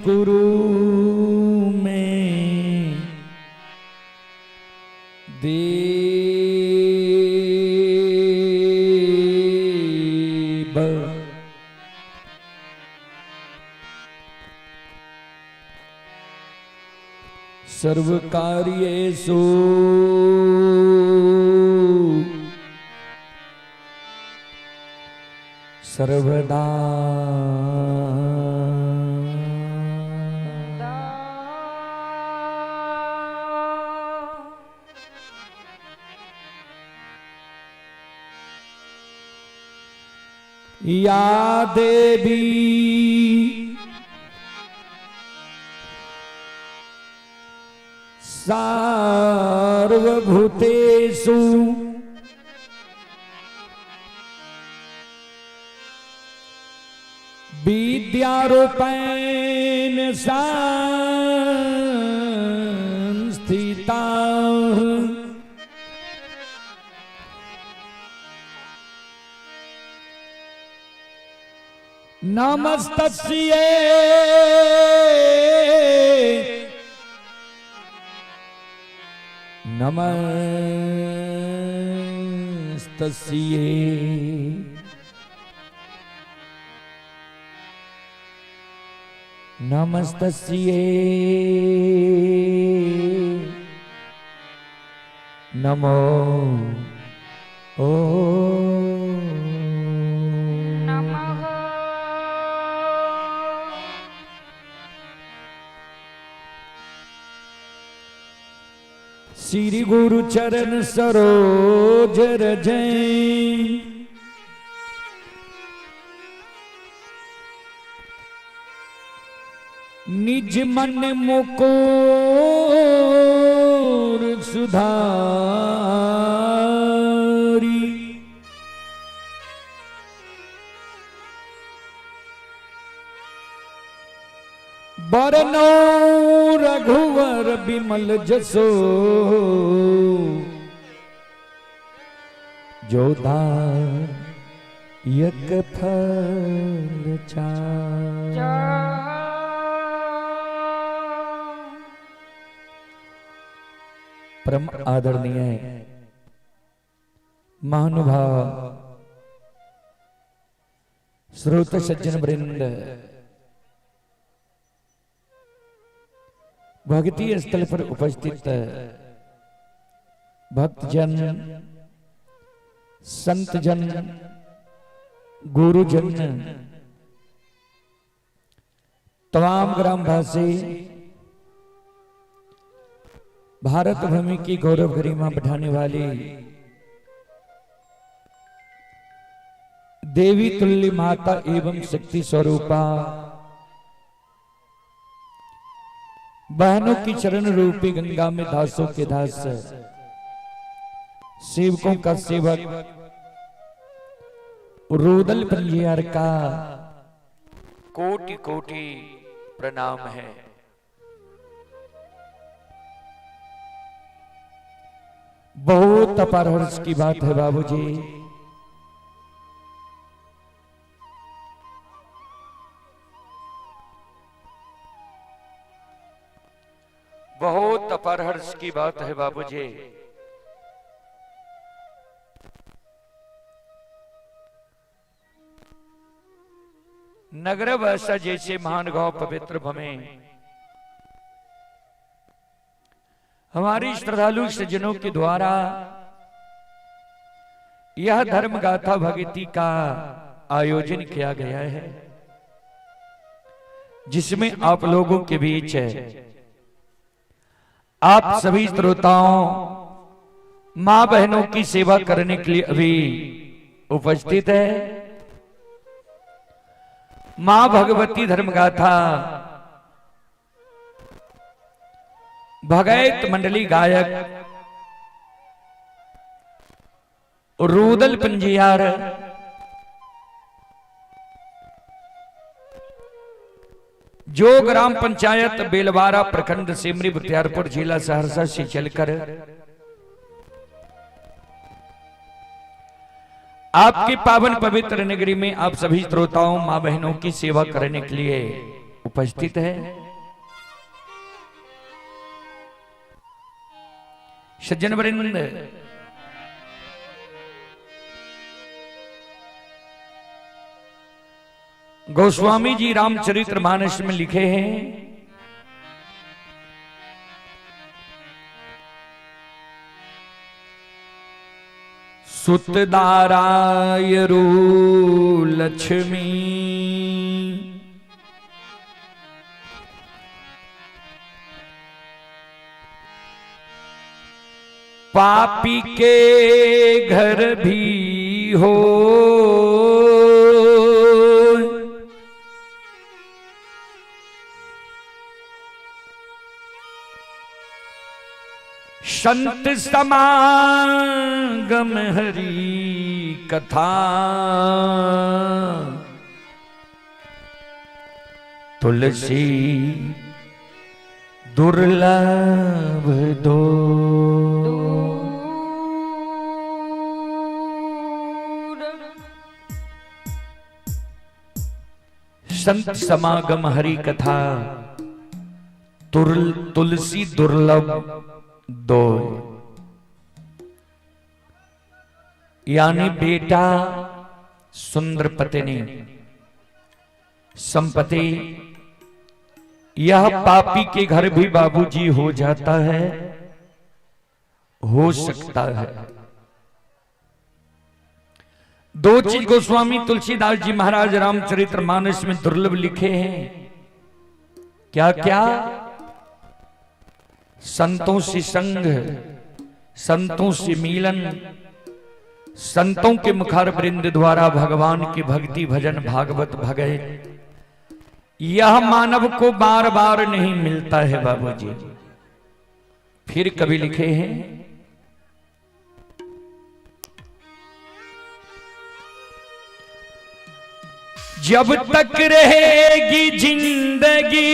कुरु मे देव। सर्वकार्येषु सर्वदा। या देवी सार्वभूतेषु विद्यारूपेण संस्थिता नमस्तस्यै नमस्तस्यै नमस्तस्यै नमो ओ नमः। श्री गुरु चरण सरोज रज निज मन मुकुर सुधारी। बरनौ रघुवर बिमल जसो जोदायक फल चार। परम आदरणीय महानुभाव श्रोत सज्जन वृंद, भक्ति स्थल पर उपस्थित भक्तजन, संतजन, गुरुजन, तमाम ग्रामवासी, भारत भूमि की गौरव गरिमा बढ़ाने वाली देवी तुल्य माता एवं शक्ति स्वरूपा बहनों की चरण रूपी गंगा में दासों के दास, सेवकों का सेवक रुदल पंजियार का कोटि कोटि प्रणाम है। बहुत अपार हर्ष की बात है बाबूजी, बहुत अपार हर्ष की बात है बाबूजी। नगर वैसा जैसे महान गांव पवित्र भूमि हमारी श्रद्धालु सज्जनों के द्वारा यह धर्म गाथा भक्ति का आयोजन किया गया है, जिसमें आप लोगों के बीच है आप सभी श्रोताओं मां बहनों की सेवा करने के लिए अभी उपस्थित है। मां भगवती धर्मगाथा भगैत मंडली गायक रुदल पंजियार जो ग्राम पंचायत बेलवारा प्रखंड सिमरी बख्तियारपुर जिला सहरसा से चलकर आपकी पावन पवित्र नगरी में आप सभी श्रोताओं मां बहनों की सेवा करने के लिए उपस्थित उपस्थित है। सज्जन वृंद, गोस्वामी जी रामचरित्र मानस में लिखे हैं, सुतदाराय रू लक्ष्मी पापी के घर भी हो, संत समागम हरि कथा तुलसी दुर्लभ दो। संत समागम हरि कथा तुलसी दुर्लभ दो, यानी बेटा, सुंदर पत्नी, संपत्ति, यह पापी के घर भी बाबूजी हो जाता है, हो सकता है। दो चीज गोस्वामी तुलसीदास जी महाराज रामचरित्र मानस में दुर्लभ लिखे हैं। क्या क्या? संतों से संग, संतों से मिलन, संतों के मुखारवृंद द्वारा भगवान की भक्ति भजन भागवत भगत, यह मानव को बार बार नहीं मिलता है बाबूजी। फिर कभी लिखे हैं, जब तक रहेगी जिंदगी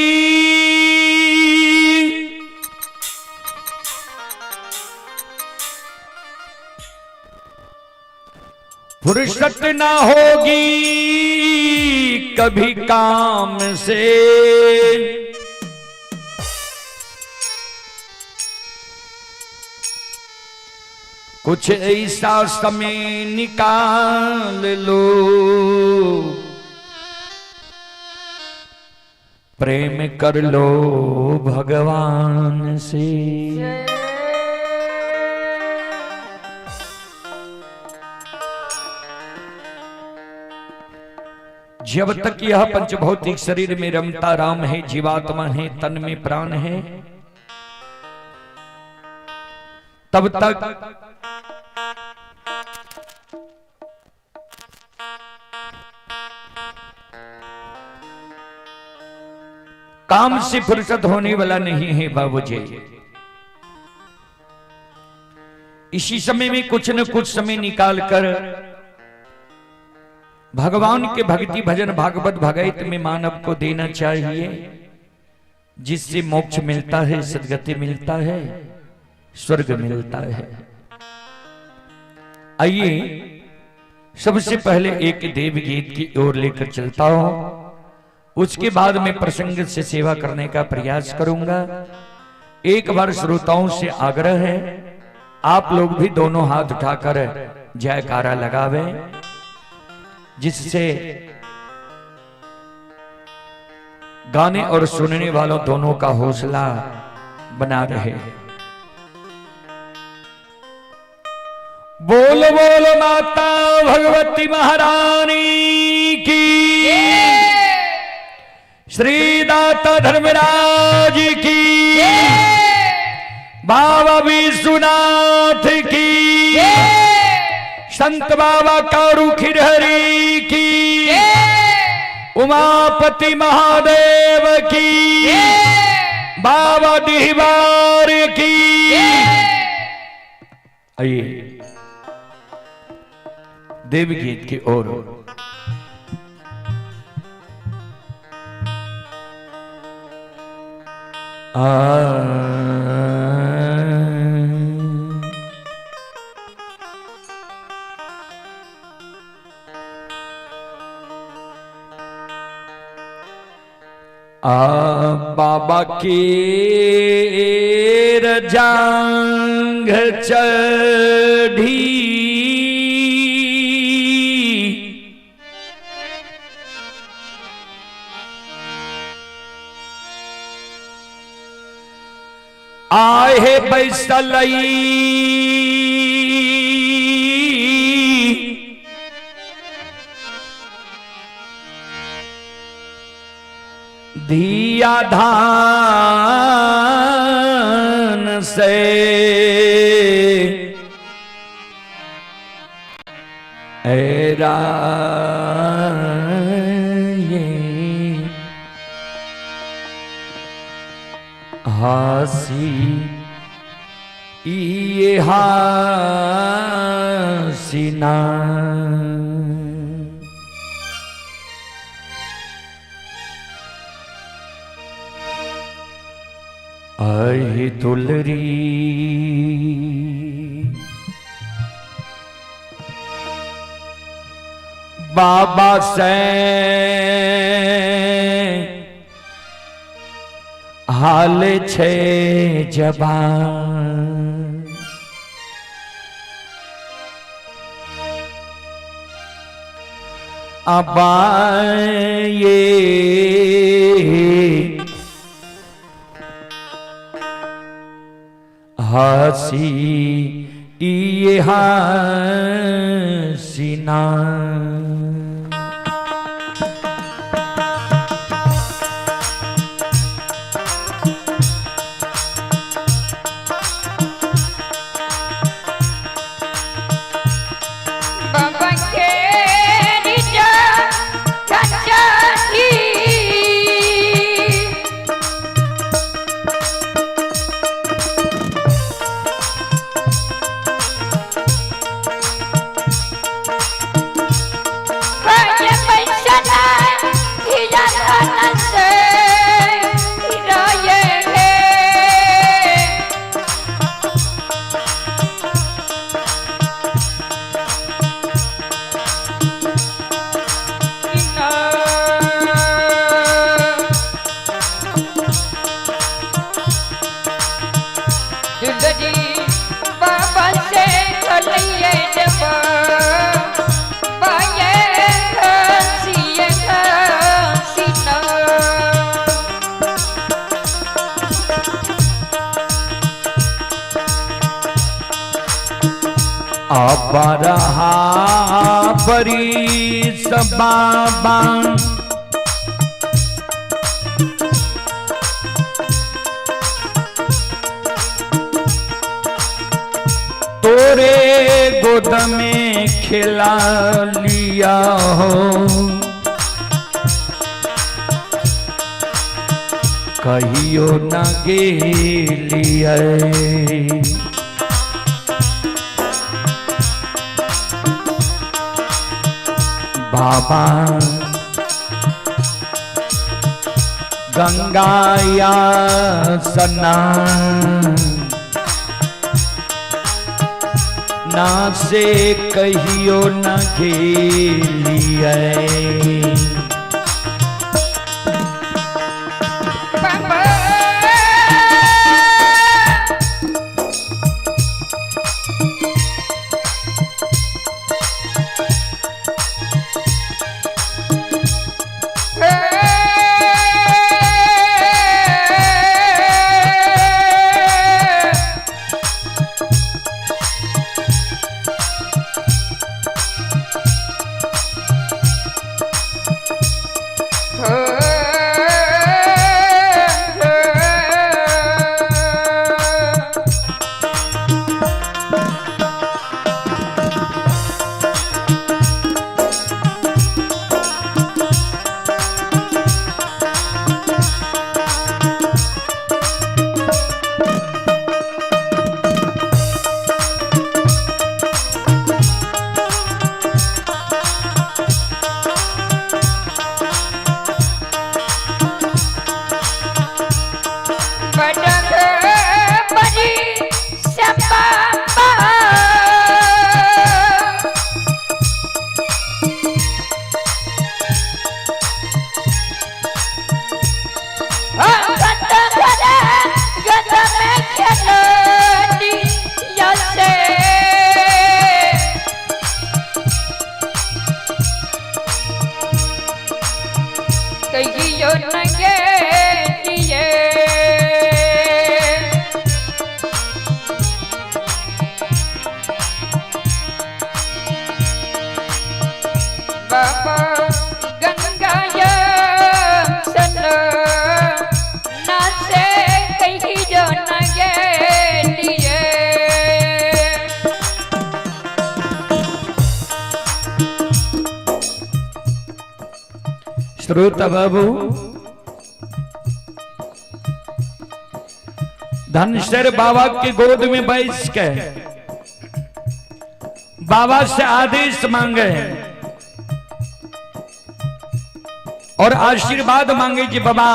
फुर्सत ना होगी कभी काम से, कुछ ऐसा समय निकाल लो, प्रेम कर लो भगवान से। जब तक यह पंचभौतिक शरीर में रमता राम है, जीवात्मा है, तन में प्राण है, तब तक काम से फुर्सत होने वाला नहीं है बाबूजी। इसी समय में कुछ न कुछ समय निकालकर भगवान के भक्ति भजन भागवत भगवत में मानव को देना चाहिए, जिससे मोक्ष मिलता है, सद्गति मिलता है, स्वर्ग मिलता है। आइए सबसे पहले एक देव गीत की ओर लेकर चलता हूं, उसके बाद मैं प्रसंग से सेवा करने का प्रयास करूंगा। एक बार श्रोताओं से आग्रह है, आप लोग भी दोनों हाथ उठाकर जयकारा लगावें, जिससे गाने और सुनने वालों दोनों का हौसला बना रहे। बोल बोल माता भगवती महारानी की, श्री दाता धर्मराज की, बाबा विश्वनाथ की, संत बाबा कारू खिरहरी की, उमापति महादेव की, बाबा डिहबार की। आइए देवगीत की ओर। आ बाबा के जांघ चढ़ी आहे बैसलई धिया धान से ऐरा ये हासी ये हासीना। आही दुलरी बाबा से हाल छे जबान अबा ये हसी ये हसीना। बाबा के चढ़ी बाबा से चलिए जब बाये हंसिए हंसीना। अबरहा बरीस बाबा तोरे गोद में खिला लिया हो, कहियो न गेलिए। बाबा गंगाया सना ना से कहियो न गेलिए। बाबा में खेलनी से। कहियो न गेलिए। बाबा गंगा सन नासे कहियो न गेलिए। श्रोता बाबू, धनसर बाबा के गोद में बैठ के बाबा से आदेश मांगे और आशीर्वाद मांगे कि बाबा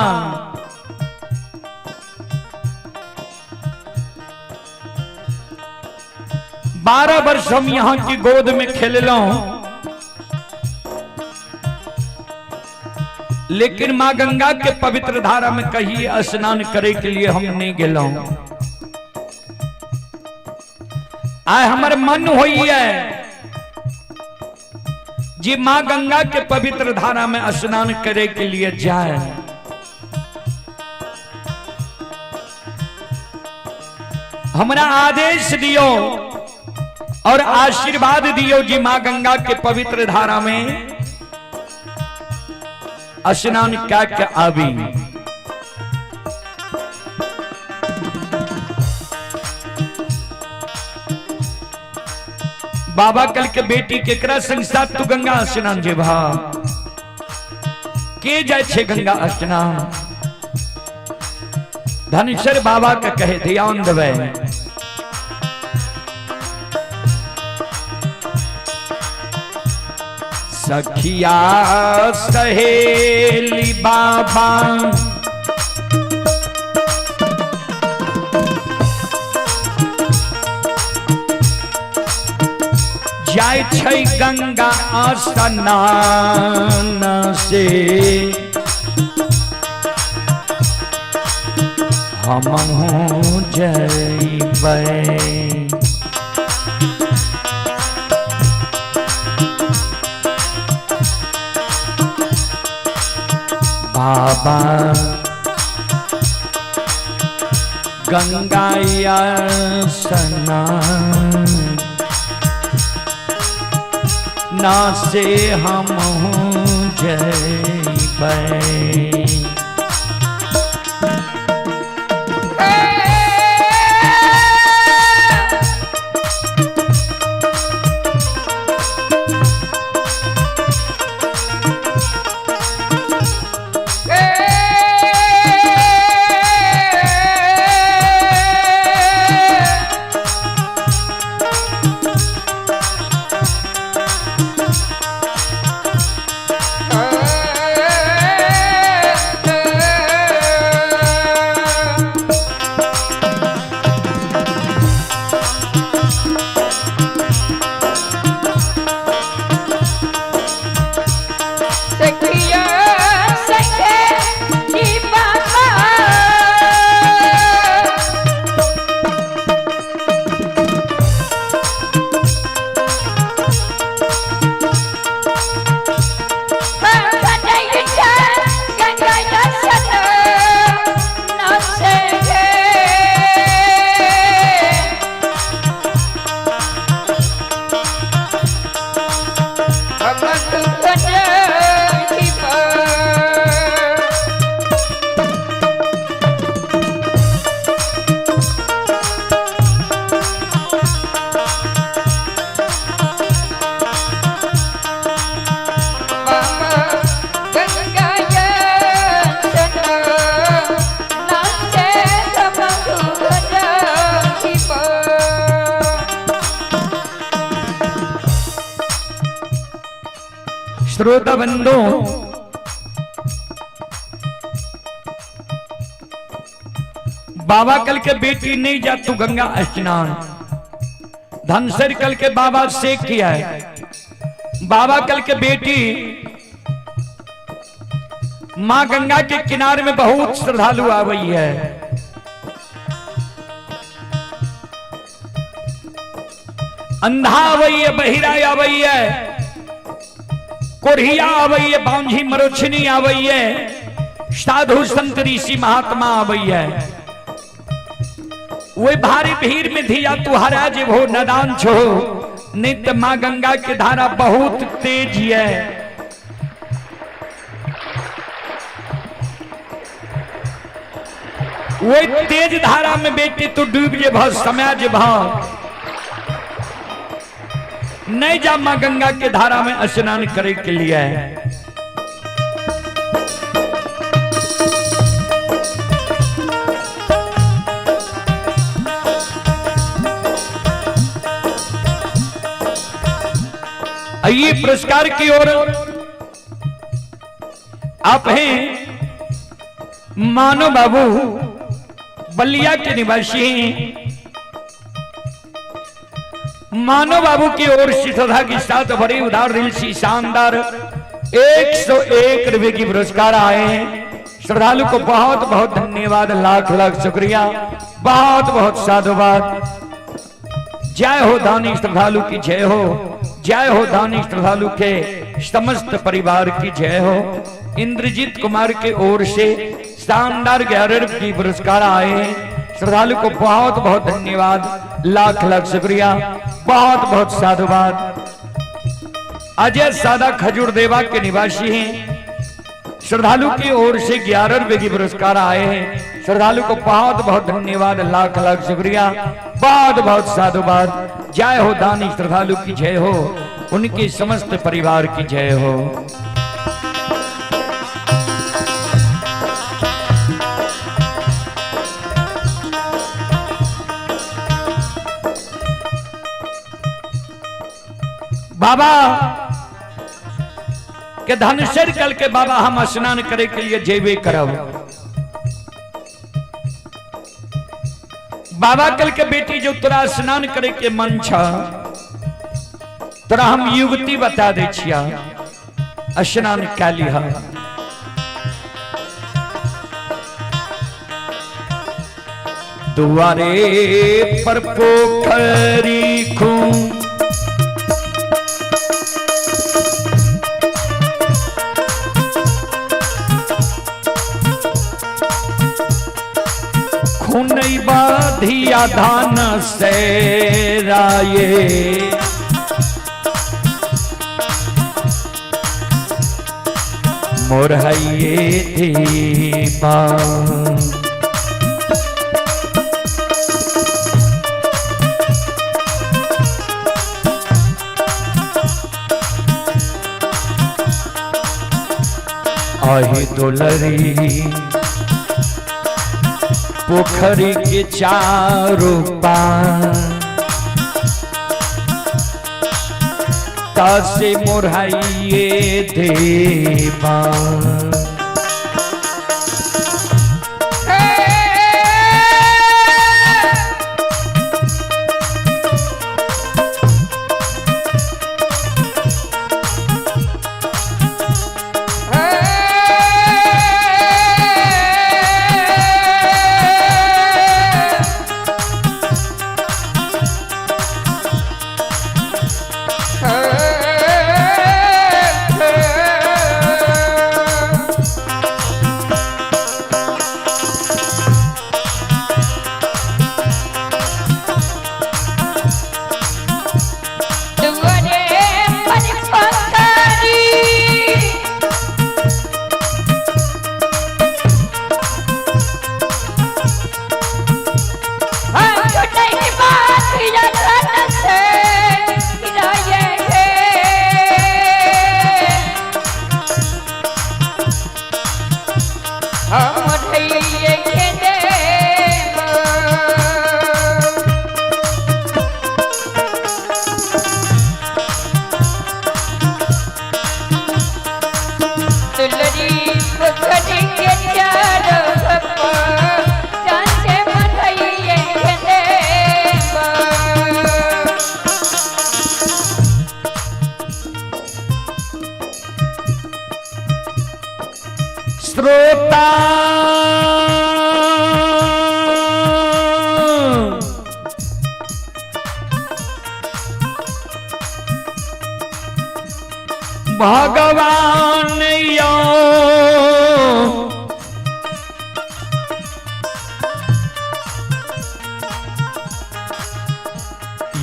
12 वर्ष हम यहां की गोद में खेललो, लेकिन मां गंगा के पवित्र धारा में कहीं स्नान करे के लिए हम नहीं गेलो। आय हमर मन होई है जी मां गंगा के पवित्र धारा में स्नान करे के लिए जाए। हमरा आदेश दियो और आशीर्वाद दियो जी मां गंगा के पवित्र धारा में स्नान क्या के आबी। बाबा कल के बेटी केकरा संग साथ तू गंगा स्नान जेबा? के जाय छे गंगा स्नान? धनेश्वर बाबा के कहे ध्यान देवे। सखिया सहेली बाबा जाय छै गंगा स्नान से, हमहूँ जइबै। बाबा गंगा स्नान ना से हम जइबै। सखिया सखे जी बाबा श्रोता बंधु, बाबा कल के बेटी नहीं जा तू गंगा स्नान। धनसर कल के बाबा से किया है। बाबा कल के बेटी मां गंगा के किनारे में बहुत श्रद्धालु आवई है। अंधा आबैया, बहिरा आबैया, कोढ़िया आबैया, बांझी मरोछनी आबैया, साधु संत ऋषि महात्मा आबैया। वे भारी भीड़ में धिया तू हरा जेबो, नदान छो, नहीं तो मां गंगा के धारा बहुत तेज है। वही तेज धारा में बेटी तू डूब जेबह, समय जेबह। नहीं जा मां गंगा के धारा में स्नान करे के लिए। आइए पुरस्कार की ओर आप हैं मानो बाबू, बलिया के निवासी हैं। मानो बाबू की ओर से श्रद्धा के साथ बड़े उदार दिल से शानदार 101 रुपए की पुरस्कार आए हैं। श्रद्धालु को बहुत बहुत धन्यवाद, लाख लाख शुक्रिया, बहुत बहुत साधुवाद। जय हो दानी श्रद्धालु की जय हो, जय हो दानी श्रद्धालु के समस्त परिवार की जय हो। इंद्रजीत कुमार के ओर से शानदार 11 रुपए की पुरस्कार आए हैं। श्रद्धालु को बहुत बहुत धन्यवाद, लाख लाख शुक्रिया, बहुत बहुत साधुवाद। अजय सादा खजूर देवा के निवासी हैं। श्रद्धालु की ओर से 11 रुपए की पुरस्कार आए हैं। श्रद्धालु को बहुत बहुत धन्यवाद, लाख लाख शुक्रिया, बहुत बहुत साधुवाद। जय हो दानी श्रद्धालु की जय हो, उनके समस्त परिवार की जय हो। बाबा के धनसर कल के बाबा हम स्नान करे के लिए जेबे करब। बाबा कल के बेटी जो तोरा स्नान करे के मन छ, तोरा हम युवती बता दे छिया, स्नान कैली है। दुआरे पर पोखरी खूं खूनई बाधिया धान से राये, मोरहइये दीपा। आही दुलरी पोखरी के चारों पार, तासे मोरहइये देवा।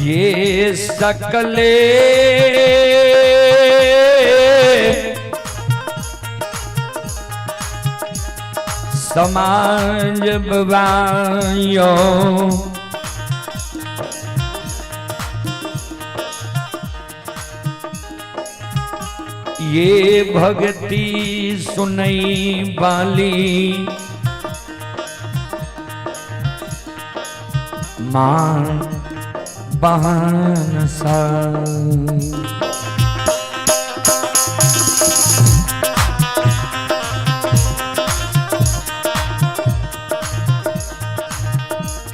ये सकले समाज बवायो। ये भक्ति सुनई वाली मां बहन सा।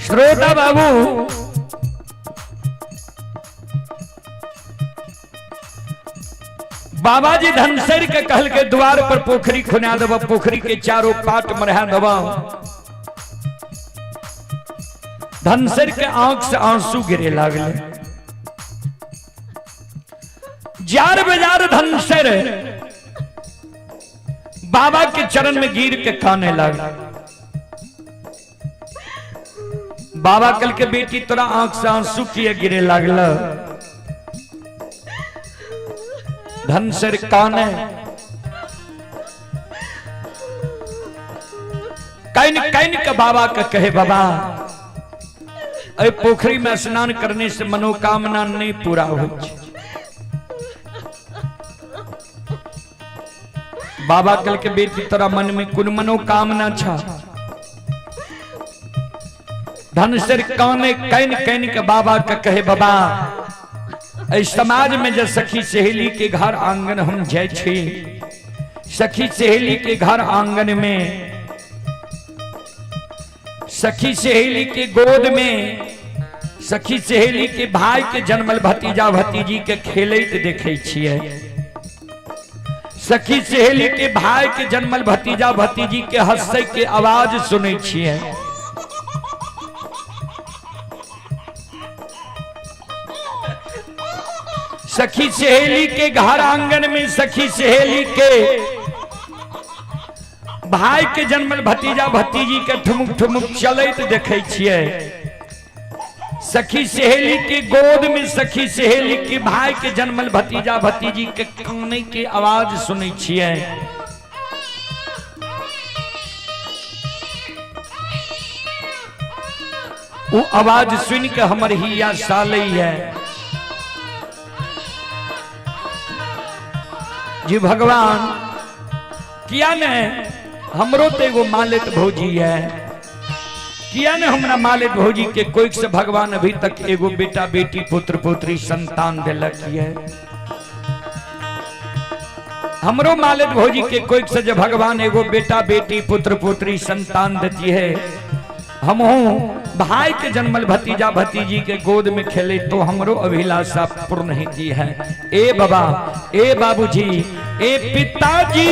श्रोता बाबू, बाबा जी धनसर के कहल के द्वार पर पोखरी खुना देब, पोखरी के चारों पाट मरहा देब। धनसर के आंख से आंसू गिरे लागले। जार बाजार धनसर बाबा के चरण में गिर के काने लागल। बाबा कल के बेटी तोरा आंख से आंसू किए गिरे लागल। धनसर काने can can के बाबा के कहे, बाबा अरे पोखरी में स्नान करने से मनोकामना नहीं पूरा हो। बाबा कल के बेटी तोरा मन में कुन मनोकामना छा। धनसर काने can can के बाबा के कहे, बाबा एहि समाज में जे सखी सहेली के घर आंगन हम जाय छी, सखी सहेली के घर आंगन में, सखी सहेली के गोद में, सखी सहेली के भाई के जन्मल भतीजा भतीजी के खेलैत देखै छियै, सखी सहेली के भाई के जन्मल भतीजा भतीजी के हंसै के आवाज सुनै छियै। सखी सहेली के घर आंगन में सखी सहेली के भाई के जन्मल भतीजा भतीजी के ठुमुक ठुमुक चलैत देखै छियै, सखी सहेली के गोद में सखी सहेली के भाई के जन्मल भतीजा भतीजी के कानै के आवाज सुनै छियै। वो आवाज सुन के हमर हिया सालै है जी भगवान किया ने हमरो तो एगो मालिक भौजी है, किया ने हमरा मालिक भौजी के कोई से भगवान अभी तक एगो बेटा बेटी पुत्र पुत्री संतान दिलक है। हमरो मालिक भौजी के कोई से जब भगवान एगो बेटा बेटी पुत्र पुत्री संतान देती है, हम भाई के जन्मल भतीजा भतीजी के गोद में खेले तो हमरो अभिलाषा पूर्ण होती है। ए बाबा, ए बाबूजी, ए पिताजी,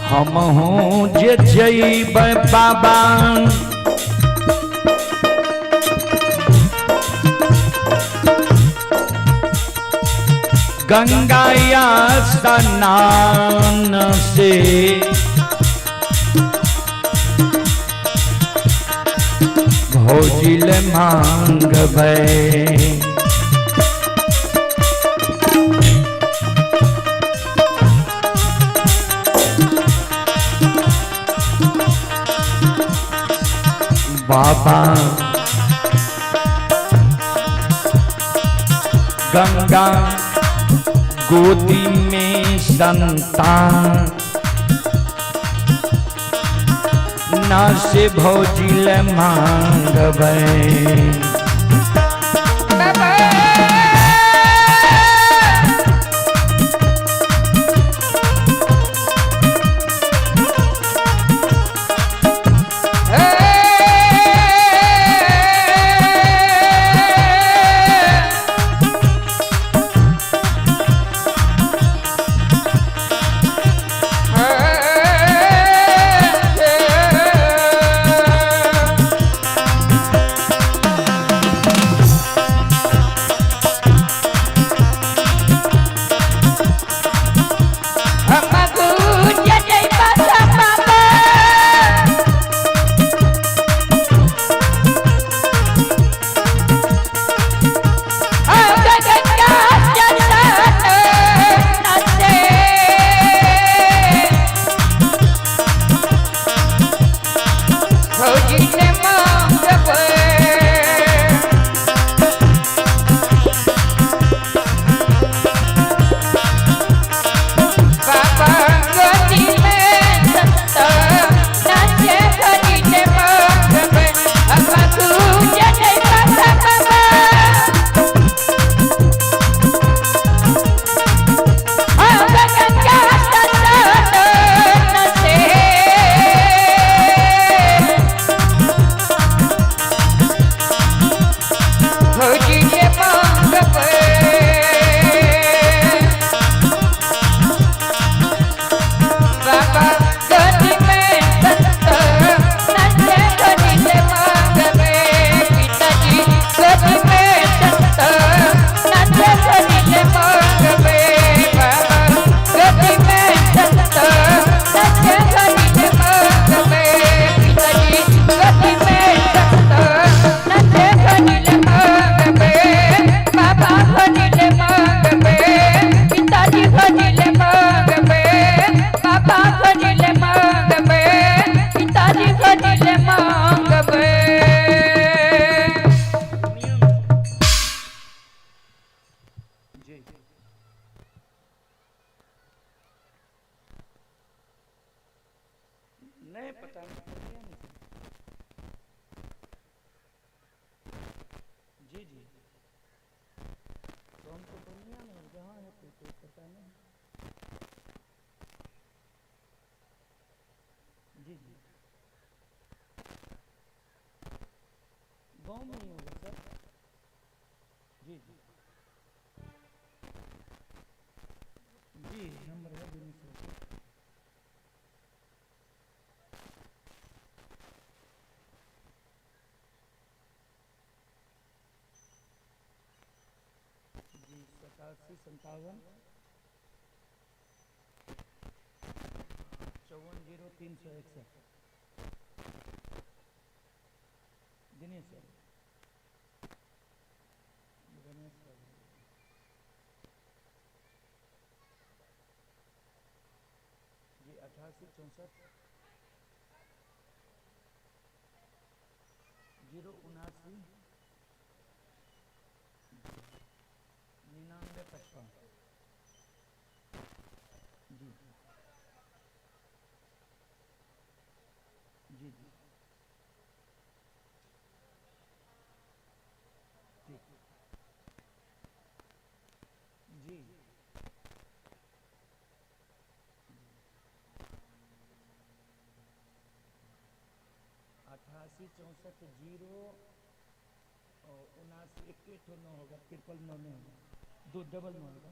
हम हूँ जे जइबै बाबा गंगा स्नान से भौजिल मांगबै। बाबा गंगा गोदी में संतान ना से भौजिल मांगबै। नहीं पता जी जी तो हमको पूर्णिया में जहाँ है तो कोई पता नहीं। जी जी गाँव में ही होगा सर। जी जी जी नंबर है दिनेश सर। जी 87 57 54 0 361 दिनेश सर। रमेश सर जी 88 64 0 79 99 55। जी जी जी ठीक जी 88 64 0 और 79 1 9 होगा, 999 नहीं होगा, 2 999 होगा।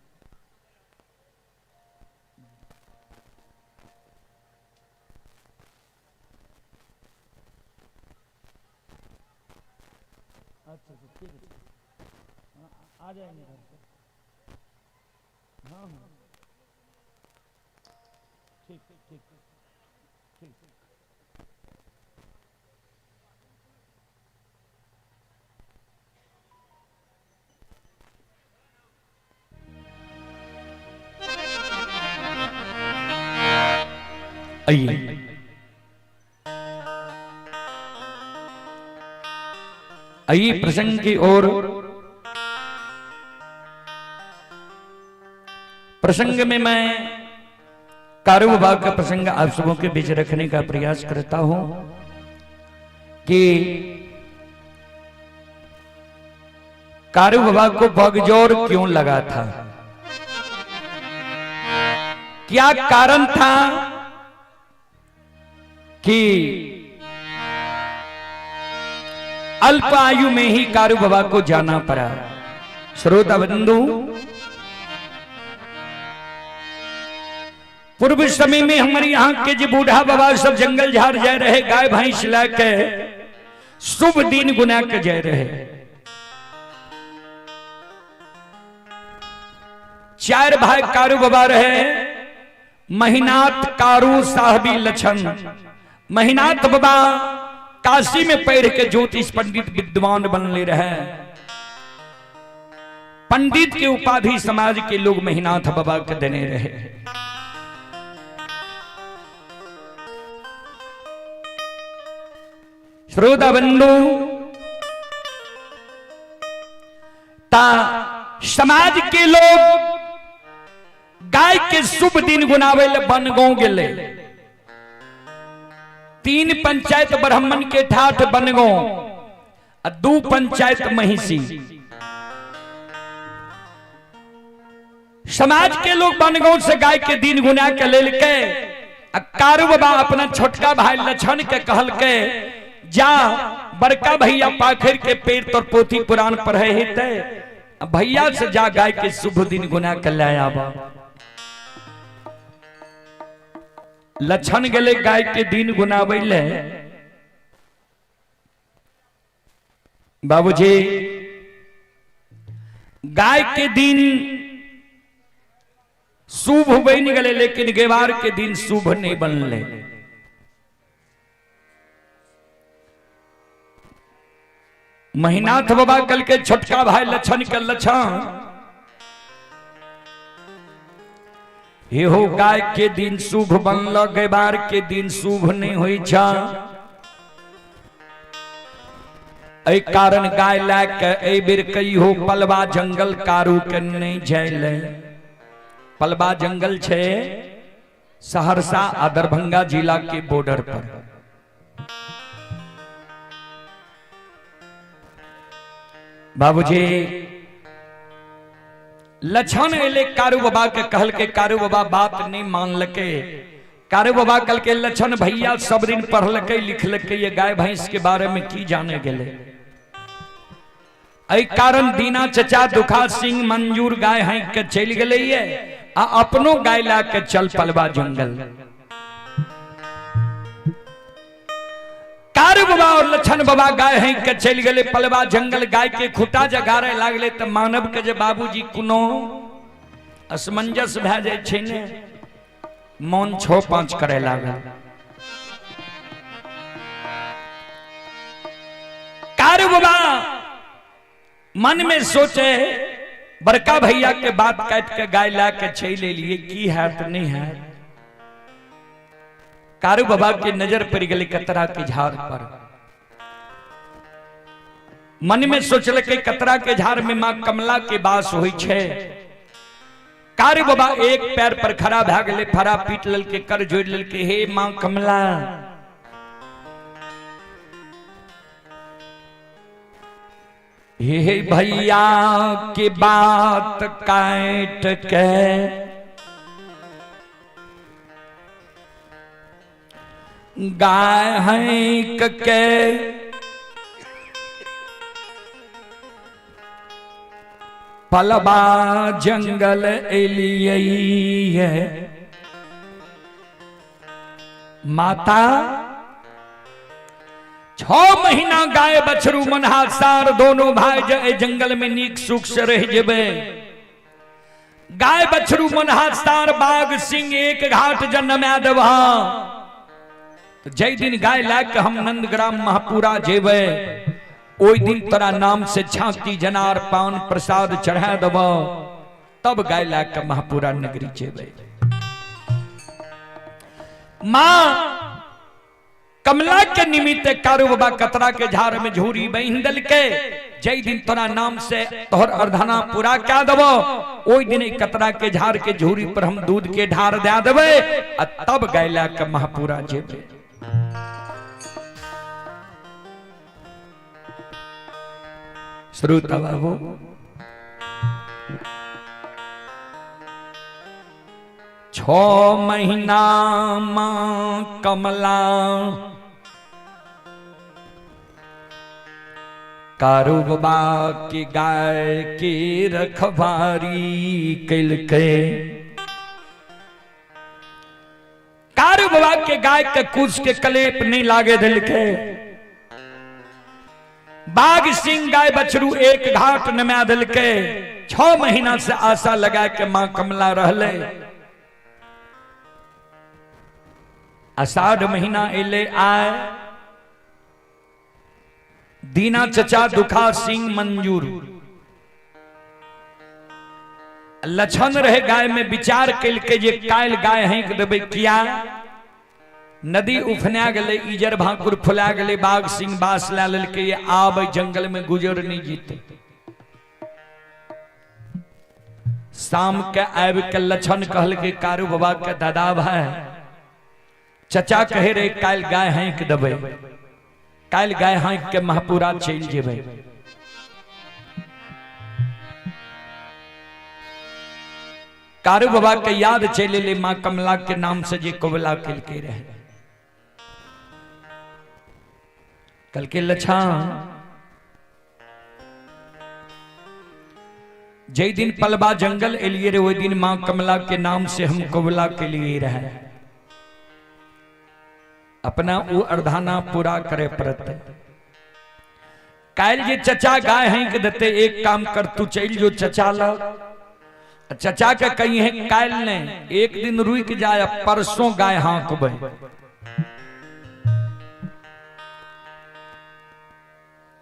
अच्छा अच्छा ठीक है, आ जाएंगे घर से। ठीक ठीक ठीक। आइए आइए प्रसंग की ओर। प्रसंग में मैं कारू बाबा का प्रसंग आप सबों के बीच रखने का प्रयास करता हूं कि कारू बाबा को बगजोर क्यों लगा था, क्या कारण था कि अल्प आयु में ही कारू बाबा को जाना पड़ा। श्रोता बंधु, पूर्व समय में हमारे यहां के जो बूढ़ा बाबा सब जंगल झाड़ जा रहे, गाय भैंस ला के शुभ दिन गुना के जा रहे। चार भाई कारू बाबा रहे, महिनाथ कारू साहबी लक्षण। महिनाथ बाबा काशी में पढ़ के ज्योतिष पंडित विद्वान बनले रहे। पंडित के उपाधि समाज के लोग महिनाथ बाबा के देने रहे। श्रोता बंधु, ता समाज के लोग गाय के शुभ दिन गुनावे ले बनगांव गेले। 3 पंचायत ब्राह्मण के ठाठ बनगांव आ 2 पंचायत महिषी। समाज के लोग बनगांव से गाय के दिन गुना के लेलके आ कारू बाबा अपना छोटका भाई लक्षण के कहलके, जा बड़का भैया पाखर के पेड़ तर पोथी पुराण पढ़े हेते, भैया से जा गाय के शुभ दिन गुना के ले आबा। लक्षण गेले गाय के दिन गुनाबै ले। बाबूजी गाय के दिन शुभ बन गए, लेकिन गेवार के दिन शुभ नहीं बनले। महिनाथ बाबा कल के छोटका भाई लक्षण के लक्षण, एहो गाय के दिन शुभ बनल, गेवार के दिन शुभ नहीं होई छा। एहि कारण गाय लए के एहि बेर कहियो पलवा जंगल कारू के नहीं जाय। पलवा जंगल छे सहरसा आ दरभंगा जिला के बॉर्डर पर। बाबूजी लक्षण एले कारू बाबा के कहल के, कारू बाबा बात नहीं मानलके। कारू बाबा कल के लक्षण भैया सब दिन पढ़लके लिखलके, ये गाय भैंस के बारे में की जाने गेले। एहि कारण दीना चचा दुखा सिंह मंजूर गाय हाँक के चलि गेलै ये आ अपनो गाय ला के चल पलवा जंगल। कारू बाबा और लक्षण बाबा गाय हाँक के चलि गेलै पलवा जंगल। गाय के खूटा जगारे लागले त मानव के जे बाबूजी कोनो असमंजस भए जाइ छै ने, मन 6-5 करे लागल। कारू बाबा मन में सोचे बड़का भैया के बात काट के गाय ला के चलि एलियै, की हैत नहीं हैत। कारू बाबा के नजर पड़ गेलै कतरा के झाड़ पर। मन में सोचलकै कतरा के झाड़ में मां कमला के वास होइ छै। कारू बाबा एक पैर पर खड़ा भए गेलै, फड़ा पीट लेलकै, कर जोड़ि लेलकै, हे मां कमला, हे भैया के बात काट के गाय हैंक के पलवा जंगल एलियै। माता 6 महीना गाय बछरू मनहा सार दोनों भाई जे जंगल में नीक सुख से रह जेबे। गाय बछरू मनहा सार बाघ सिंह एक घाट जन्मा देबह। तो जै दिन गाय लए के हम नंदग्राम महापुरा जेबै ओहि दिन तोरा नाम से झांकी जनार पान प्रसाद चढ़ा देब, तब गाय लए के महापुरा नगरी जेबै। माँ कमला के निमित्त कारू बाबा कतरा के झाड़ में झूरी बहिन दलके, जै दिन तोरा नाम से तोहर अर्धना पूरा क्या देबो ओहि दिन कतरा के झाड़ के झूरी पर हम दूध के ढार दे देबै आ तब गैला के महापुरा जेबै। श्रोता बाबू 6 महीना माँ कमला कारू बाबा की गाय की रखवारी कैलकै। कारू बाबा के गाय के कुछ के कलेप नहीं लागे दिलकै। बाघ सिंह गाय बछरू एक घाट नमा दिलकै। 6 महीना से आशा लगा के मां कमला रहले। आषाढ़ महीना एले आए दीना चचा दुखा सिंह मंजूर लक्षण रहे गाय में विचार कैलकै जे काल्हि गाय हैंक देबै किया नदी उफना गेलै, इजर भाकुर फुला गेलै, बाघ सिंह बास ला लेलकै, आब जंगल में गुजर नहीं जीते। शाम के आबि के लक्षण कहलकै कारू बाबा के दादा भाई चचा कहे रहे काल्हि गाय हैंक देबै, काल्हि गाय हैंक के महापुरा चलि जेबै। कारू बाबा के याद चलि एलै माँ कमला के नाम से जे कबुला केलकै रहे। कहलकै लछान जै दिन पलवा जंगल एलिए रे ओहि दिन माँ कमला के नाम से हम कबुला के लिए रहे, अपना वो अर्धाना पूरा करे पड़ते। काल्हि जे चचा गाय हैंक देते एक काम कर तू चलि जो चचा लग, चचा के कही है काल्हि नहीं एक दिन रुक जाए परसों गाय हाँकबै।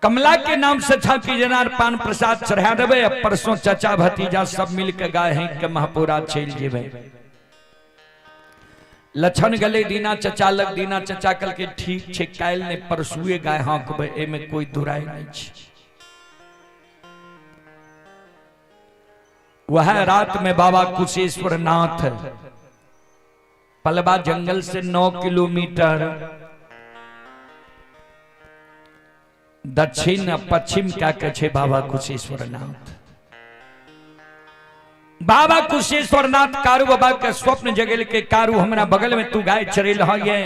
कमला के नाम से छाकी जनार पान प्रसाद चढ़ा देबै, परसों चचा भतीजा सब मिल के गाय हैंक के महापुरा चलि जेबै। लक्षण गले दीना चचा लग, दीना चचा कहलकै ठीक छै काल्हि नहि परसुए गाय हाँकबै, एहिमे कोई दुराई नहीं छै। वह रात में बाबा कुशेश्वर नाथ पलवा जंगल से 9 किलोमीटर दक्षिण पश्चिम क्या कहे बाबा कुशेश्वर नाथ। बाबा कुशेश्वर नाथ कारू बाबा के स्वप्न जगेल के कारू हमरा बगल में तू गाय चरेल है,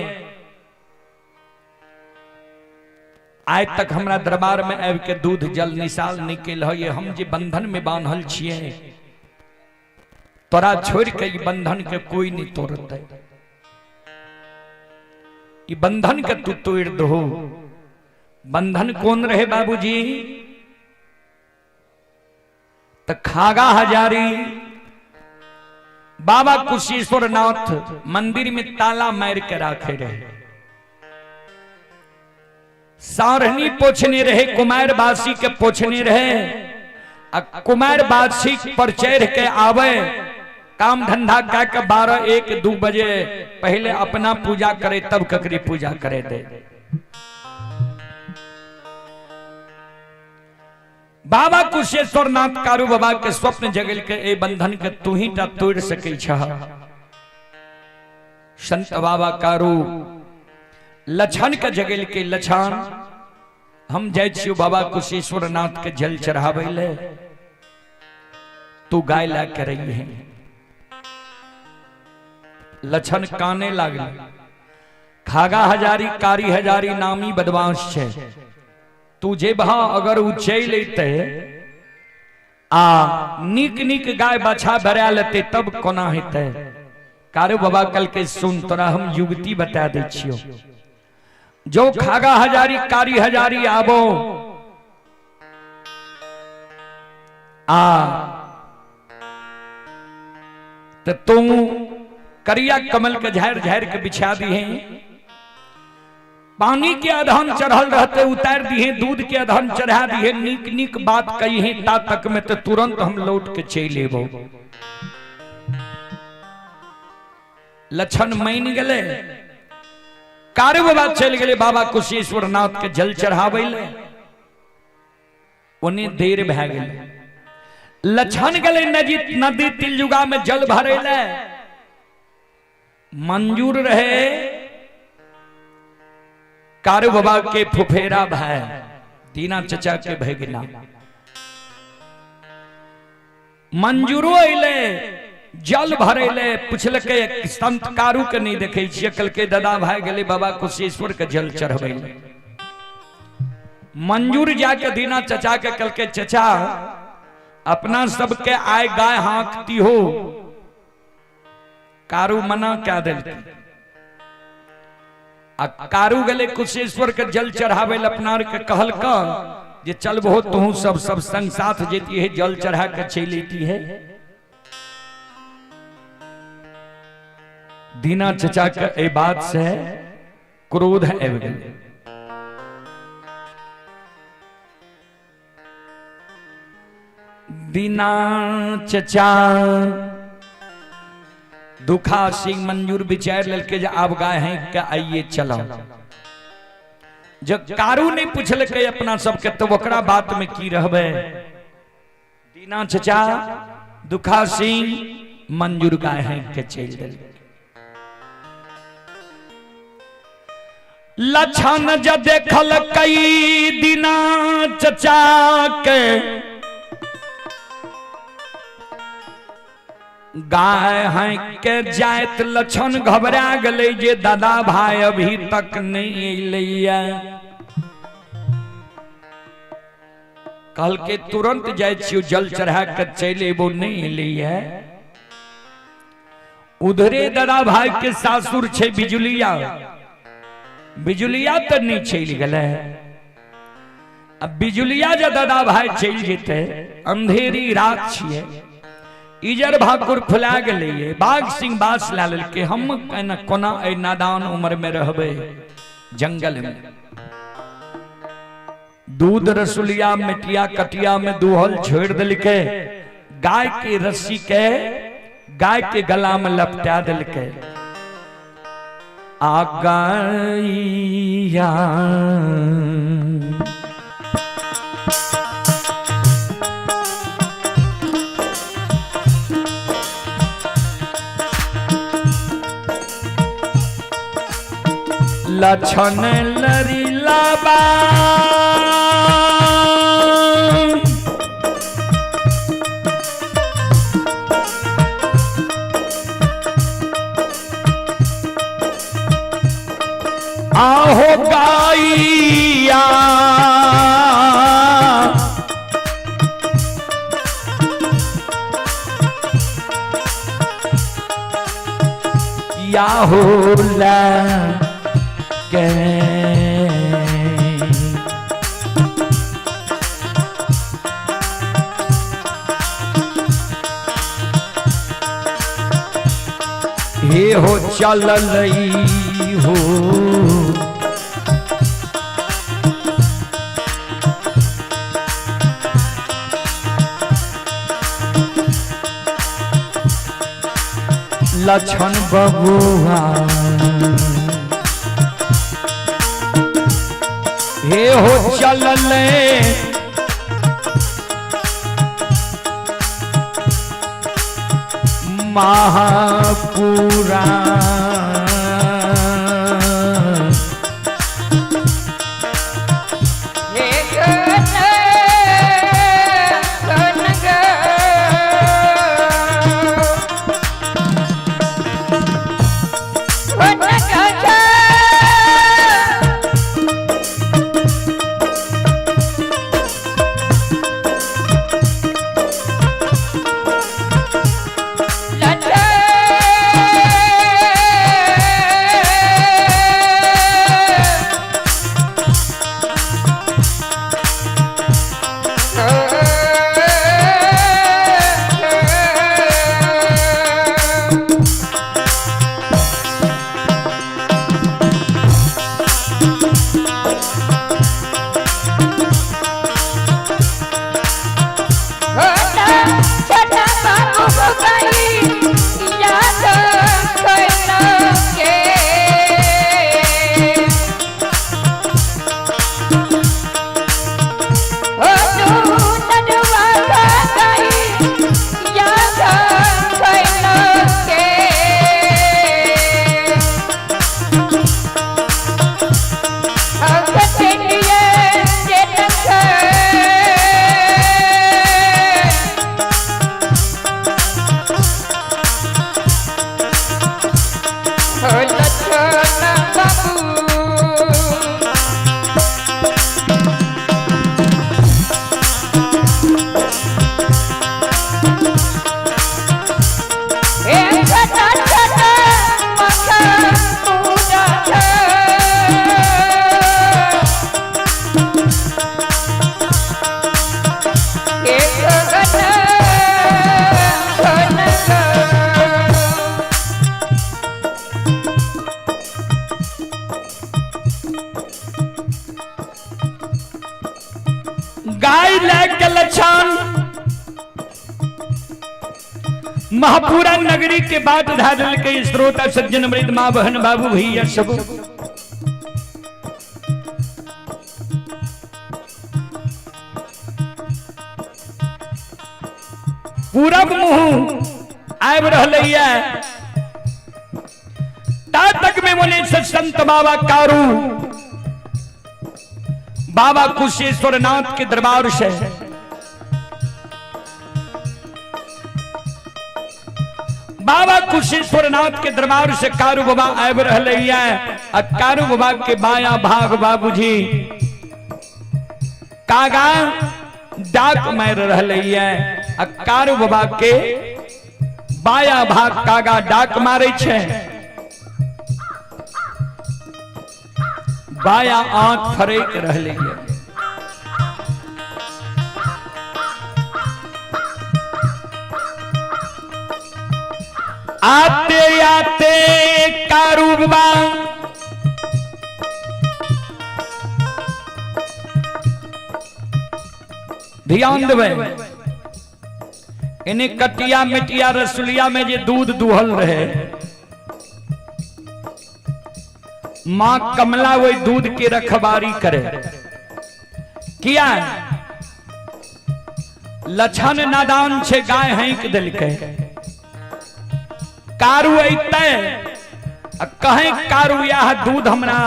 आइ तक हमरा दरबार में आबि के दूध जल निशाल निकल है, हम जे बंधन में बान्हल छियै तोरा छोड़ के ई बंधन के कोई नहीं तोड़तै, ई बंधन के तू तोड़ दहो। बंधन कौन रहे बाबूजी? तो खागा हजारी बाबा कुशेश्वर नाथ मंदिर में ताला मार के राखे रहे, सारहनी पोछने रहे, कुमार बासी के पोछने रहे, आ कुमार बासी पर चढ़ के आवे काम धंधा का के 12 1 2 बजे पहले अपना पूजा करे तब ककरी पूजा करे दे। बाबा कुशेश्वर नाथ कारू बाबा के स्वप्न जगल के ए बंधन के तू ही टा तोड़ सकै छह। संत बाबा कारू लछन के जगल के लछन हम जाय छियो बाबा कुशेश्वर नाथ के जल चढ़ाबै ले, तू गाय ला के रही है। लछन काने लागल, खागा हजारी कारी हजारी नामी बदमाश छे, तू जे भा अगर उ चलि अयतै आ नीक नीक गाय बाछा भरा लेतै तब कोना हेतै। कारू बाबा कल के सुन तोरा हम युवती बता दै छियो, जो खागा हजारी कारी हजारी आबो आ तो तू करिया कमल के झाड़ झाड़ के बिछा दिहे, पानी के अधन चढ़ल रहते उतार दिहे, दूध के अधन चढ़ा दिहे, नीक नीक बात कही है, ता तक में तो तुरंत हम लौट के चल एबो। लक्षण मान गेले, कारू बाबा चल गए बाबा कुशेश्वर नाथ के जल चढ़ावे ले, ओने देर भए गेलै। लक्षण गेलै नदी नदी तिलयुगा में जल भरे ले, मंजूर रहे कारू बाबा के फुफेरा भाई दीना चचा के भगिना। मंजूरो अइले जल भरेले, पुछलकै संत कारू के नहीं देखे छियै, कहलकै दादा भाई गेलै बाबा कुशेश्वर के जल चढ़बै ले। मंजूर जाके दीना चचा के कहलकै चचा अपना सबके आय गाय हाँकती हो, कारू मना क्या देलकै। आ कारू गेलै कुशेश्वर के जल चढ़ावे ले, अपना के कहलक जे चल बहुत तू सब सब संग साथ जेती है, जल चढ़ा के चल लेती है। दीना चचा के ए बात से क्रोध आबि गेलै। दीना चचा दुखा सिंह मंजूर विचार लेलकै जे आब गाय है के आइए चलो। जब कारू नहीं पुछलकै अपना सबके तो ओकरा बात में की रहबै। दीना चचा दुखा सिंह मंजूर गाय है के चल देलकै। लक्षण ज देखल कई दीना चचा के गाय है के जायत, लक्षण घबरा गेलै जे दादा भाई अभी तक नहीं अइलैया। कहलकै तुरंत जाइ छियौ जल चढ़ा के चलि एबो, नहीं अइलैया। उधरे दादा भाई के सासुर छै बिजुलिया, बिजुलिया तऽ नहीं चलि गेलै। अब बिजुलिया जे दादा भाई चलि जेतै, अंधेरी रात छियै, इजर भाकुर फुला गेलै, बाघ सिंह बास ला लेलकै, हम केना कोना एहि नादान उम्र में रहबै जंगल में। दूध रसुलिया मिटिया कटिया में दूहल छोड़ देलकै, गाय के रस्सी के गाय के गला में लपटा देलकै। आ गाइया लक्षण लरी लाबा आहो गाइया या होला के हे हो चल हो लक्षण बबुआ हे हो चल महापुरा गाय लए के लछन महापुरा नगरी के बाट धा के श्रोता सज्जन मृद माँ बहन बाबू भैया सब। पूरब मुंह आबि रहलैया ता तक में बोले संत बाबा कारू बाबा कुशेश्वर नाथ के दरबार से बाबा कुशेश्वर नाथ के दरबार से कारू बाबा आबि रहलैया आ कारू बाबा के बाया भाग बाबूजी कागा डाक मार रहलैया आ कारू बाबा के बाया भाग कागा डाक मारे छै, बाया आंख फरेक रहलैया। आते आते कारू बाबा ध्यान देबै, इन्हें कटिया मिटिया रसुलिया में जे दूध दुहल रहे, मां कमला वही दूध के रखबारी करे। किया लछन नादान छे गाय हैंक दिलकै। कारू अइतै आ कहें कारू यह दूध हमरा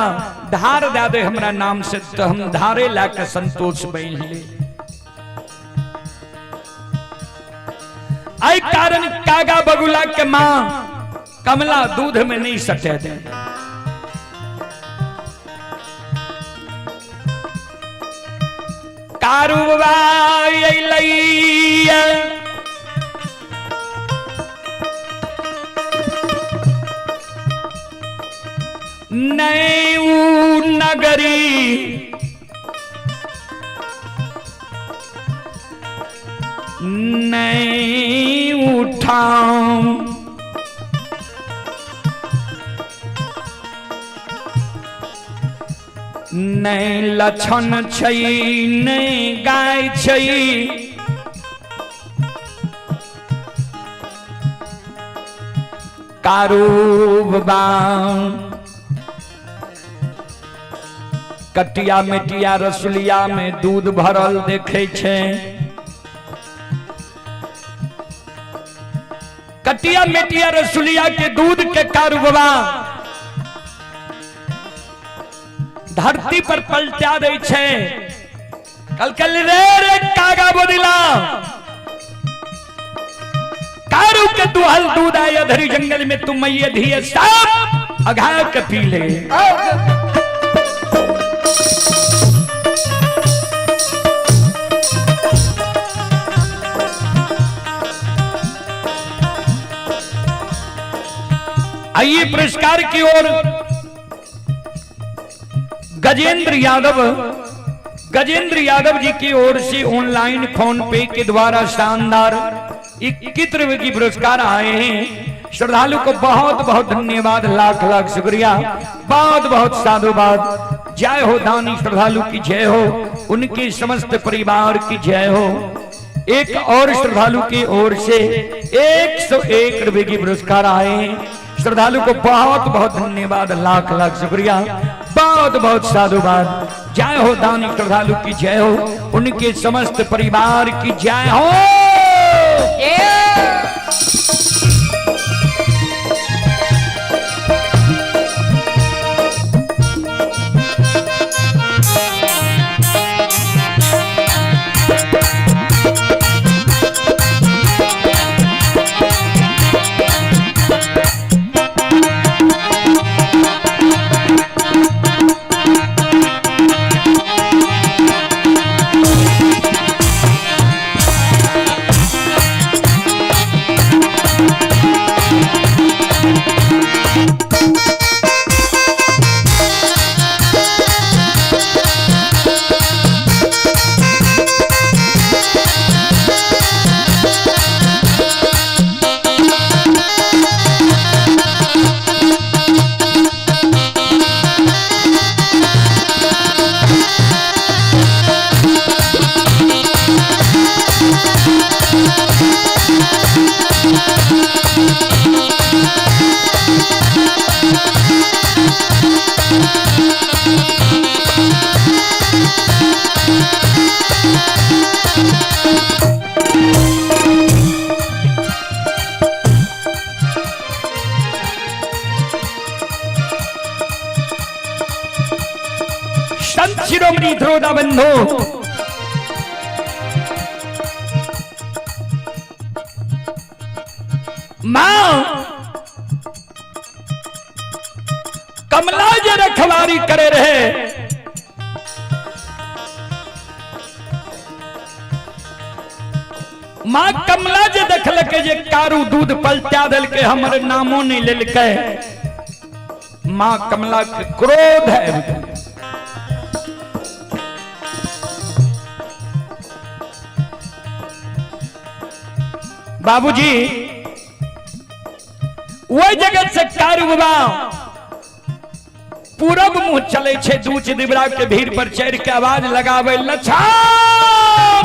धार दे दे हमरा नाम से, तो हम धारे ला के संतोष बन ले। आई कारण कागा बगुला के मां कमला दूध में नहीं सटे दे। कारू बाबा अइलैया नैऊ नगरी नहीं उठाऊं, नहीं लछन छै नहीं गाय छै, कारू बाबा कटिया मिटिया रसुलिया में दूध भरल देखे छै। कटिया मिटिया रसुलिया के दूध के कारू बाबा धरती पर पलटा दै छै। कल कल रे रे कागा बदिला कारू के दुहल दूध आया धरी जंगल में तुम मैया धिये सब अघा के पी ले। आइए पुरस्कार की ओर गजेंद्र यादव जी की ओर से ऑनलाइन फोन पे के द्वारा शानदार 21 रुपए की पुरस्कार आए हैं। श्रद्धालु को बहुत बहुत धन्यवाद, लाख लाख शुक्रिया, बहुत बहुत साधुवाद। जय हो दानी श्रद्धालु की जय हो, उनके समस्त परिवार की जय हो। एक और श्रद्धालु की ओर से 101 रुपए की पुरस्कार आए हैं। श्रद्धालु को बहुत बहुत धन्यवाद, लाख लाख शुक्रिया, बहुत बहुत साधुवाद। जय हो दानी श्रद्धालु की जय हो, उनके समस्त परिवार की जय हो। संत शिरोमणि धरोदा बंधु मां कमला जे रखवारी करे रहे, मां कमला जे देखलकै जे कारू दूध पलटा देलकै, हमर नामो नहीं लेलकै, मां कमला के क्रोध आबि गेलै। बाबूजी वही जगह से कारू बाबा पूरब मुंह चले छे, दूच दिबरा के भीड़ पर चढ़ के आवाज लगावे, लछान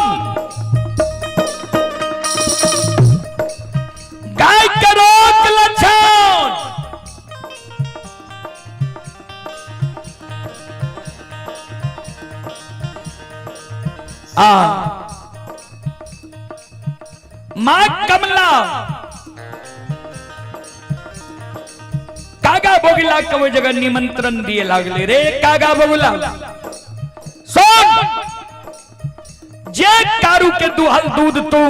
गाय के रोक लछान। आ मां कमला कागा बगुला के ओहि जगह निमंत्रण दिए लागले, रे कागा बगुला सुन, जे कारू के दुहल दूध तू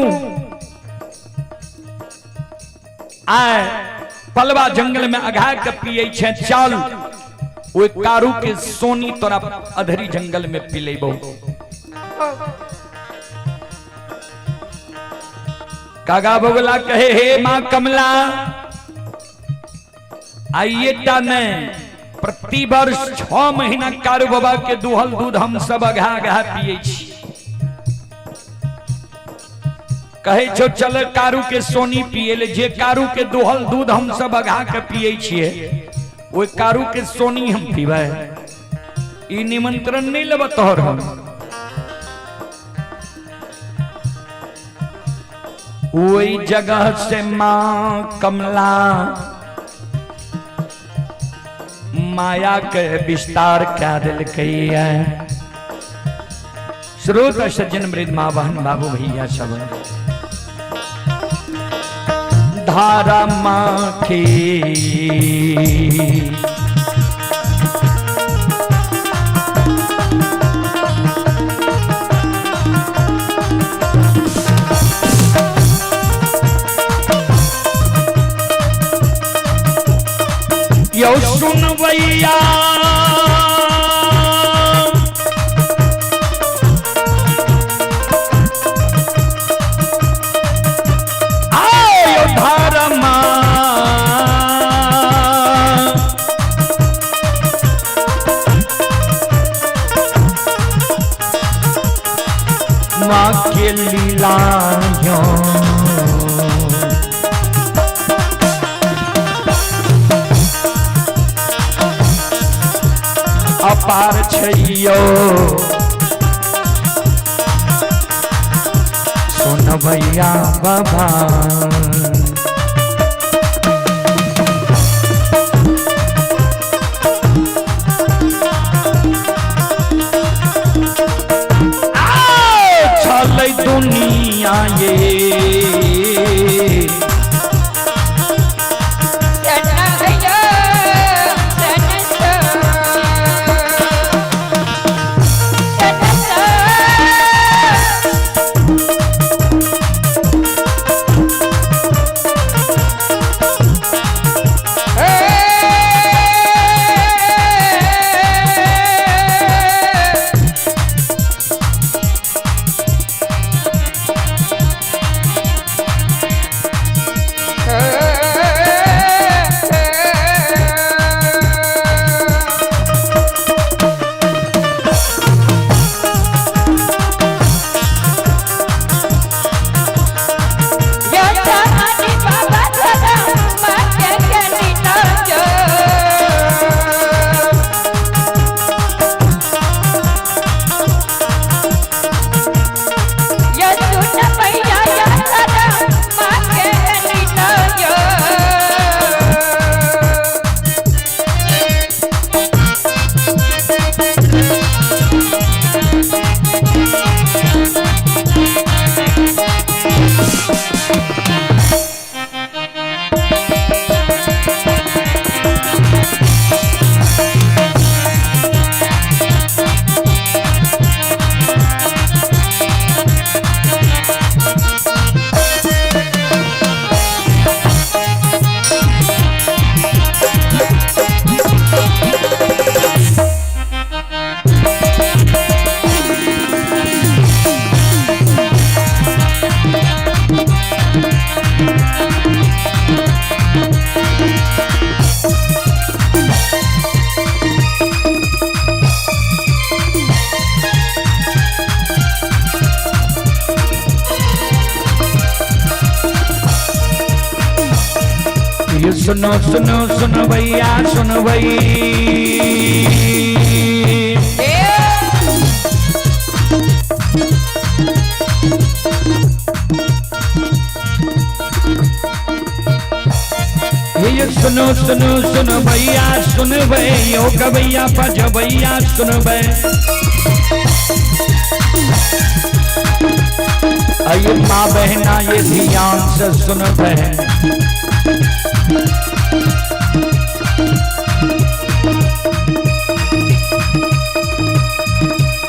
आए पलवा जंगल में अघा के पिए छे, चल ओहि कारू के सोनी तोरा अधरी जंगल में पिलेबो। कागा बगुला कहे, हे मां कमला, आइए टा ने प्रति वर्ष 6 महीना कारू बाबा के दुहल दूध हम सब अघा अघा पिए छी। कहे छो चल कारू के सोनी पिए ले, जे कारू के दुहल दूध हम सब अघा के पिए छिए ओहि कारू के सोनी हम पीबै, ई निमंत्रण नहीं लेब तोहर हम। वही जगह से मां कमला माया के विस्तार क्या दिलकै है। श्रोत सज्जन वृद्ध माँ बहन बाबू भैया सब, धारा माँ की यो सुनवैया आयो धर्मा माँ के लीला यो अपार छैयो, सुनबैया बाबा। छलै दुनिया ये सुनो सुनो सुनो भैया सुनो भई। ये सुनो सुनो सुनो भैया सुन भई, ओ गवैया पज भैया सुन भई। आइए माँ बहना ये ध्यान से सुन बहन।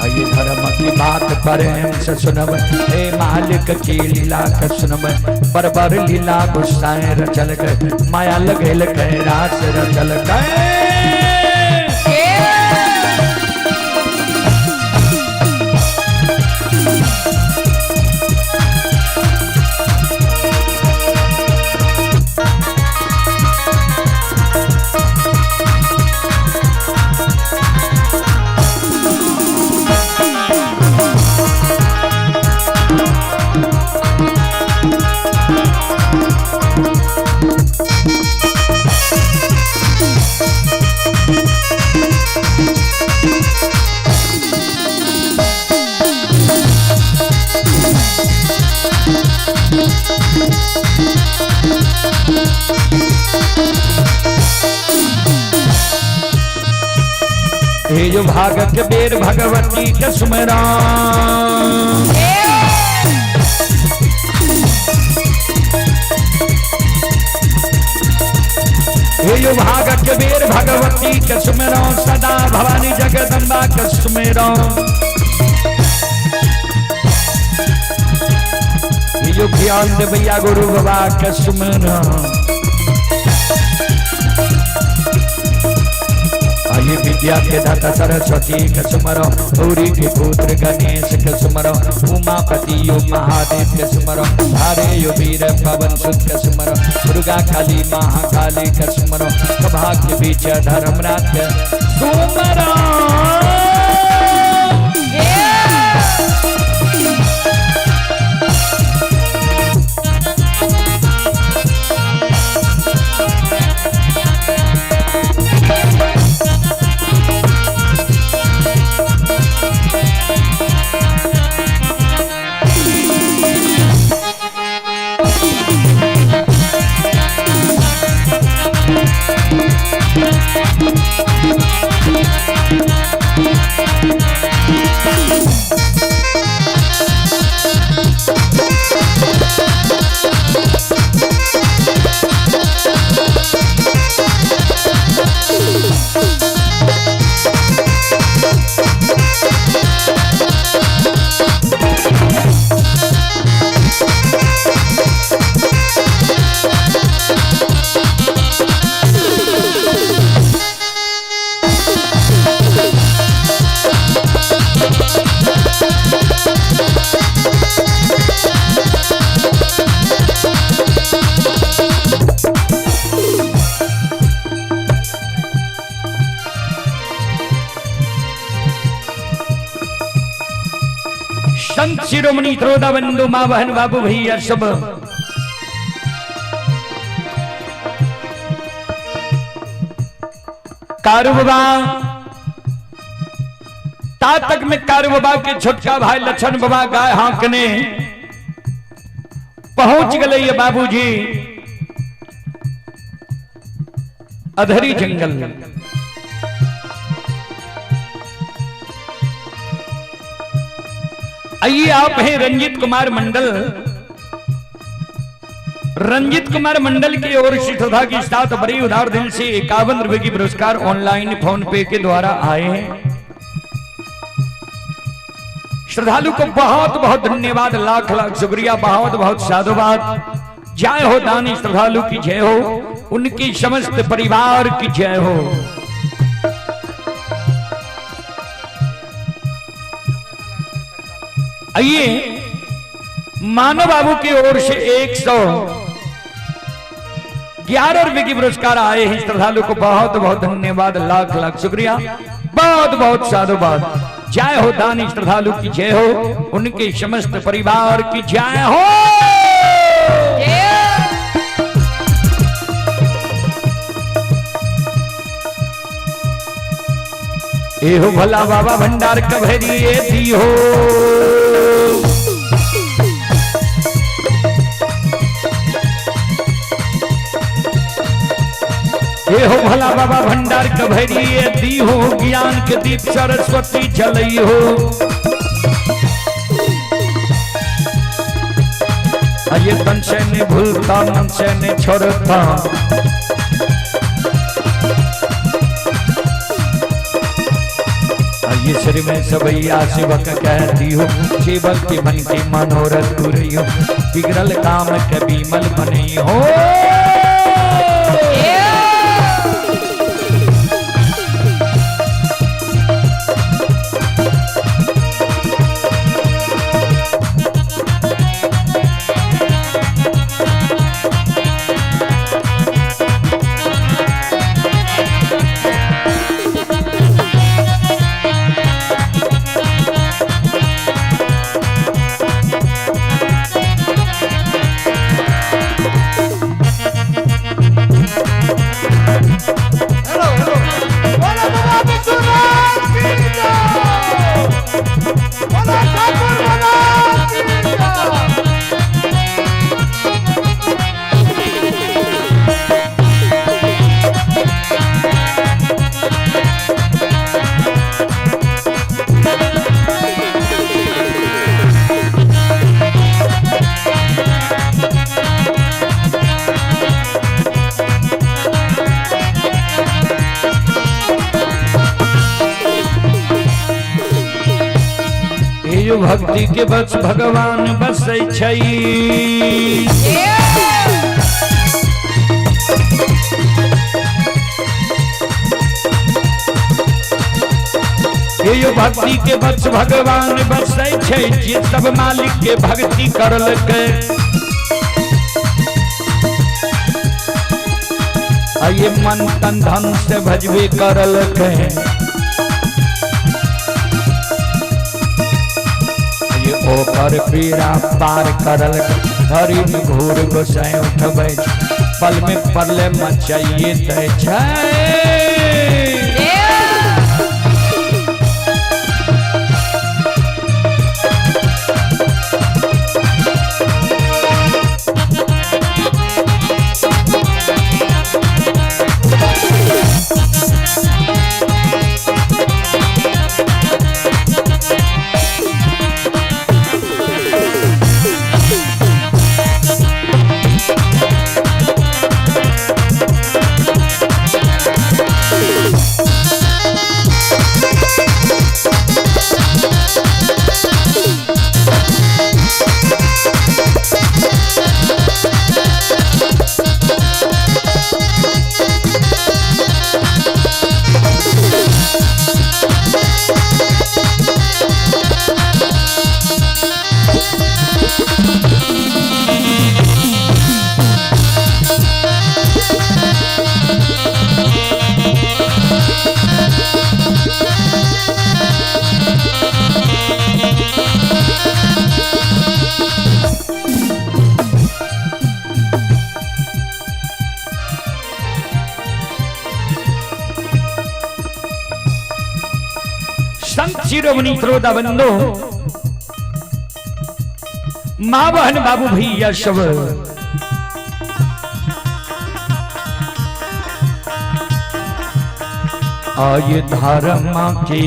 आइए धर्म की बात प्रेम से सुनब, हे मालिक की लीला का सुनब। बरबर लीला गुस्साए रचल गए, माया लगेल गए रास रचल गए। हे जो भाग के बेर भगवती के सुमरा, हे जो भाग के बेर भगवती के सुमरा, सदा भवानी जगदम्बा के सुमरा। हे जो ज्ञान दे भैया गुरु बाबा के सुमरा। ये विद्या के दाता सरस्वती के सुमरो, गौरी के पुत्र गणेश के सुमरो, उमापति यो महादेव के सुमरो, हरे यो वीर पवन सुत के सुमरो, दुर्गा काली महाकाली के सुमरो, सभा के बीच धर्मराज के सुमरो। संत शिरोमणि त्रोदा बंधु माँ बहन बाबू भैया सब कारू बाबा तातक में कारू बाबा के छोटका भाई लक्षण बाबा गाय हाँकने पहुंच गए ये बाबूजी अधरी जंगल। आइए आप हैं रंजीत कुमार मंडल। रंजीत कुमार मंडल की ओर से श्रद्धा के साथ बड़ी उदार दिल से 51 रुपए की पुरस्कार ऑनलाइन फोन पे के द्वारा आए हैं। श्रद्धालु को बहुत बहुत धन्यवाद, लाख लाख शुक्रिया, बहुत बहुत साधुवाद। जय हो दानी श्रद्धालु की जय हो, उनकी समस्त परिवार की जय हो। आइए मानव बाबू की ओर से 111 रुपए की पुरस्कार आए हैं। श्रद्धालु को बहुत बहुत धन्यवाद, लाख लाख शुक्रिया, बहुत बहुत साधुवाद। जय हो दानी श्रद्धालु की जय हो, उनके समस्त परिवार की जय हो। एहो भोला बाबा भंडार कभरिए दी हो। एहो भोला बाबा भंडार कभरिए दी हो, ज्ञान के दीप सरस्वती जलई हो। ये तन से नहीं भूलता मन से नहीं छोड़ता, ये श्री में सबैया सेवक कहती हो, सेवक के मन के मनोरथ पूरी हो, बिगड़ल काम के बीमल बनी हो। यो भक्ति के बस भगवान बसै छै। यो भक्ति के बस भगवान बसै छै, जे सब मालिक के भक्ति करलकै। ये मन तन धन से भजबे करलकै। ओकर पीड़ा पार करल धरी में घूर गोसाई उठबै, पल में परले मचाइए दै छै। संत शिरोमणि श्रोता बंधु, माँ बहन बाबू भैया सब, आये धर्म की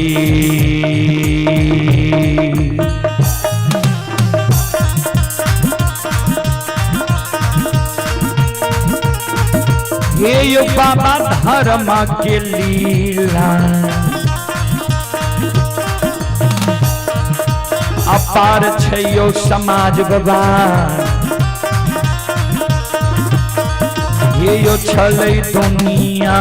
ये यो बाबा धर्म के लीला अपार छै यो समाज बाबा, ये यो छलै दुनिया।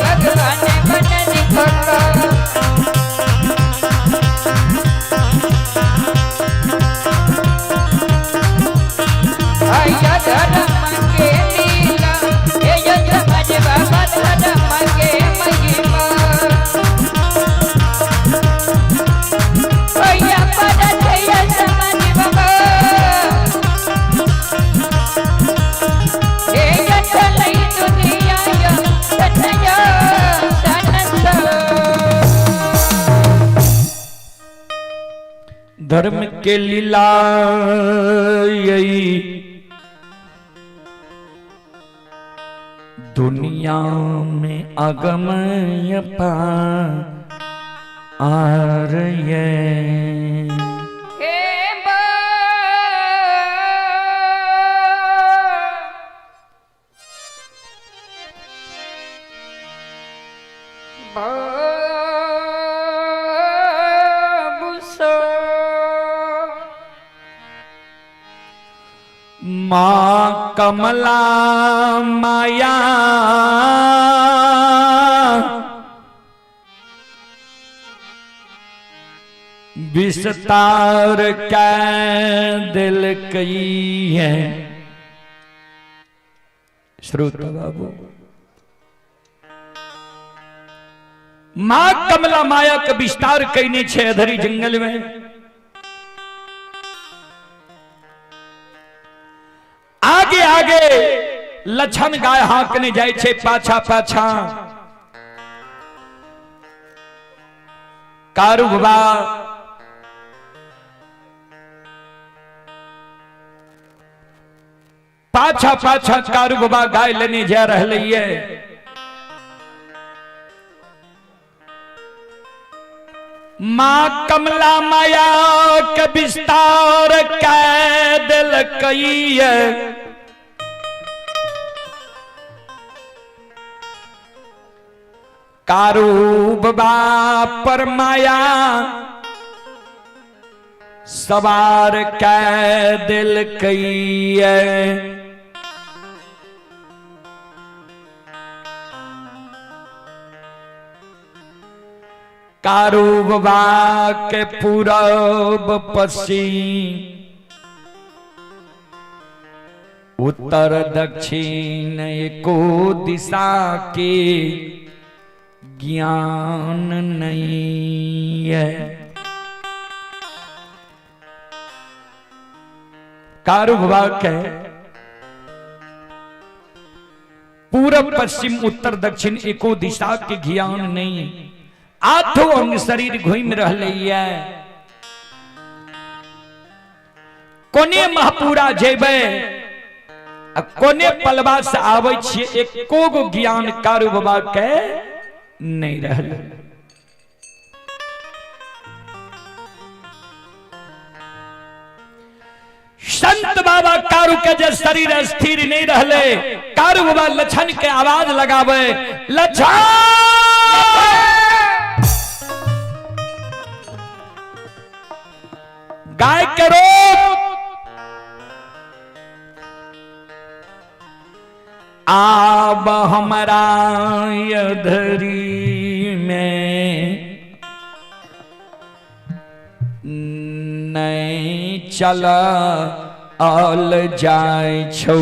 भगवान। धर्म के लीला यही दुनिया में अगम पार ये। हे बाबूसो माँ कमला माया विस्तार कै दिल कई है। श्रोता बाबू, माँ कमला माया के विस्तार कईने छे अधरी जंगल में। आगे आगे लछन गाय हाँकने जाय छे, पाछा पाछा कारू बाबा पाछा पाछा कारू बाबा गाय लेने जा रहे ये। माँ कमला माया के विस्तार कै दिल कई है। कारू बाबा पर माया सवार कै दिल कई है। कारू बाबा के पूरब पश्चिम उत्तर दक्षिण एको दिशा के ज्ञान नहीं है। कारू बाबा के पूरब पश्चिम उत्तर दक्षिण एको दिशा के ज्ञान नहीं, आठों अंग शरीर घूम रहे है। कोने महपूरा जेबै आ कोने पलवा से आबै छियै, एको गो ज्ञान कारू बाबा के नहीं रहल। संत बाबा कारू के जे शरीर स्थिर नहीं रहले, कारू बाबा लछन के आवाज लगावे, लछन गाय के रोक, आब हमरा अधरी में नहीं चल आल जाय छौ।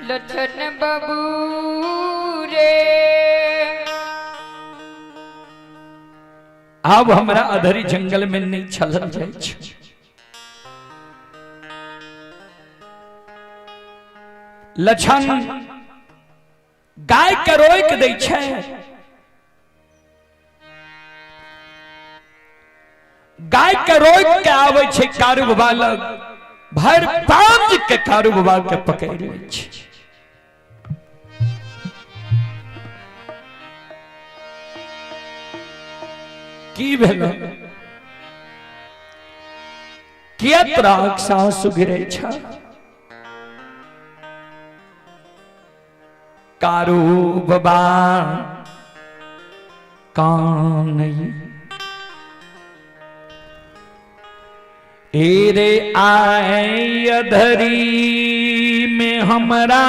लछन बाबू रे, आब हमरा अधरी जंगल में नहीं चलल जाय छौ। लछन गाय के रोक दै छै, गाय के रोक के आबै छै कारू बाबा लग, भरि पाँज के कारू बाबा के पकड़ि लै छै। की भेल? किया तोरा सासु गिरै छ? कारू बाबा कान रे आए अधरी में हमरा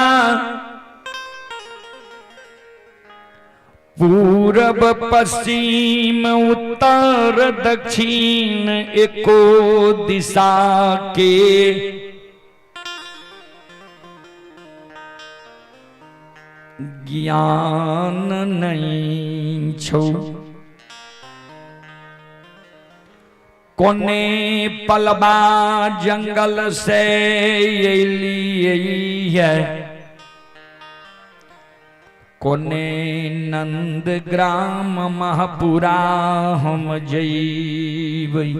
पूरब पश्चिम उत्तर दक्षिण एको दिशा के ज्ञान नहीं छौ। कोने पलबा जंगल से अलियै है, कोने नंद ग्राम महपुरा हम जइबै।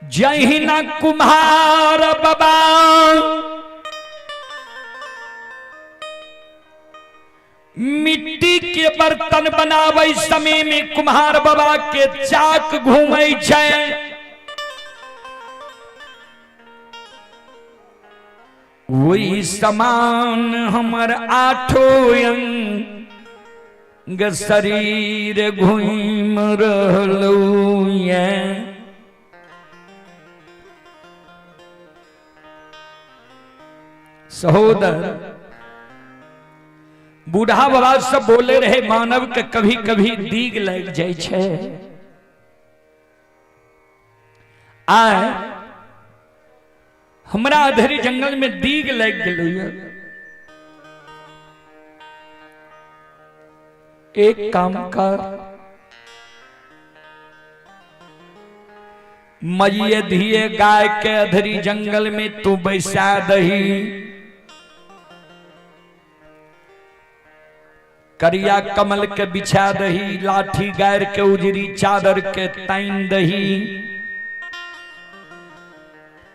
जहिना कुम्हार बाबा मिट्टी के बर्तन बनावे समय में कुम्हार बाबा के चाक घूमै छै, वही समान हमर आठो अंग शरीर घूम रहलौ ये। सहोदर बूढ़ा बाबा सब बोले रहे मानव के कभी कभी दीग लग जाय छै। आय हमरा अधरी जंगल में दीग लग गेलै। एक काम कर, मैये धिये गाय के अधरी जंगल में तू बैसा दही, करिया कमल के बिछा दही, लाठी गायर के उजरी चादर के ताइन दही,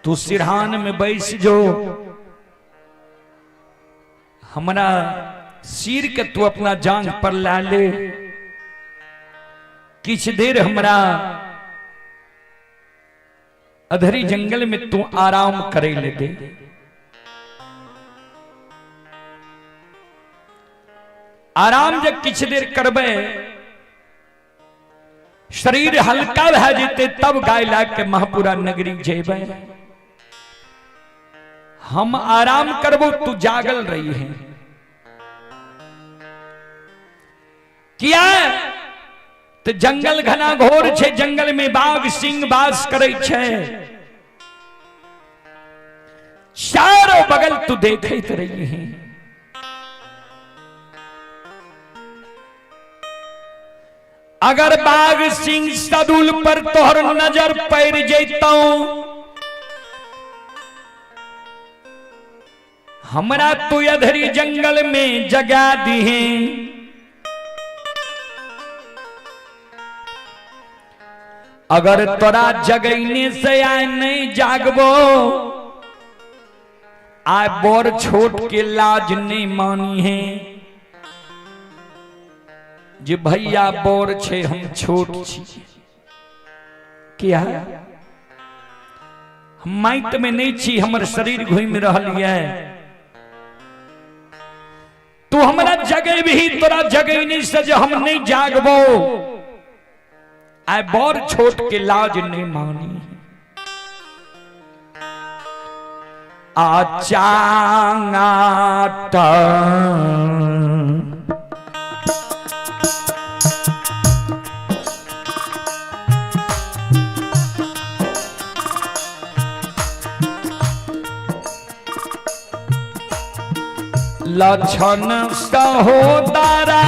तू सिरहान में बैस जो, हमरा सिर के तू अपना जांग पर ला ले, किछ देर हमरा अधरी जंगल में तू आराम करे ले दे। आराम जब किछ देर करबे, शरीर हल्का भए जेते, तब गाय ला के महपुरा नगरी जेबे। हम आराम करबो तू जागल रही है। किया तो जंगल घना घोर छे, जंगल में बाघ सिंह बास करे छे, चारों बगल तू देखत रही है। अगर बाघ सिंह सदुल पर तोहर नजर पड़ जैतौ, हमरा तू अधरी जंगल में जगा दिहे। अगर तोरा जगैने से आय नहीं जागबो, आय बड़ छोट के लाज नहीं मानी है जे भैया बड़ छे हम छोट छी। किया हम माइत में नहीं छी, हमर शरीर घूम रहल ये, तू हमरा जगह भी तोरा जगैने से जे हम नहीं जागबो, आय बड़ छोट के लाज नहीं मानी। आचांगाटा लक्षण सहोदरा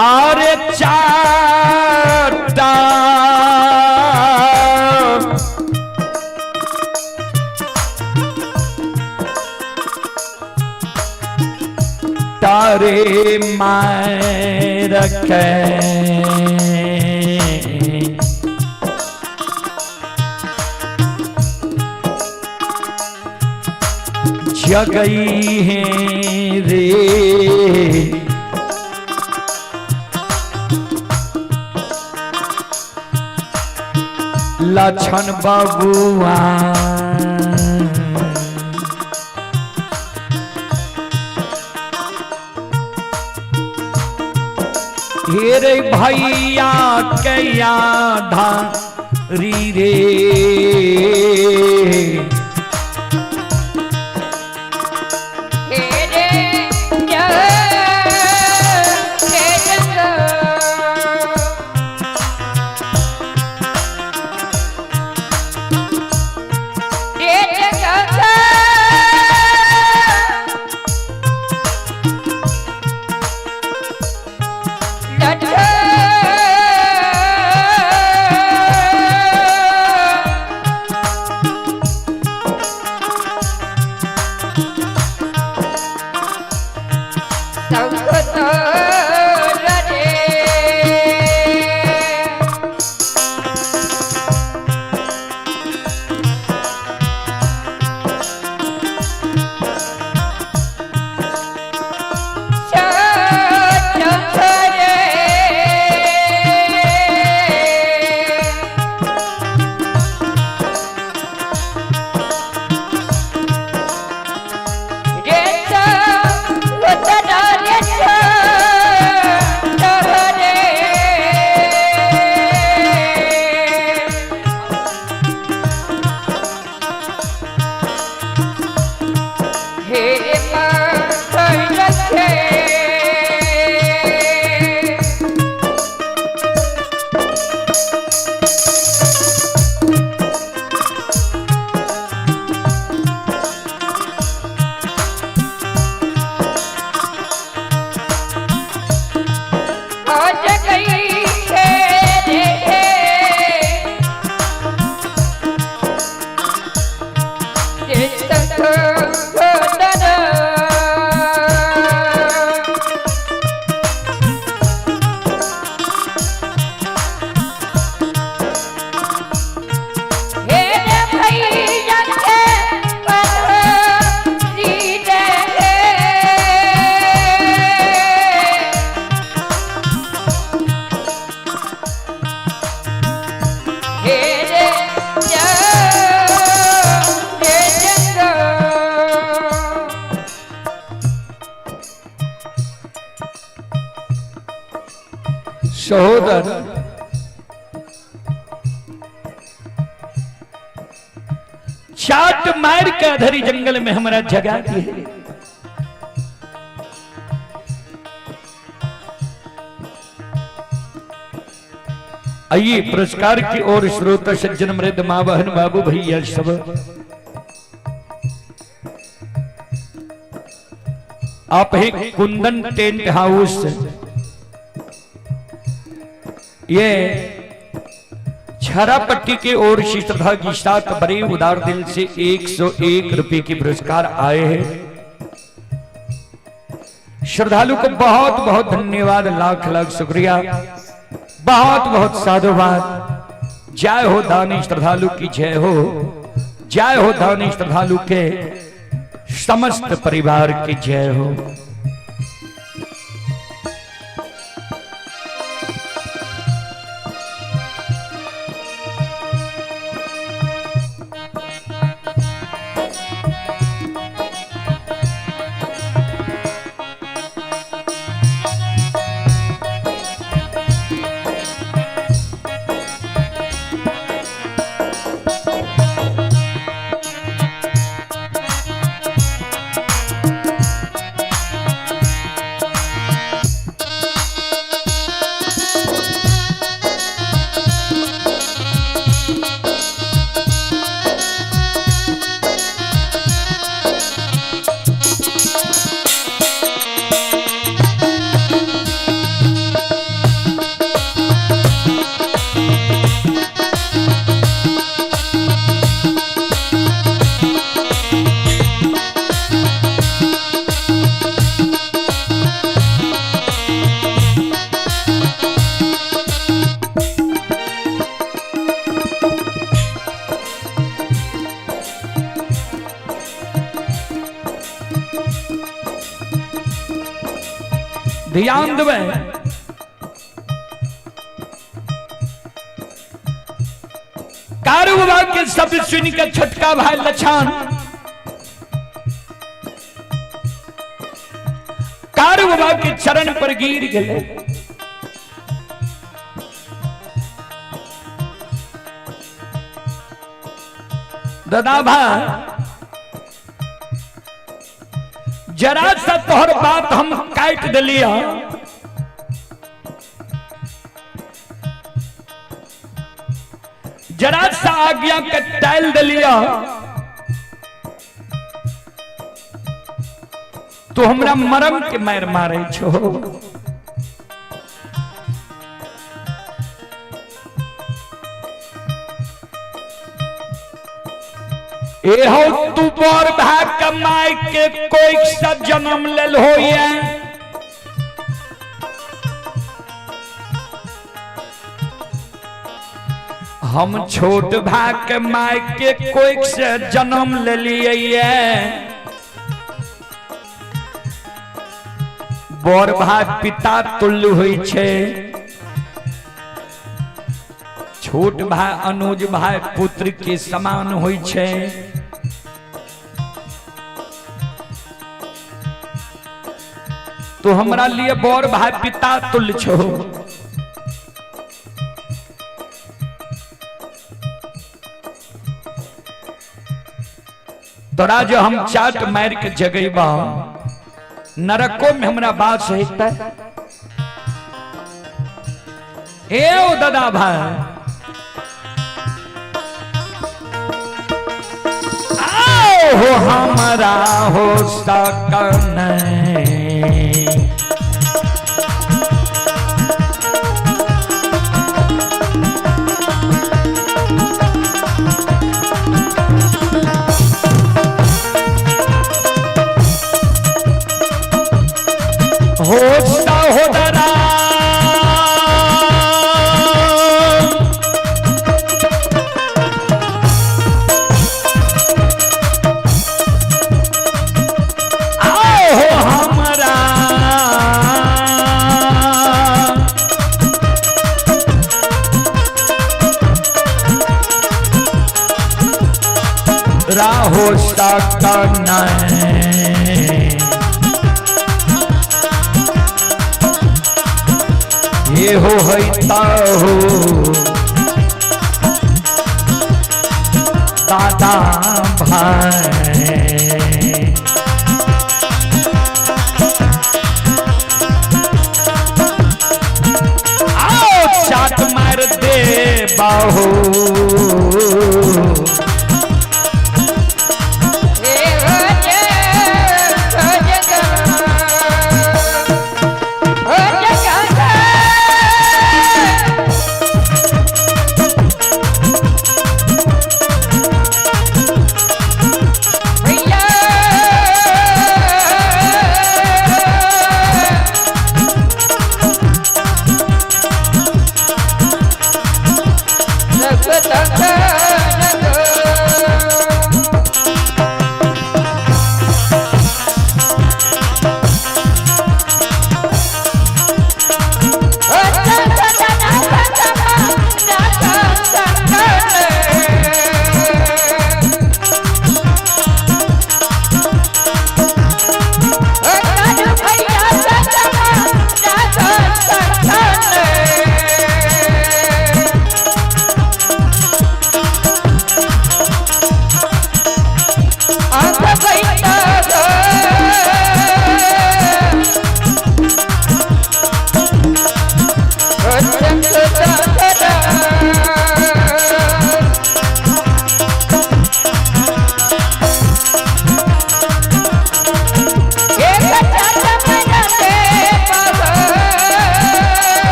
आरे चाटा तारे मार के जगई है रे। लक्षण बबुआ हे रे भैया कैया धारी रे, सहोदर रे। हे माखन रखे। आज गई है रे रे सहोदर। हे रे भैया के पथरी रे। हे रे रे जंग। सहोदर, चाट मार के अधरी जंगल में हमारा जगा दी है। आइए पुरस्कार की ओर श्रोता सज्जन मृद माँ बहन बाबू भैया सब। आप है कुंदन टेंट हाउस, ये छारापट्टी के ओर से श्रद्धा की साथ बड़े उदार दिल से 101 रुपए के पुरस्कार आए हैं। श्रद्धालु को बहुत बहुत धन्यवाद, लाख लाख शुक्रिया, बहुत बहुत साधुवाद। जय हो दानी श्रद्धालु की जय हो, जय हो दानी श्रद्धालु के समस्त परिवार की जय हो। ध्यान देवे, कारू बाबा के शब्द सुन के छोटका भाई लछान कारू बाबा के चरण पर गिर गए। दादा भाई, जरा सा तोहर बात हम काट दिलिया, जरा सा आज्ञा के टाल दिलिया, तो हमरा मरम के मार मारे छो। ए हो तू बर भाग कमाई के कोई सा जन्म लेल होइए, हम छोट भाई के my के कोख से जन्म लेलिए ये। बड़ भाई पिता तुल्य होइ छै, छोट भाई अनुज भाई पुत्र के समान होइ छै। तो हमरा लिए बड़ भाई पिता तुल्य छो। तोरा जो हम चाट मार के जगेबा नरको में हमरा बात हेतै। ए ओ दादा भाई, आओ हो हमरा हो सकन हो सहोदरा, आओ हो हमरा राहो सकन ये हो हैता हो दादा भाई। आओ चाट मार दे बाहू।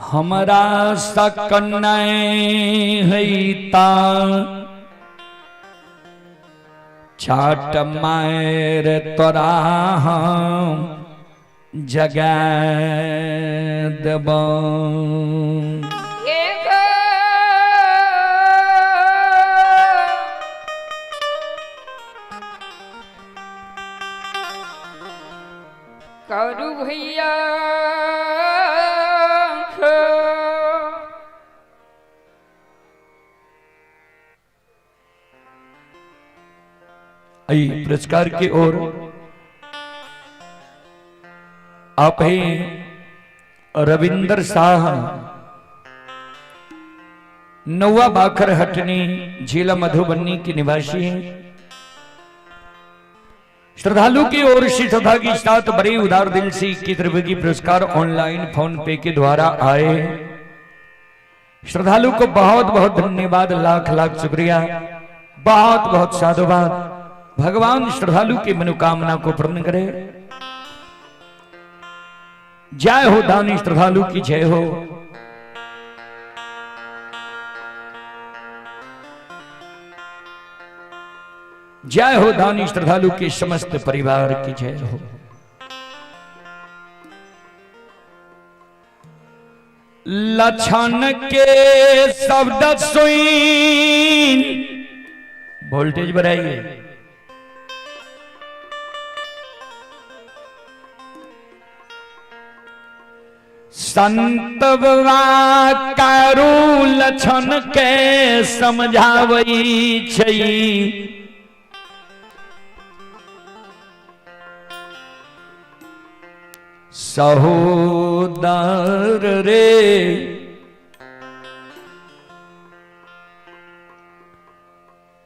हमरा सकन हैता चाट मार तोरा हम जगा देबौ। करू भैया आई पुरस्कार की ओर आप ही रविंद्र शाह, नौवा बाखर हटनी, जिला मधुबनी के निवासी हैं। श्रद्धालु की ओर से श्रद्धा के साथ बड़े उदार दिल से 21 रुपए की पुरस्कार ऑनलाइन फोन पे के द्वारा आए। श्रद्धालु को बहुत बहुत धन्यवाद, लाख लाख शुक्रिया, बहुत बहुत साधुवाद। भगवान श्रद्धालु की मनोकामना को पूर्ण करे। जय हो दानी श्रद्धालु की जय हो। जय हो दानी श्रद्धालु के समस्त परिवार की जय हो। लक्षण के शब्द सुन, वोल्टेज बढ़ाइए। संत कारू लक्षण के समझावई छई, सहोदर रे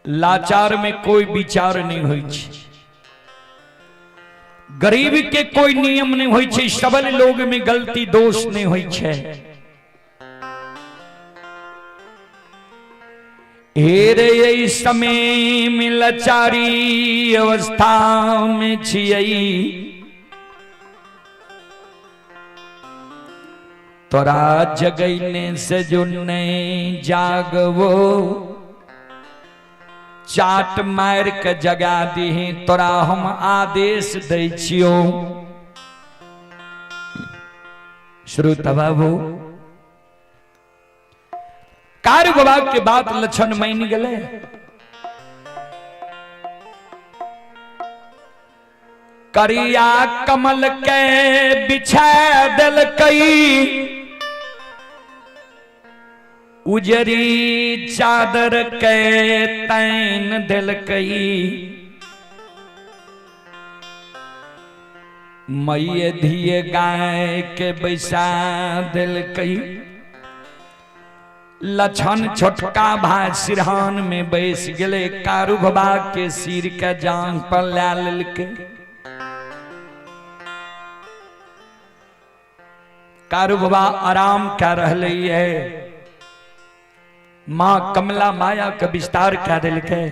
लाचार में कोई विचार नहीं होई छे, गरीब के कोई नियम नहीं होई छे, सबल लोग में गलती दोष नहीं होई छे। हे रे ये समय में लाचारी अवस्था में छियई, तोरा जगैने से जो नहीं जागवो, चाट मार के जगा दीही तोरा हम आदेश दै छियो। श्रोता बाबू कार बाबा के बात लक्षण मान गले। करिया कमल के बिछा दिलकई, उजरी चादर के तैन दिलकई, मैये धिये गाय के बैसा दिलकई। लक्षण छोटका भाई सिरहान में बैस गेले, कारू बाबा के सिर के जांग पर ला लेलकै। कारू बाबा आराम कर रहले है, मां कमला माया के विस्तार कर दिलकै।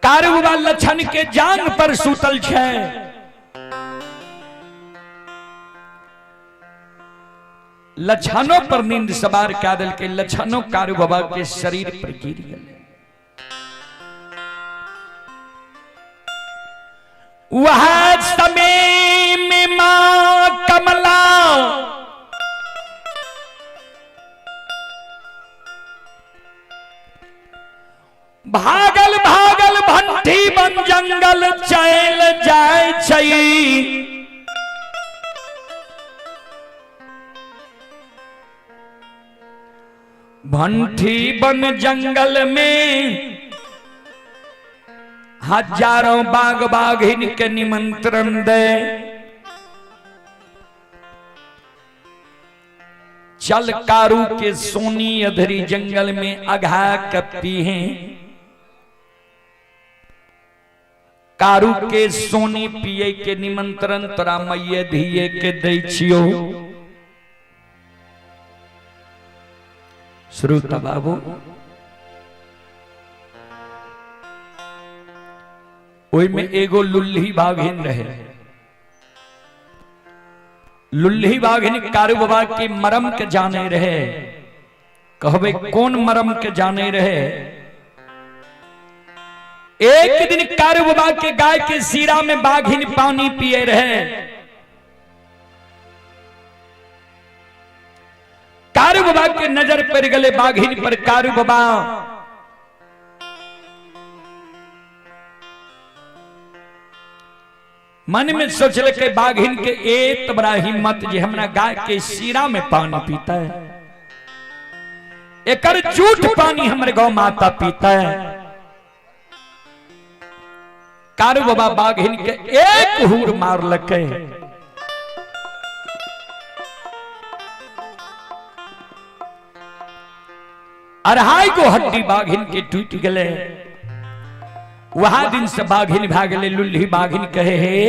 कारू बाबा लक्षण के जांग पर सुतल छै। लक्षणों पर नींद सवार कर दिलकै, लक्षणों कारू बाबा के शरीर पर गिर गए। वह समय में मां कमला भागल भागल भंठी बन जंगल चल जाय छै। भंठी बन जंगल में हजारों बाघ बाघिन के निमंत्रण दे, चल कारू के सोनी अधरी जंगल में अघा कपी हैं। कारू के सोनी पिए के निमंत्रण तोरा मैये धिये के दै छियो। श्रोता बाबू ओई में एगो लुल्ही बाघिन रहे। लुल्ही बाघिन कारू बाबा के मरम के जाने रहे। कहबे कौन मरम के जाने रहे? एक दिन कारू बाबा के गाय के सीरा में बाघिन पानी पिए रहे। कारू बाबा के नजर पड़ गले बाघिन पर। कारू बाबा मन में सोचल के बाघिन के एत बड़ा हिम्मत जे हमरा गाय के सीरा में पानी पीता है, एकर झूठ पानी हमर गौ माता पीता है। कारू बाबा बाघिन के एक हूर मारलकै। अढ़ाई गो हड्डी बाघिन के टूट गले। वहां दिन से बाघिन भागले। लुल्ही बाघिन कहे हे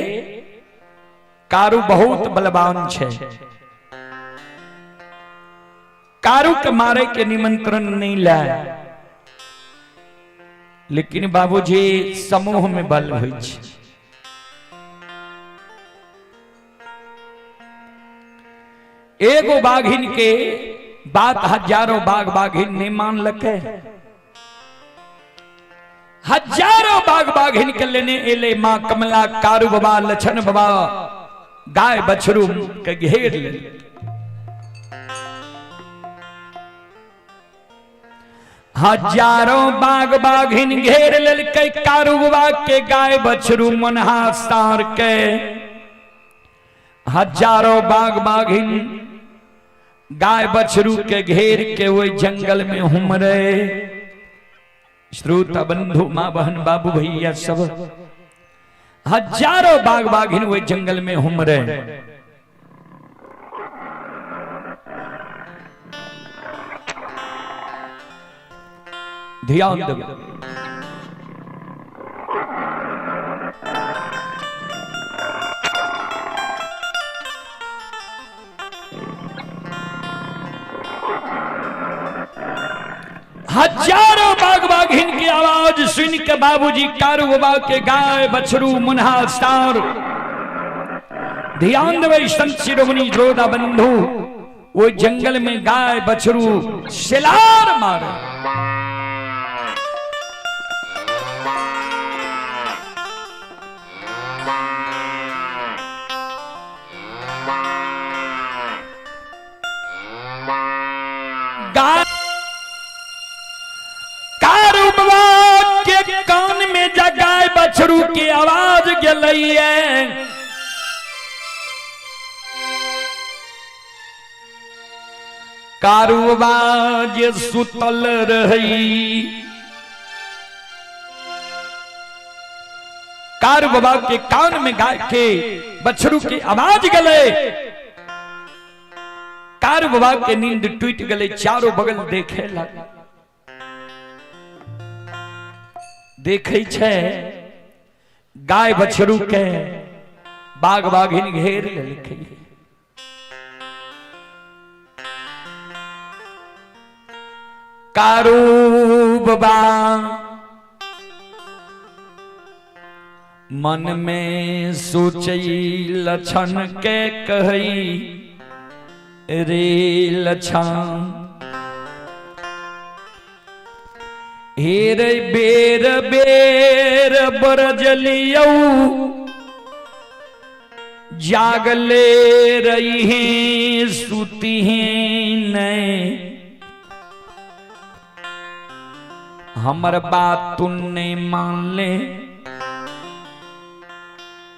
कारू बहुत बलवान छे, कारू के मारे के निमंत्रण नहीं लाए। लेकिन बाबूजी समूह में बल होइ छे। एगो बाघिन के बात हजारों बाघ बाघिन नहीं मान लके। हजारों बाघ बाघिन के लेने एले माँ कमला, कारू बाबा, लछन बाबा, गाय बछरू के घेर ले। हजारों बाघ बाघिन घेर लेलकै कारू बाबा के, गाय बछरू मनहा सार के। हजारों बाघ बाघिन गाय बछरू के घेर के वही जंगल में हुमरे। श्रोता बंधु, माँ बहन, बाबू भैया सब, हजारों बाघ बाघिन वही जंगल में हुमरे। ध्यान दो। हजारों बाघ बाघिन की आवाज सुन के बाबूजी कारू बाबा के गाय बछरू मुन्हा सार। ध्यान देवे संत शिरोमणि जोधा बंधु, वो जंगल में गाय बछरू सिलार मारे। कारू बाबा के कान में जगाए बछरू के आवाज गेलैये। कारू बाबा जे सुतल रही, कारू बाबा के कान में गाय के बछरू के आवाज गले। कारू बाबा के नींद टूट गले, चारों बगल देखे लगा। देखे छे गाय बछरू के बाघ बाघिन घेर लेलकै। कारू बाबा मन में सोचई लछन के कहई रे लछन, हे रे बेर बेर बरजलियौ जागले रही हैं सुती हैं नहीं, हमर बात तुम नहीं मान ले।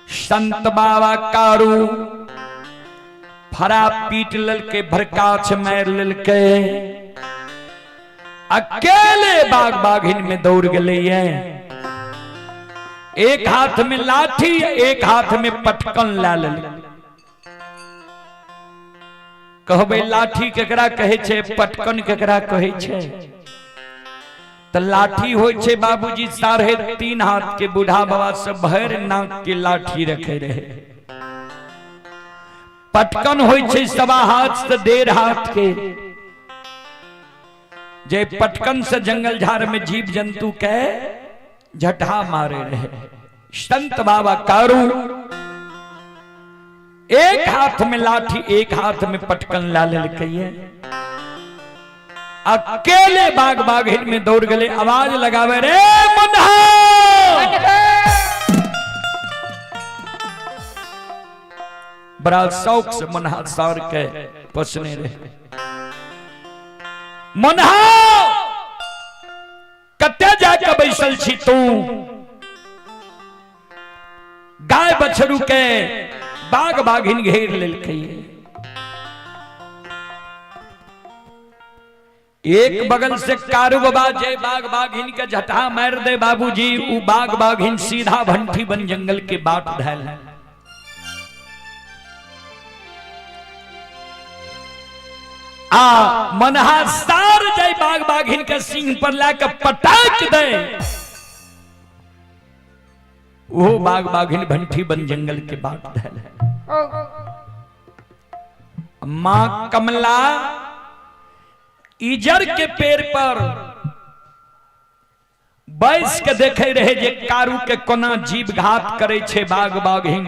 संत बाबा कारू फरा पीट ललके, भरकाछ मार ललके, अकेले बाघ बाघिन में दौड़ गए। एक हाथ में लाठी, एक हाथ में पटकन ला ललके। कहबे लाठी केकरा कहै छे, पटकन केकरा कहै छे? त लाठी होइ छे बाबूजी 3.5 हाथ के, बूढ़ा बाबा सब भर नाक के लाठी रखे रहे। पटकन होइ छे 1.25 हाथ से 1.5 हाथ के। जे पटकन से जंगल झाड़ में जीव जंतु के झटहा मारे रहे। संत बाबा कारू एक हाथ में लाठी, एक हाथ में पटकन ला लेलकै। अकेले बाघ बाघिन में दौड़ गए, आवाज लगावे रे मुन्हा। बड़ा शौक से मुन्हा सार के पोसने रहे। मुन्हा कते जाके बैसल छी तू? गाय बछरू के बाघ बाघिन घेर लेलकै। एक बगल से कारू बाबा जय बाघ बाघिन के झटहा मार दे बाबूजी, उ बाघ बाघिन सीधा भंठी बन जंगल के बाट धैल। आ मनहा सार जय बाघ बाघिन के सिंह पर लाके पटाक दे, वो बाघ बाघिन भंठी बन जंगल के बाट धैल। मां कमला इजर के पेड़ पर बैस के देखे रहे जे कारू के कोना जीव घात करे छे बाघ बाघिन।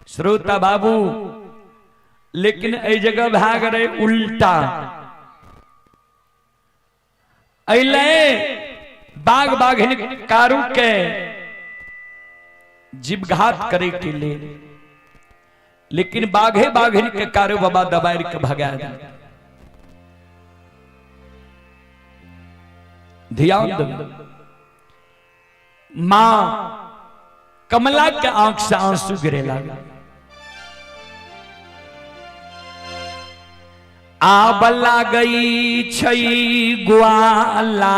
श्रोता बाबू, लेकिन ए जगह भाग रहे उल्टा। अइले बाघ बाघिन कारू के जीवघात करे के लिए, लेकिन बाघे बाघिन के कारू बाबा दबार के भगा दे। ध्यान दो, मां कमला के आंख से आंसू गिरे लगा। आब लागई छई ग्वाला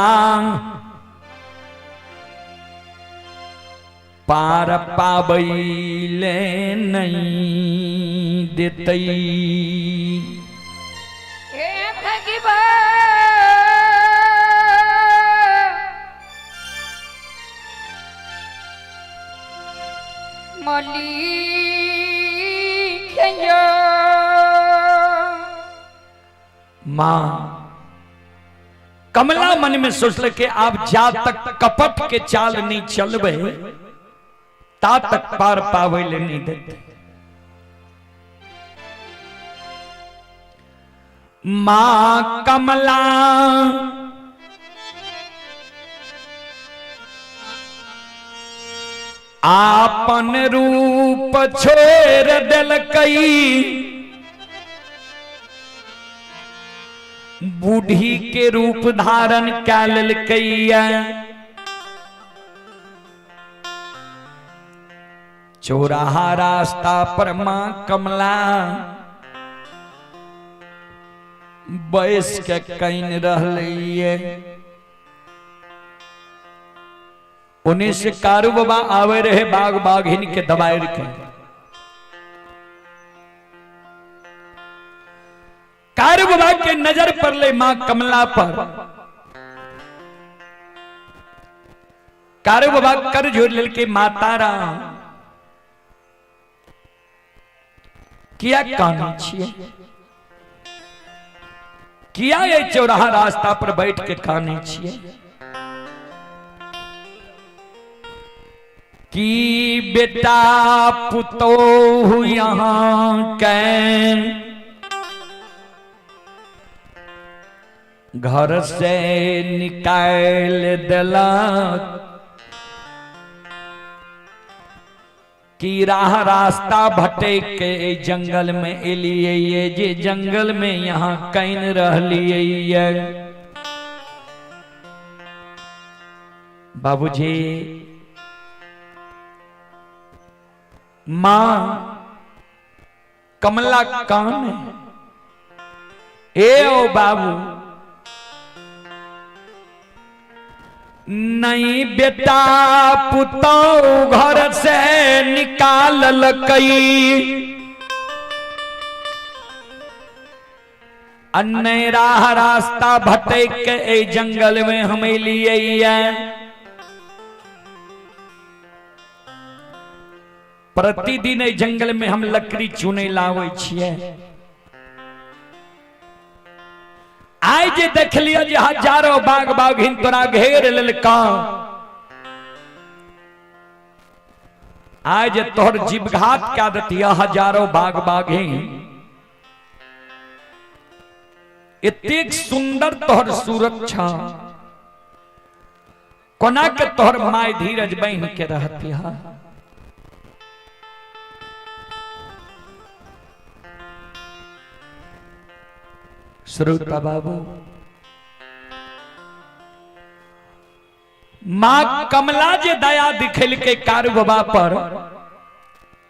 पार पाबैले नहीं देतई। हे भगवान मलिक मां कमला मन में सोचल के आप जा तक कपट के चाल नहीं चलबे ता तक पार पावे ले नहीं देते। मां कमला आपन रूप छोड़ दिलकई, बूढ़ी के रूप धारण कै लेलकई। चौराहा रास्ता पर मां कमला बैस के can रहलै। उन्हें से कारू बाबा आवे रहे बाघ बाघिन के दबाए के। कारू बाबा के नजर पर ले मां कमला पर। कारू बाबा कर जोड़ लेके माता राम किया कानै छियै, किया ये चौराहा रास्ता पर बैठ के कानै छियै? कि बेटा पुतोहु यहां के घर से निकाल देलक, कि राह रास्ता भटक के जंगल में एलिए, ये जे जंगल में यहाँ can रहलिए। बाबूजी मां कमला कौन है? ए ओ बाबू नहीं बेटा पुतौ घर से निकाल लकई, अन्य राह रास्ता भटक के जंगल में हम लिए। प्रतिदिन जंगल में हम लकड़ी चुने लावे छियै। आइ जे देख लिया जे हजारों बाघ बाघिन तोरा घेर लेलका, आइ जे तोहर जीवघात क्या देतिया हजारों बाघ बाघिन। एतेक सुंदर तोहर सूरत छा, कोना के तोहर my धीरज बहन के रहती हा। श्रोता बाबू मां कमला जे दया दिखेल के कारू बाबा पर,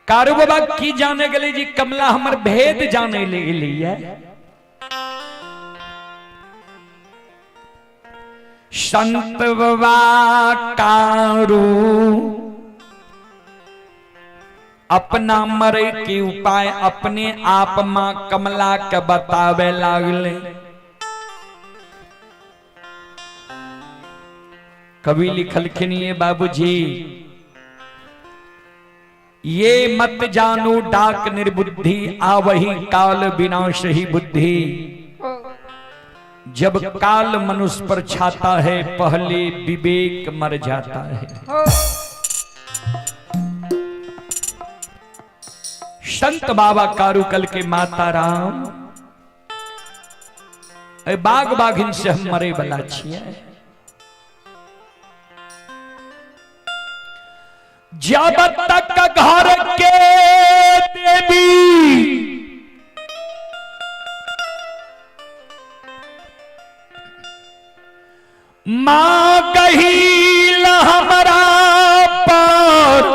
कारू बाबा की जाने गले जी कमला हमर भेद जाने ले लिए। संत बाबा कारू अपना मरे के उपाय अपने आप मां कमला के बतावे लागले। कवि लिखलखिन ये बाबूजी, ये मत जानो डाक निर्बुद्धि आवही काल विनाश ही बुद्धि। जब काल मनुष्य पर छाता है पहले विवेक मर जाता है। संत बाबा कारूकल के माता राम बाघ बाघिन से हम मरे वाला छियै। जब तक घर के देवी माँ गहील हमरा पर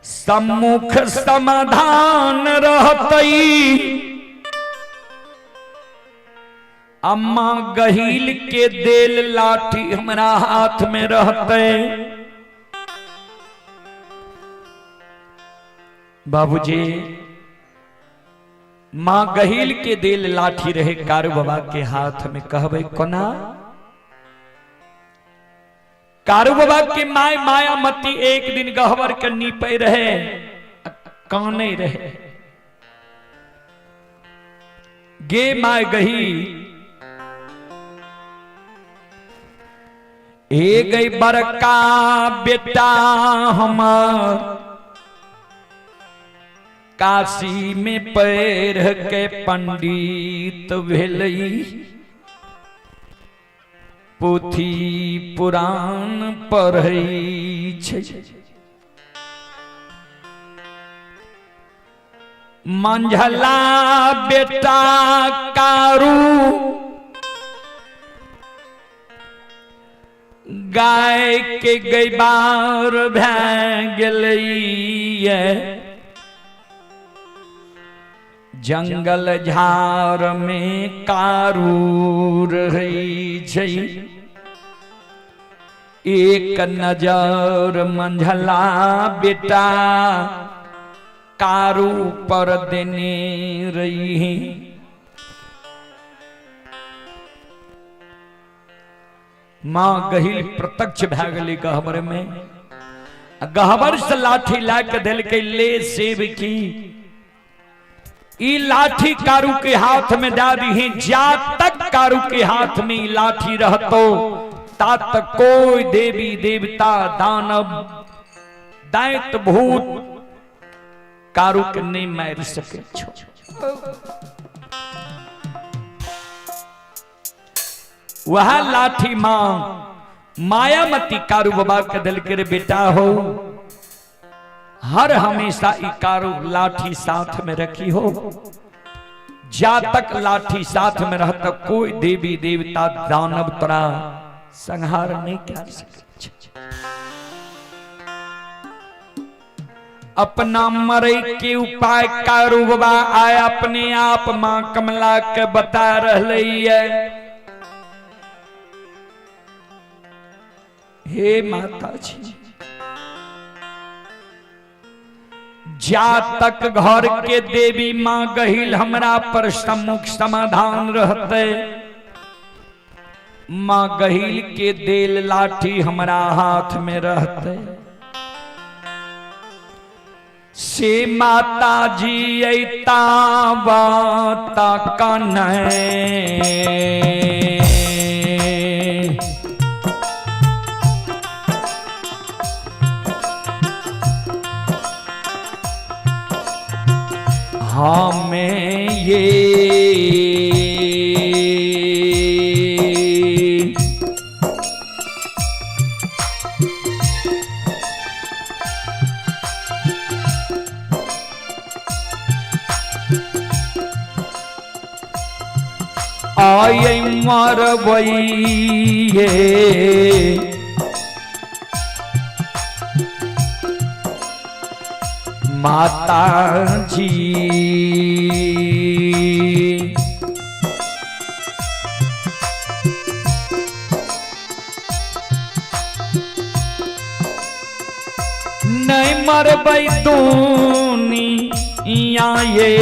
सम्मुख समाधान रहतई, अम्मा गहील के देल लाठी हमरा हाथ में रहते। बाबूजी माँ गहील के देल लाठी रहे कारू बाबा के हाथ में, कहबे कोना? कारू बाबा के my Mayamati एक दिन गहबर के नीपे रहे, काने रहे, गे my गही ए गई बड़का बेटा हमार काशी में पैर के पंडित भेलई, पोथी पुराण पढ़ै छै, मंझला बेटा कारू गाय के गैबार भै गेलैये, जंगल झाड़ में कारू रहै छै, एक नजर मंझला बेटा कारू पर देने रही। माँ गहिल प्रत्यक्ष भै गेलै गहबर में, गहबर से लाठी ला के देलकै ले सेब की, ई लाठी कारू के हाथ में दे दीही, जा तक कारू के हाथ में ई लाठी रहतो ता तक कोई देवी देवता दानव दैत्य भूत कारू के नहीं मार सके छो। वह लाठी मां मायामती कारू बाबा के दिल के रे बेटा हो, हर हमेशा ई कारू लाठी साथ में रखी हो, जा तक लाठी साथ में रहता कोई देवी देवता दानव तोरा संहार नहीं कर सके। अपना मरे के उपाय कारू बाबा आय अपने आप मां कमला के बता रहे है, हे माता जी जा तक घर के देवी मां गहिल हमरा पर सम्मुख समाधान रहते, मां गहिल के देल लाठी हमरा हाथ में रहते, से माता जी ऐता बाता कन्हे हमें ये आए मरबइये माता जी नहीं मरबै दुनिया ये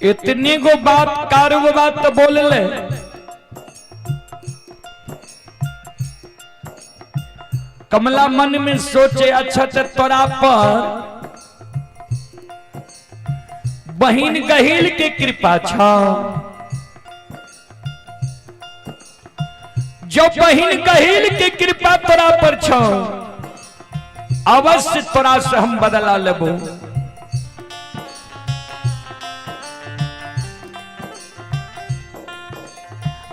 इतनी गो बात कारू बात तो बोल ले। कमला मन में सोचे अच्छा तो तोरा पर बहिन गहील के कृपा छ, जो बहिन गहील के कृपा तोरा पर छ अवश्य तोरा से हम बदला लेबो।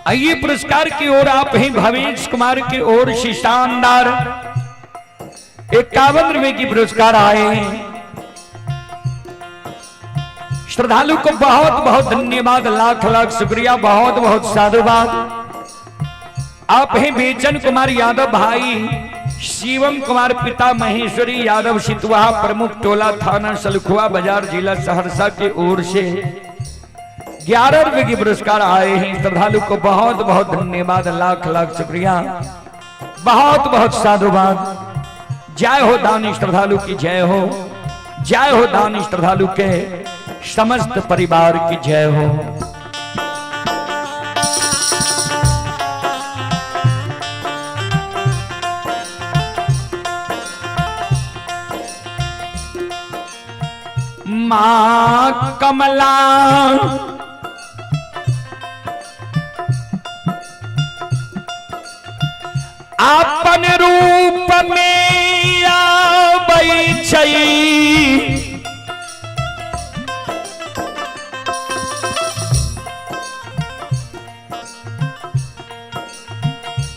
आइए पुरस्कार की ओर आप ही भवेश कुमार की ओर से शानदार 51 रुपए की पुरस्कार आए हैं। श्रद्धालु को बहुत बहुत धन्यवाद, लाख लाख शुक्रिया, बहुत बहुत साधुवाद। आप हैं बेचन कुमार यादव भाई, शिवम कुमार पिता महेश्वरी यादव सितुआ प्रमुख टोला थाना सलखुआ बाजार जिला सहरसा की ओर से 11 रुपए की पुरस्कार आए हैं। श्रद्धालु को बहुत बहुत धन्यवाद, लाख लाख शुक्रिया, बहुत बहुत साधुवाद। जय हो दानी श्रद्धालु की जय हो, जय हो दानी श्रद्धालु के समस्त परिवार की जय हो। मां कमला अपन रूप में आबै छै,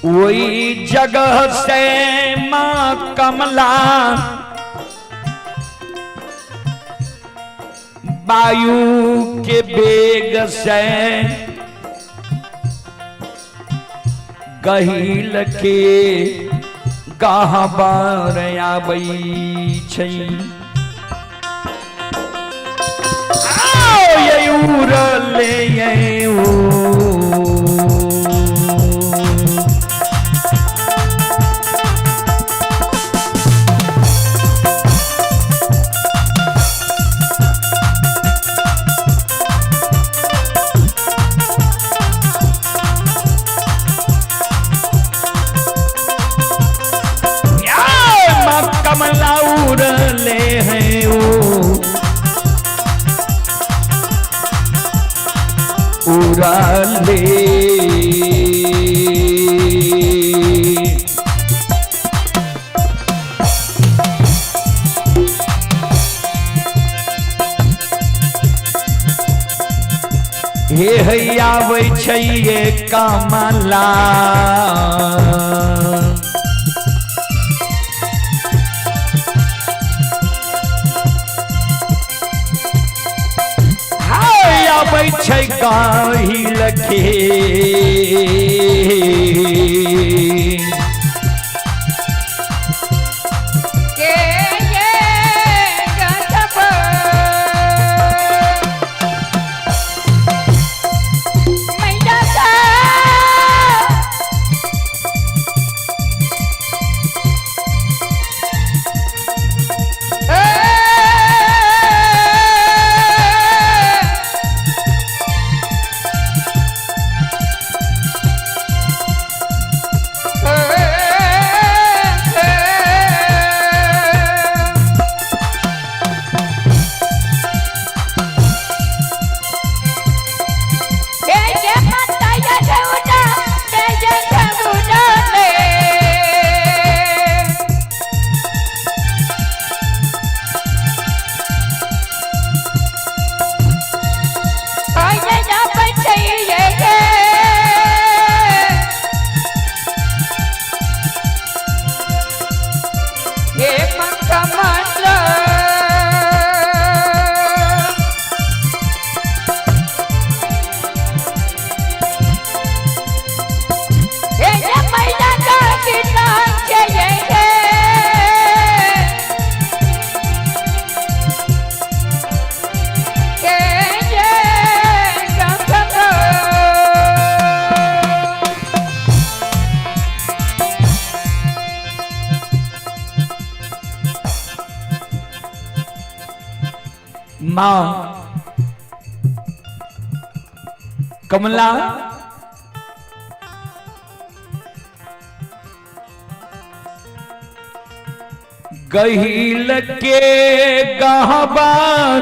वही जगह से मां कमला वायु के बेग से गहील के गहबर आबै छै। उड़ले कमला उड़ले हैं ओ उड़ले। हे हैया आबै छै ये कमला आबै छै गहिल के मां कमला गहील के गहबर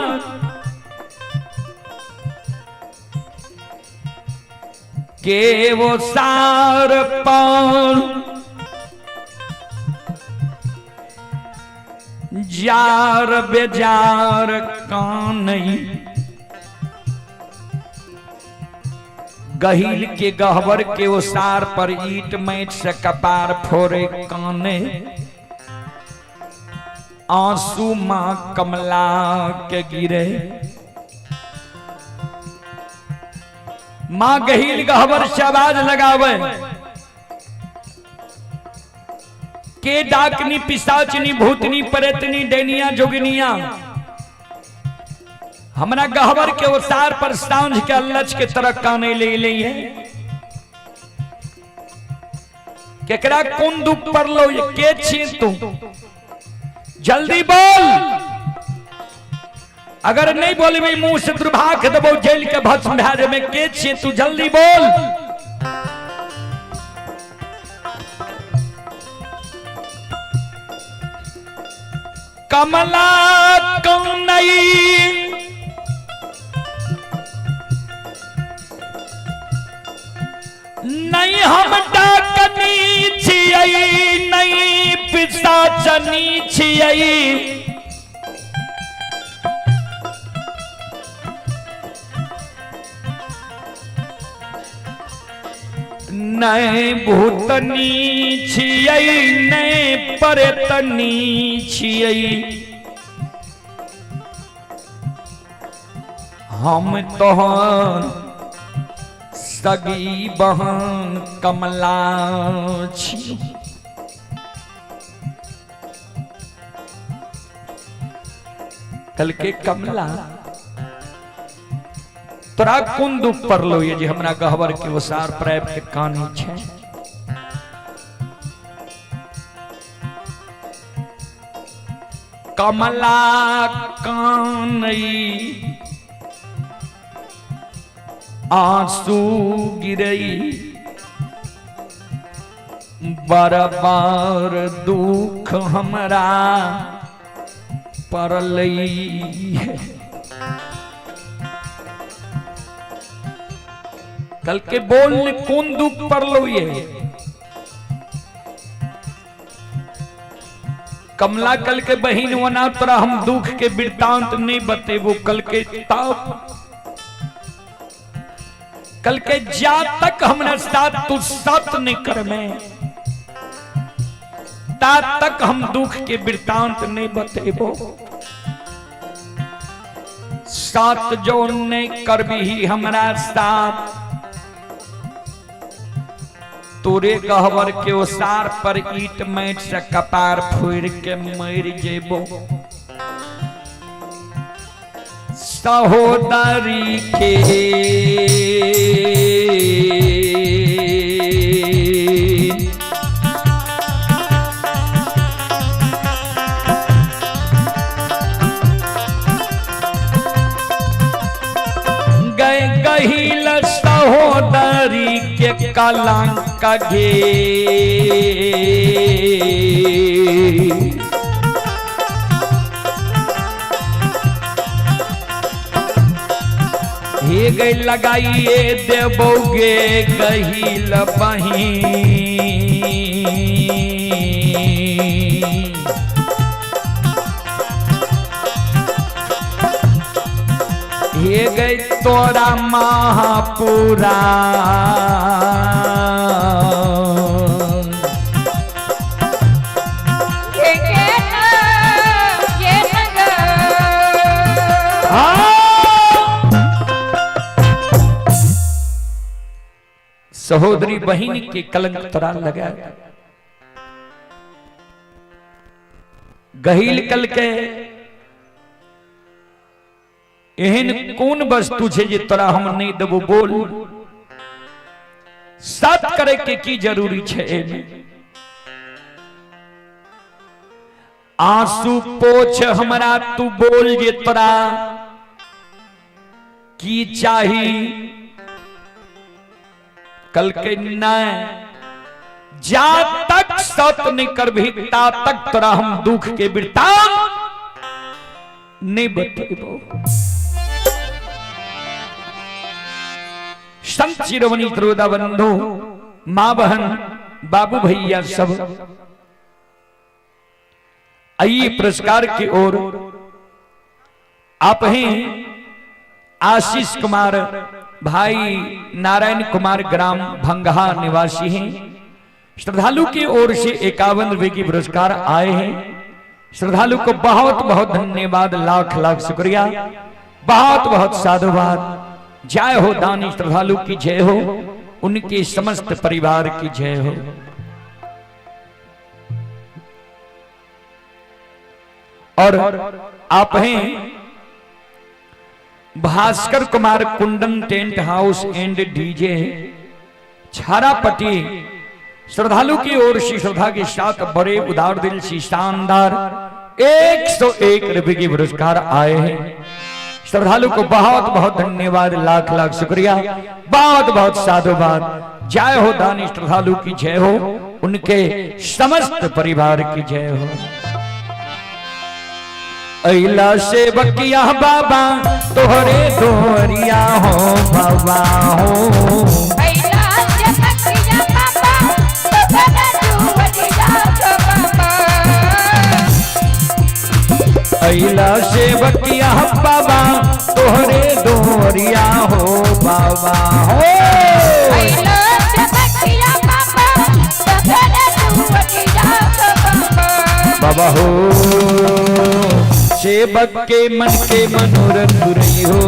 के वो सार पान जार बेजार कान गहील के गहबर के ओसार पर ईट मैट से कपार फोड़े काने आंसू मां कमला के गिरे। मां गहील गहबर से आवाज लगावे के डाकनी पिशाचनी भूतनी प्रेतनी डैनिया जोगिनिया हमरा गहबर के ओसार पर सांझ के अल्लच के तरह काने ले ले है। केकरा कोन दुख पड़लो ये के छी तू जल्दी बोल, अगर नहीं बोलबे मुंह से दुर्भाग्य देबो जेल के भस्म भए जेबे। के छी तू जल्दी बोल। कमला कौनई नहीं हम डाकनी छियै नहीं पिशाचनी छियै नहीं भूतनी छियै नहीं प्रेतनी छियै हम तोहर सगी बहन कमला छी। कल के कमला तोरा कोन दुख पड़लो ये जे हमरा गहबर के ओसार प्राइप के कानी छै। कमला कानई आंसू गिरई बरबार दुख हमरा पड़लई है। कल के बोल ने कोन दुख पड़लो ये। कमला कल के बहिन वना तोरा हम दुख के वृत्तांत नहीं बतेबो। कल के ताप कल के जा तक हमरा साथ तू साथ नहीं करमे ता तक हम दुख के वृत्तांत नहीं बतेबो। साथ जो नहीं करबी हमरा साथ तोरे गहबर के ओसार पर ईट मैट से कपार फोड़ के मर जेबो। सहोदरी के गए गहील सहोदरी के कलंक गे हे गई लगाइए देबोगे गहील बहिन। हे गई तोरा महापुरा सहोदरी बहिन के कलंक तोरा लगा गहील कल के एहन कोन वस्तु छे जे तोरा हम नहीं देबो बोल। साथ करे के की जरूरी छे एमे। आंसू पोछ हमरा तू बोल जे तोरा की चाही। कल के नहीं, जा तक सत नहीं करभी ता तक तोरा हम दुख के वृत्तांत नहीं बतेबो। संत शिरोमणि त्रोदा बंधु, माँ बहन, बाबू भैया सब आइए पुरस्कार की ओर। आप हैं आशीष कुमार भाई नारायण कुमार, ग्राम भंगहा निवासी हैं। श्रद्धालु की ओर से 51 रुपए की पुरस्कार आए हैं। श्रद्धालु को बहुत बहुत धन्यवाद, लाख लाख शुक्रिया, बहुत बहुत साधुवाद। जय हो दानी श्रद्धालु की जय हो, उनके समस्त परिवार की जय हो। और आप हैं Bhaskar Kumar Kundan tent house and DJ Chharapatti, श्रद्धालु की ओर से श्रद्धा के साथ बड़े उदार दिल से शानदार 101 रुपए के पुरस्कार आए हैं। श्रद्धालु को बहुत बहुत धन्यवाद, लाख लाख शुक्रिया, बहुत बहुत साधुवाद। जय हो दानी श्रद्धालु की जय हो, उनके समस्त परिवार की जय हो। अला सेवकिया बाबा तोहरे दोरिया हो बाबा हो। अइला सेवकिया बाबा तोहरे दुआरिया हो बाबा। अला सेवकिया बाबा तोहरे दोरिया हो बाबा हो। अइला सेवकिया बाबा तोहरे दुआरिया हो बाबा। बाबा हो सेवक के मन के मनोरथ पुरई हो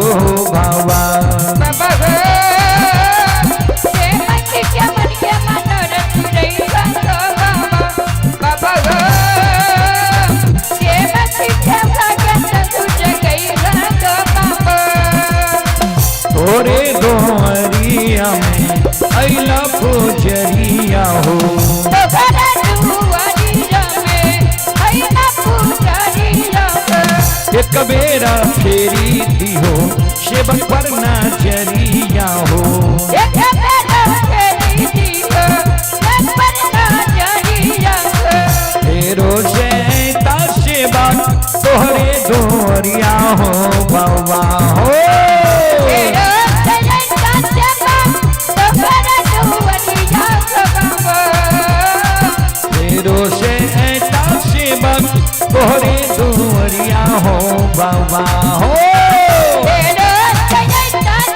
बाबा। बाबा हो सेवक के मन के मनोरथ पुरई हो बाबा। बाबा हो सेवक के भगत तुझ गई हो बाबा। तोरे दोरिया में अइला पुजरिया हो। तोहरे दुआरिया में अइला पुजरिया हो। एक बेरा फेरी दिहो सेवक पर नजरिया हो। एक बेरा फेरी दिहो सेवक पर नजरिया हो। फेरो से सेवक तोहरे दोरिया हो बाबा हो। फेरो से सेवक तोहरे दुआरिया हो बाबा। फेरो से सेवक तोहरे दोरिया हो बाबा हो। फेरो से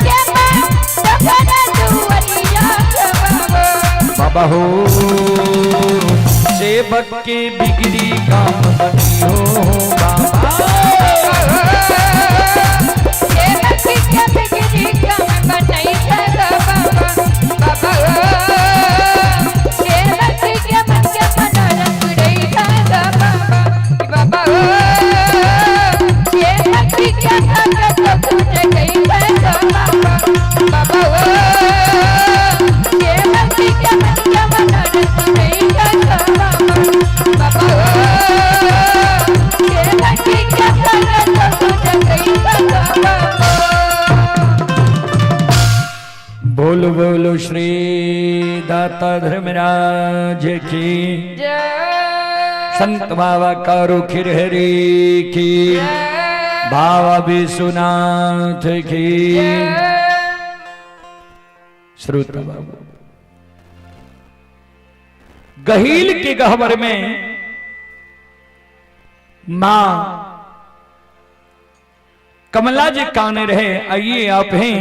सेवक तोहरे दुआरिया हो बाबा। बाबा हो सेवक के बिगड़ी काम बनी हो बाबा। सेवक के बिगड़ी काम बनई हो बाबा। बाबा सेवक के मन के मनोरथ पुरई हो बाबा। बाबा सेवक के भगत तुझ गई हो बाबा। बाबा सेवक के मन के मनोरथ पुरई हो बाबा। बाबा सेवक के भगत तुझ गई हो बाबा। बोलो बोलो श्री दाता धर्मराज की जय। संत बाबा कारो खिरहरी की, बाबा विश्वनाथ की। श्रोता बाबू, गहील के गहवर में मां कमला जी काने रहे। आइए आप हैं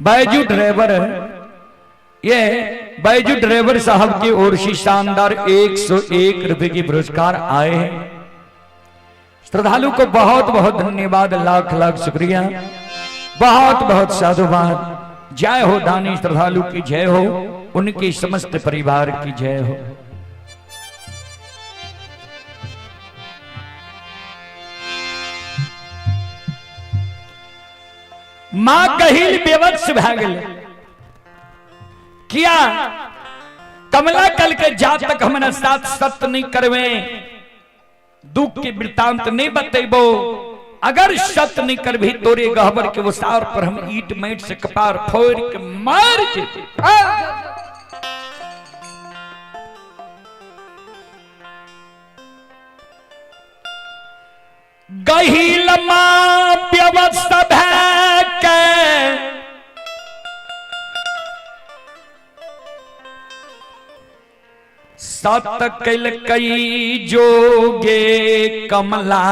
बैजू ड्राइवर, ये बैजू ड्राइवर साहब की ओर से शानदार 101 रुपए की पुरस्कार आए हैं। श्रद्धालु को बहुत बहुत धन्यवाद, लाख लाख शुक्रिया, बहुत बहुत साधुवाद। जय हो दानी श्रद्धालु की जय हो, उनके समस्त परिवार की जय हो। मां कहिल बेवश भए गेल किया कमला कल के जा तक हमरा साथ सत्य नहीं करवे, दुख के वृत्तांत नहीं बतेबो, अगर सत नहीं करभी तोरे गहबर के वसार पर हम ईट मैट से कपार फोड़ के मार जेबे। गहिल मां व्यवस्था के सत कैल कई जोगे कमला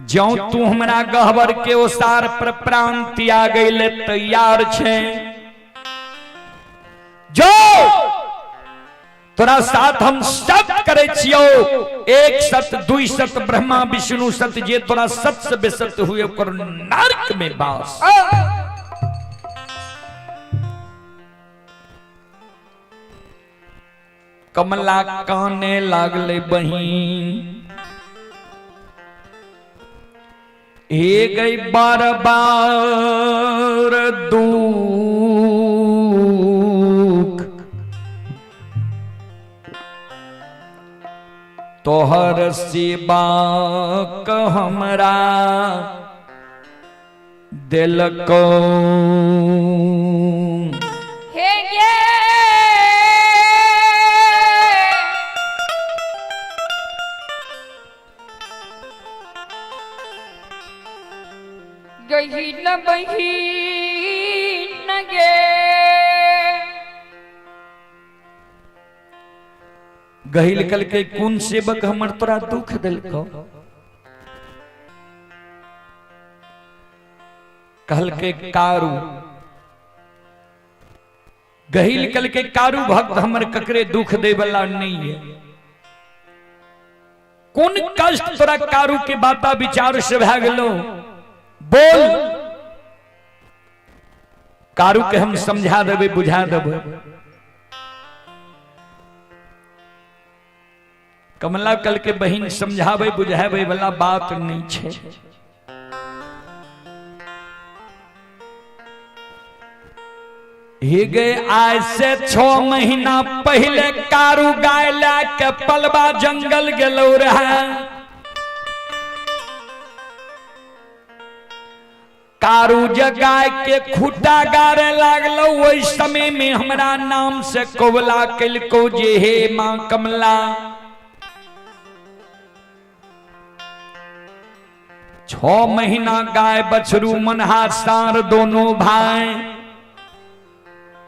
ज्यों तू हमरा गहबर के ओसार पर प्राण त्यागै ले तैयार छे, जो तोरा साथ हम सत करे छियो, एक सत दुई सत ब्रह्मा विष्णु सत, जे तोरा सत से बेसत हुए ओकर नरक में बास। कमला काने लागले बहिन, हे गई बार बार दुख तोहर सेवा हमरा दिलको। हे गे गही न बही न गे। गहिल कल के कोन सेवक हमर तोरा दुख दिलको? कहल के कारू। गहिल कल के कारू भक्त हमर ककरे दुख दे वाला नहीं है। कोन कष्ट तोरा कारू के बाता विचार से भए गेलो? बोल। कारू के हम समझा देबे बुझा देबे। कमला कल के बहिन समझावे बुझावे वाला बात नहीं छे। हे गए आज से 6 महीना पहले कारू गाय ला के पलवा जंगल गेलो रहे। कारू जे गाय के खूटा गारे लागलो ओहि समय में हमरा नाम से कबला कलको जे हे मां कमला, 6 महीना गाय बछरू मनहा सार दोनों भाई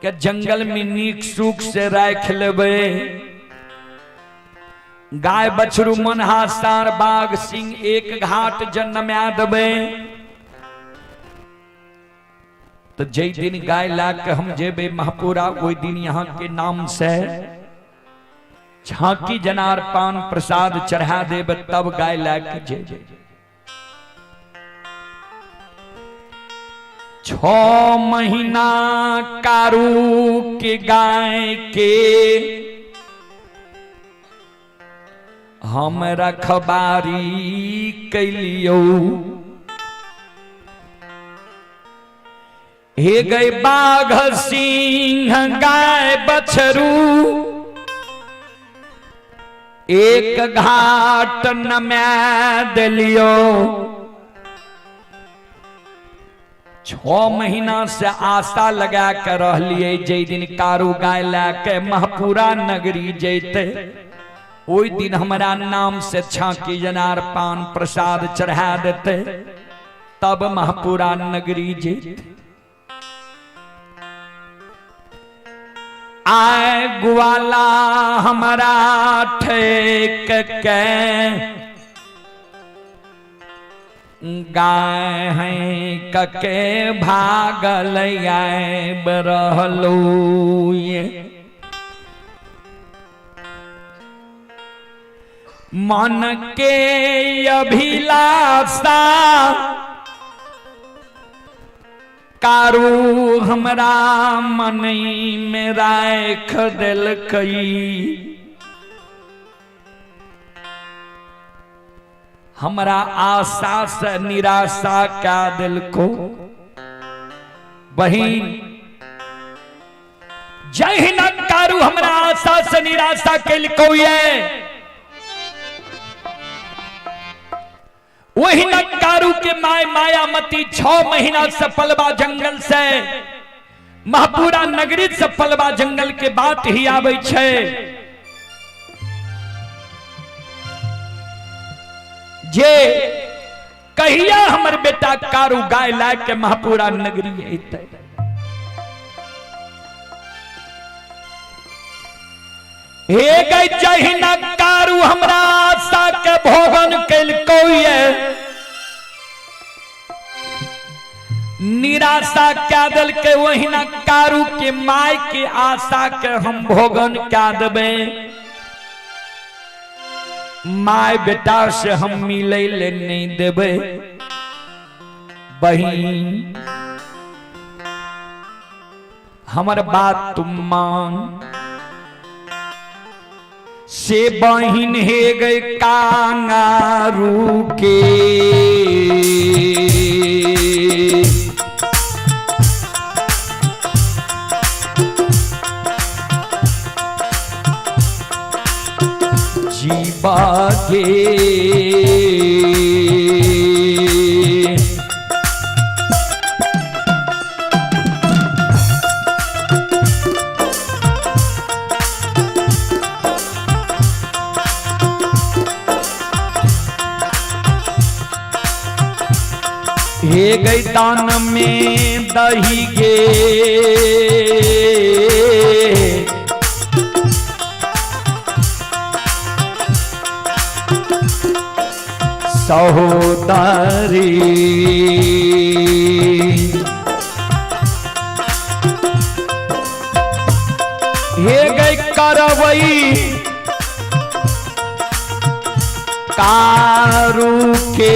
के जंगल में नीक सुख से राख लेबे। गाय बछरू मनहा सार बाघ सिंह एक घाट जन्मा देबे। तो जै दिन गाय ला के हम जेबे महापुरा ओहि दिन यहाँ के नाम से झांकी जनार पान प्रसाद चढ़ा देब, तब गाय ला के जेबे। 6 महीना कारू के गाय के हम रखबारी कैलियो। हे गए बाघ सिंह गाय बछरू एक घाट नमा दिलियो। 6 महीना से आशा लगा के रहलिए जै दिन कारू गाय ला के महपुरा नगरी जैते ओहि दिन हमरा नाम से छाकी जनार पान प्रसाद चढ़ा देते, तब महपुरा नगरी जैते। आए ग्वाला हमारा ठेक के गाय हैं कके भागल आए रहलू। मन के अभिलाषा कारू हमरा मन में राख दिलकई। हमरा आशा से निराशा का दिल को बहिन जहिना कारू हमरा आशा से निराशा कैलको ये वही न कारू के my Mayamati 6 महीना से पलवा जंगल से महपुरा नगरी से पलवा जंगल के बात ही आबै छै जे कहिया हमर बेटा कारू गाय लाय के महपुरा नगरी अयतै। हे गई जहिना कारू हमरा आशा के भोगन केलकौ ये निराशा क्या दल के वहिना कारू के my के आशा के हम भोगन क्या देबे। My बेटा से हम मिले ले नहीं देबे। बहिन हमर बात तुम मान से बहिन हे गए कांगारू के जीवा के हे गई दान में दही गे सहोदरी हे गई करवई कारू के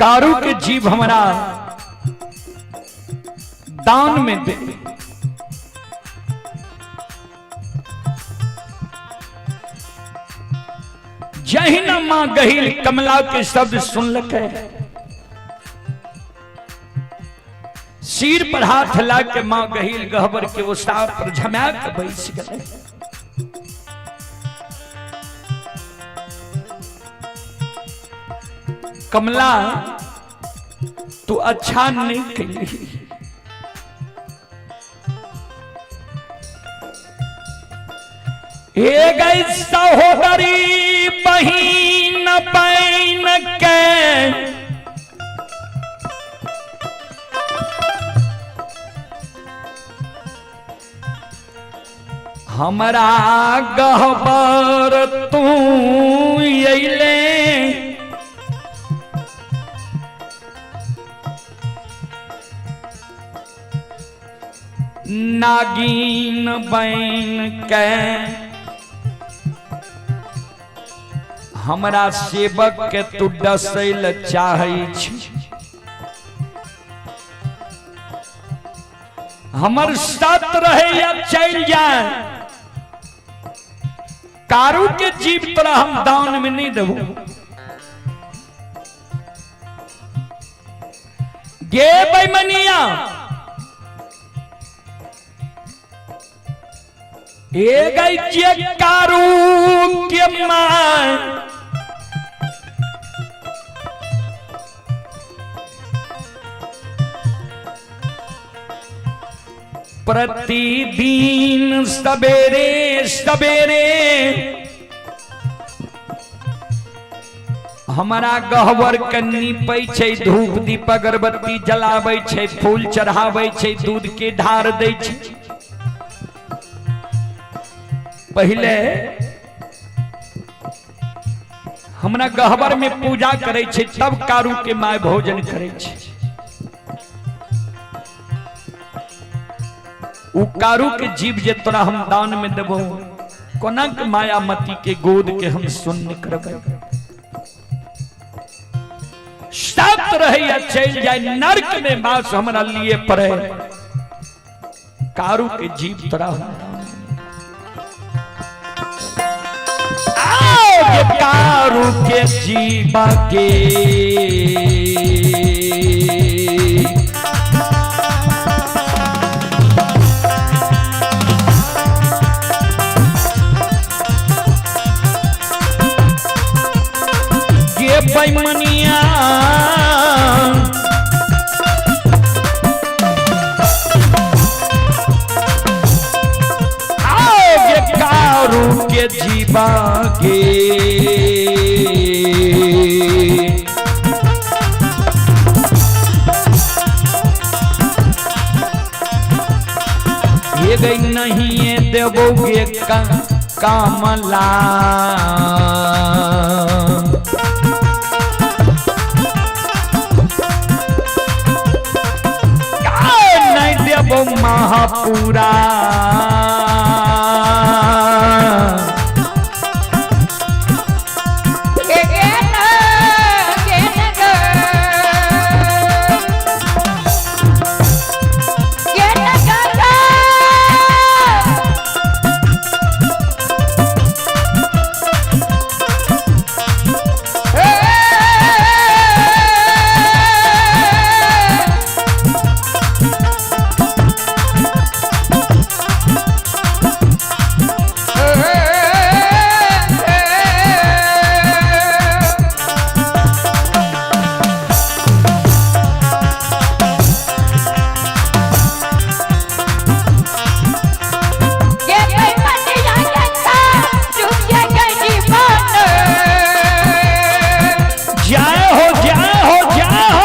कारू के जीव हमारा दान में दे। जहिना मां गहिल कमला के शब्द सुन लके सिर पर हाथ ला के मां गहिल गहबर के वो सार पर झमा के बैस गए। कमला तू अच्छा नहीं कही। हे गई सहोदरी बहिन बहन के हमरा गहबर तू अइले नागिन बन के हमरा सेवक के तू डसै ल चाहै छी। हमर साथ रहे या चल जाए, कारू के जीव तोरा हम दान में नहीं देबो। गे बैमनिया, ए गई जे कारू के माय, प्रतिदिन सवेरे सवेरे हमारा गहवर के नीपै छै, धूप दीप अगरबत्ती जलाबै छै, फूल चढ़ाबै छै, दूध के ढार दै छै। पहिले हमरा गहवर में पूजा करै छै, तब कारू के my भोजन करै छै। उ कारू के जीव जे तोरा हम दान में देबो, कोना के मायामती के गोद के हम शून्य करबै। सात रहे या चल जाए, नर्क में बास हमरा लिए पड़े, कारू के जीव तोरा हम आओ के कारू के जीवा के। ये बैमनिया आओ के कारू के जीवा के। ये गई नहीं ये देवोगे का कामला, नहीं देवो महापुरा। जय हो जय हो जय हो।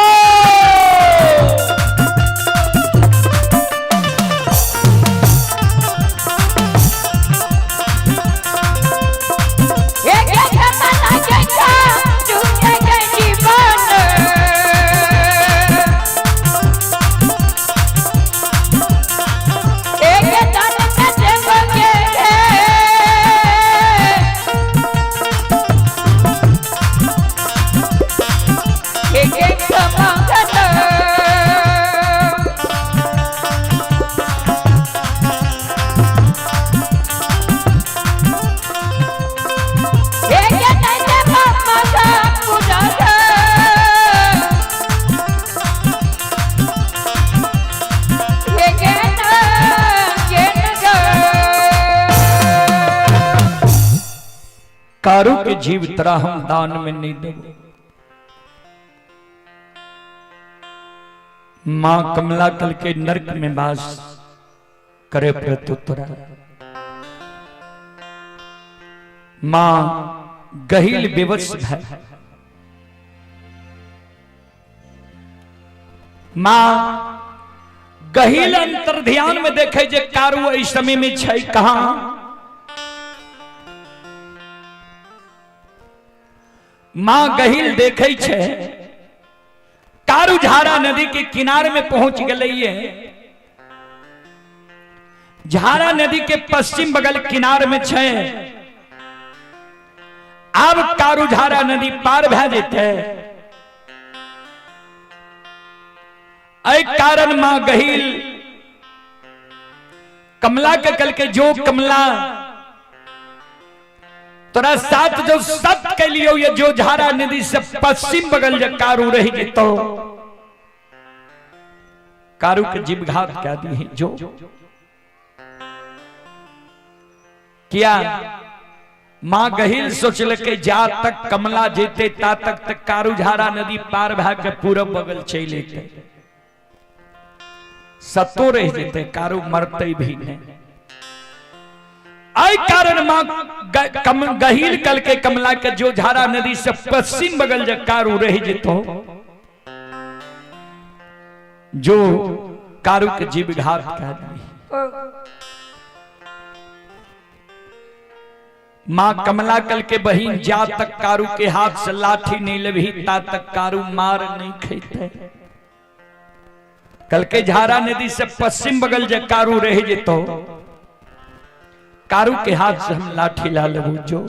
कारू के जीव तरा हम दान में नहीं देंगे। मां कमला कल के नरक में वास करे प्रत्युत्तरा। मां गहिल विवश है। मां गहिल अंतर ध्यान में देखे जे कारू एहि समय में छै कहां। मां गहिल देखे छै कारू झारा नदी के किनारे में पहुंच गई है। झारा नदी के पश्चिम बगल किनार में छै। आब कारू झारा नदी पार भए जेतै। एहि कारण मां गहील कमला के कल के जो कमला तोरा साथ जो सत के लियो ये जो झारा नदी से पश्चिम बगल जे कारू रही जेतो, कारू के जीवघात कह दी है। जो किया मां गहिल सोचलकै जा तक कमला जेते ता तक तक कारू झारा नदी पार भए के पूरब बगल चलि एतै, सतो रहि जेतै, कारू मरतै भी नहीं। एहि कारण मां गहिल कल के कमला के जो झारा नदी से पश्चिम बगल जे कारू रहि जेतो, जो कारू के जीवघात कह दी। मां कमला कल के बहिन जा तक कारू के हाथ से लाठी नहीं लेबही ता तक कारू मार नहीं खेते। कल के झारा नदी से पश्चिम बगल जे कारू रह जेतो, कारू के हाथ से हम लाठी ला लेबू। जो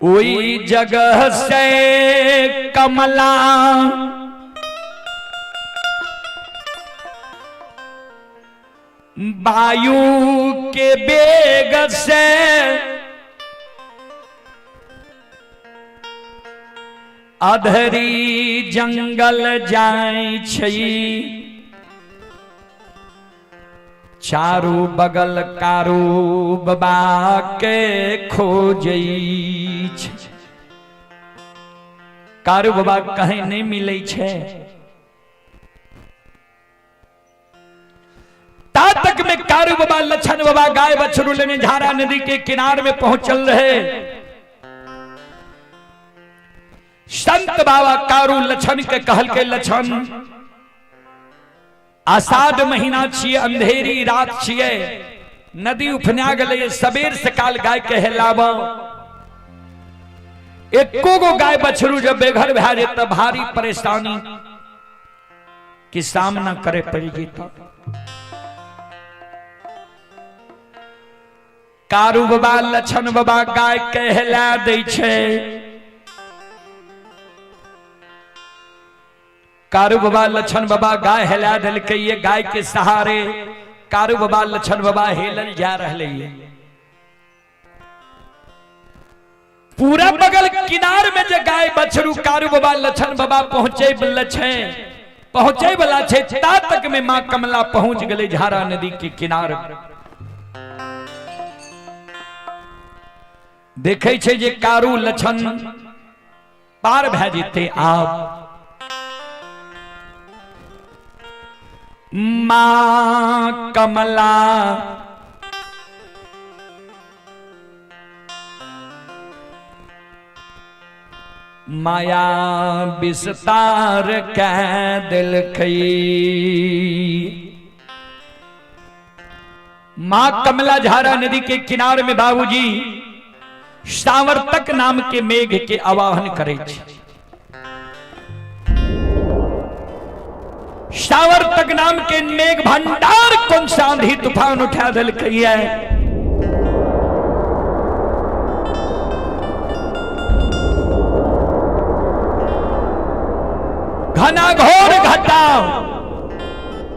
ओई जगह से कमला वायु के बेग से अधरी जंगल जाय छै, चारू बगल कारू बाबा के खोजै छै। कारू बाबा कहीं नहीं मिलै छै। ता तक में कारू बाबा लछन बाबा गाय बछरू लेने झारा नदी के किनार में पहुंचल रहे। संत बाबा कारू लछन के कहल के लछन, आषाढ़ महीना छिए, अंधेरी रात छिए, नदी उफना गेलै, सबेर सकाल गाय के हेलाब। एको गो गाय बछरू जब बेघर भए जेत त भारी परेशानी के सामना करे पड़ि जेत। कारू बाबा लछन बाबा गाय के हेला दै छै। कारू बाबा लछन बाबा गाय हेला देलकै, ये गाय के सहारे कारू बाबा लछन बाबा हेलल जा रहलै। पूरा बगल किनार में जे गाय बछरू कारू बाबा लछन बाबा पहुंचे वाला छै, पहुंचे वाला छै, ता तक में मां कमला पहुंच गेलै झारा नदी के किनार। देखै छै जे कारू लछन पार भए जेतै। आब मां कमला माया विस्तार कै देलकै। मां कमला झारा नदी के किनार में बाबूजी सावर्तक नाम के मेघ के आवाहन करे छै। सावर्तक नाम के मेघ भंडार कौन सा आंधी तूफान उठा देलकै है। घना घोर घटा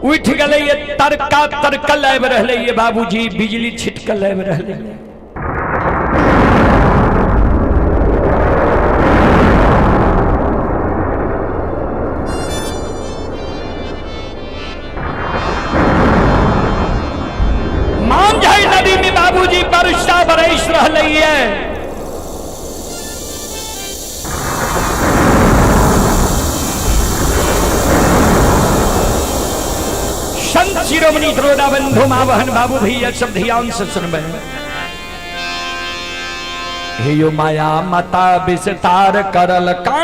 उठ गए, ये तरका तरकल आबि रहलै ये बाबूजी, बिजली छिटकल आबि रहलै। मांझई नदी में बाबूजी वर्षा बरस रहलै है। संत शिरोमणि त्रोदा बंधु माँ बहन बाबू भैया सब ध्यान से सुनबे। हे यो माया माता विस्तार करल का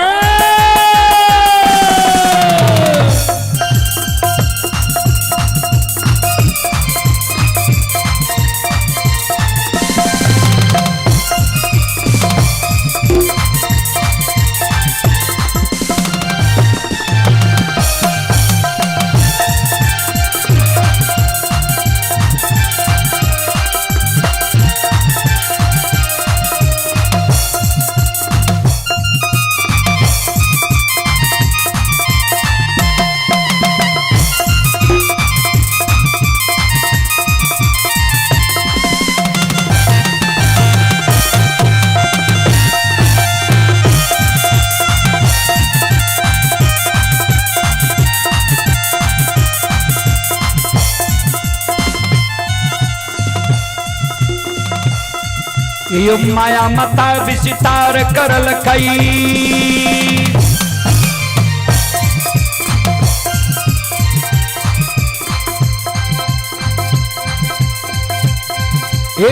यो माया मता विस्तार करल कई।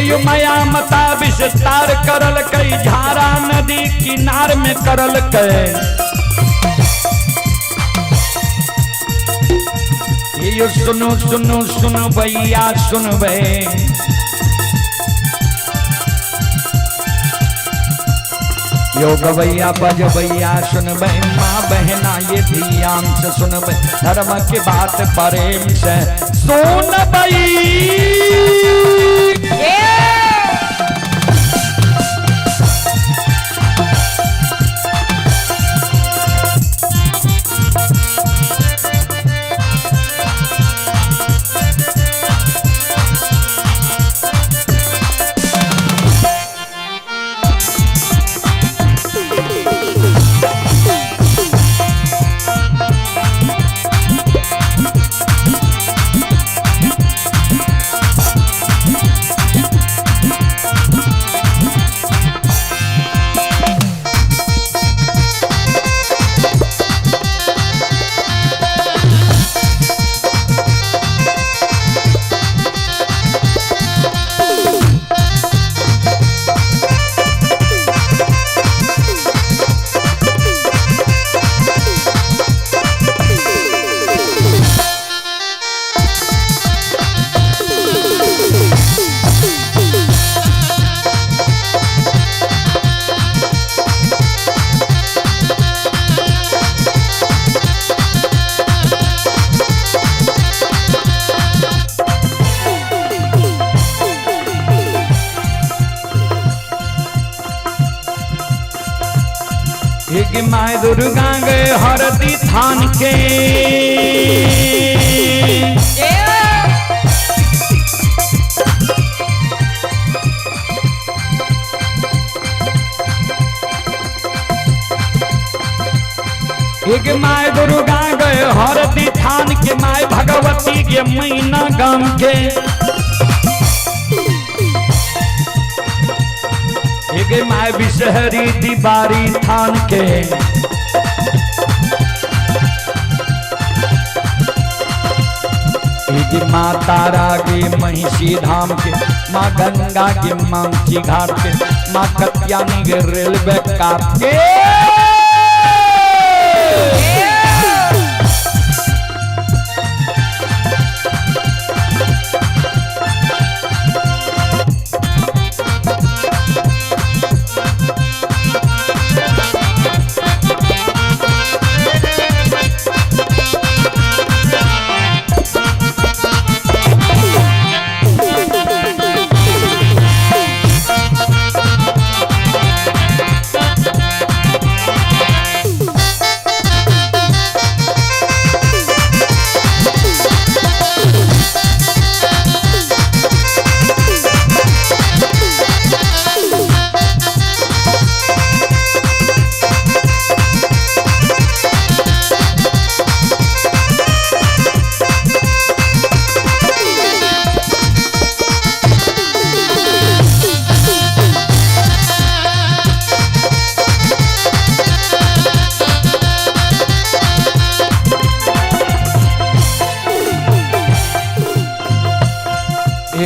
यो माया मता विस्तार करल कई, झारा नदी किनार में करल कई। यो सुनो सुनो सुनो भैया सुन भे, यो गवैया बजबैया सुनबै, माँ बहना ये ध्यान से सुनबै, धर्म के बात प्रेम से सुनबै। एक my Durga गए हरदी थान के, एक my Durga गए हरदी थान के, my Bhagwati के मैना गाम के। एक my Bishahari दीवारी थान के, एक माँ तारा के महिषी धाम के, माँ गंगा के मामची घाट के, माँ कत्यानी के रेलवे काट के।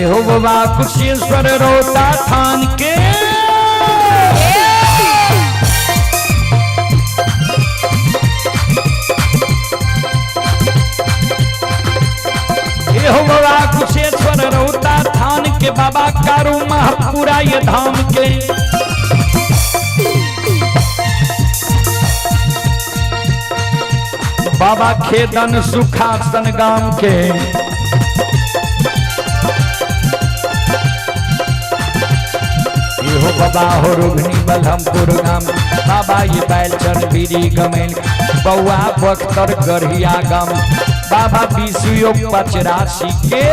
हो बाबा कुशेश्वर रोता थान के, हो बाबा कुशेश्वर रोता थान के, बाबा कारू महापुरा ये धाम के। बाबा खेदन सुखासन गाम के, हो बाबा हो रुघनी बलहमपुर गाम, बाबा ये बैलचन बीरी गमेल, बउआ बख्तर गढ़िया गाम, बाबा बीसुयो पचरासी के।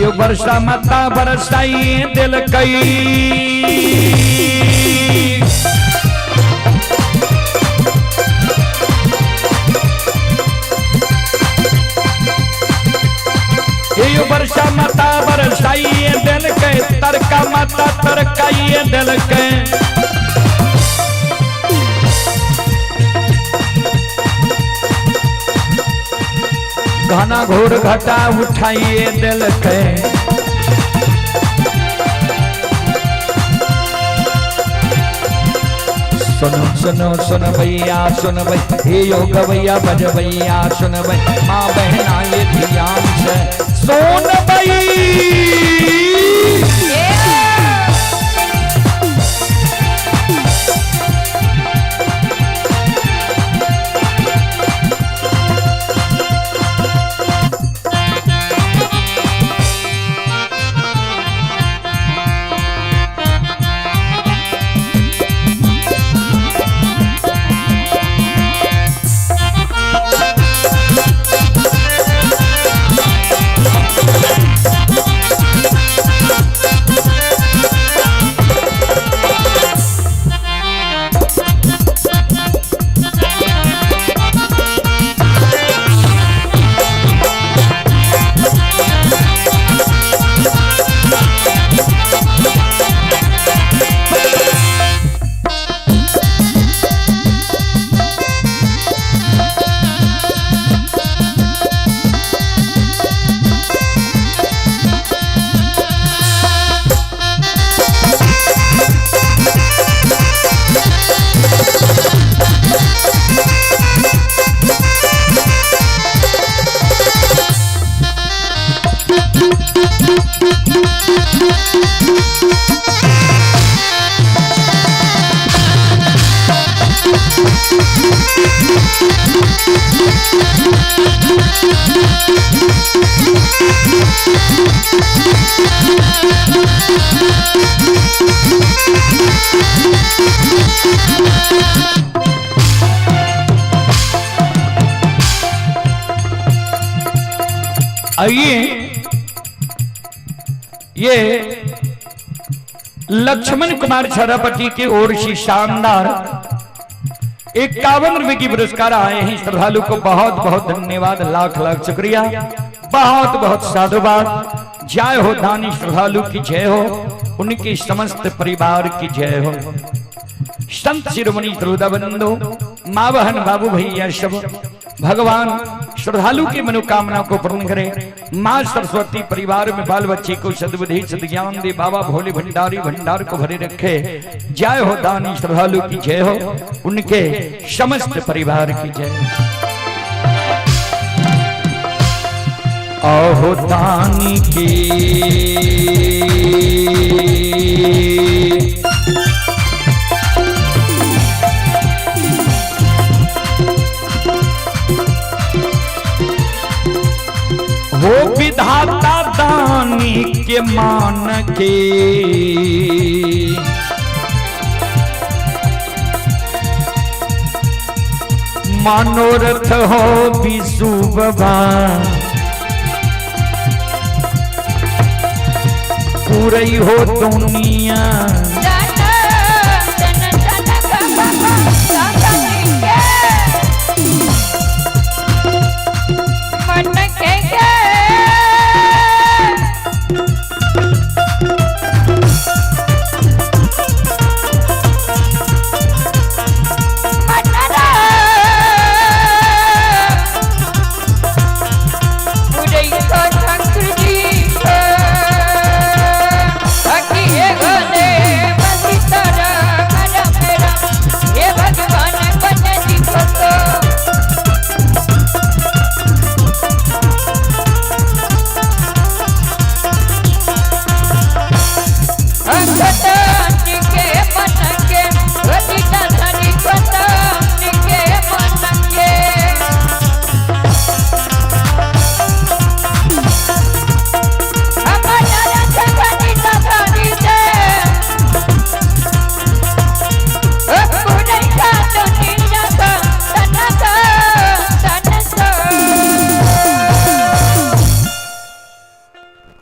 यो वर्षा माता बरसाई दिलकई। यो वर्षा माता बरसाई दिलकै, तरका माता तरकाई दिलकै। घना घोर घटा उठाइए दिलकै। सुनो सुनो सुन भैया सुन भई, हे यो गवैया बजबैया सुन भई, माँ बहना ये ध्यान से सोन भई। आइए ये लक्ष्मण कुमार छरापति की ओर से शानदार 51 रुपए की पुरस्कार आए हैं। श्रद्धालु को बहुत बहुत धन्यवाद, लाख लाख शुक्रिया, बहुत बहुत साधुवाद। जय हो दानी श्रद्धालु की जय हो, उनके समस्त परिवार की जय हो। संत शिरोमणि श्रोता बंधु, माँ बहन बाबू भैया सब भगवान श्रद्धालु की मनोकामना को पूर्ण करे। माँ सरस्वती परिवार में बाल बच्चे को सद्बुद्धि सद्ज्ञान दे, बाबा भोले भंडारी भंडार को भरे रखे। जय हो दानी श्रद्धालु की जय हो, उनके समस्त परिवार की जय हो। अहो दानी की वो विधाता दानी के मान के, मनोरथ हो विशु बाबा पूरई हो दुनिया। Bye.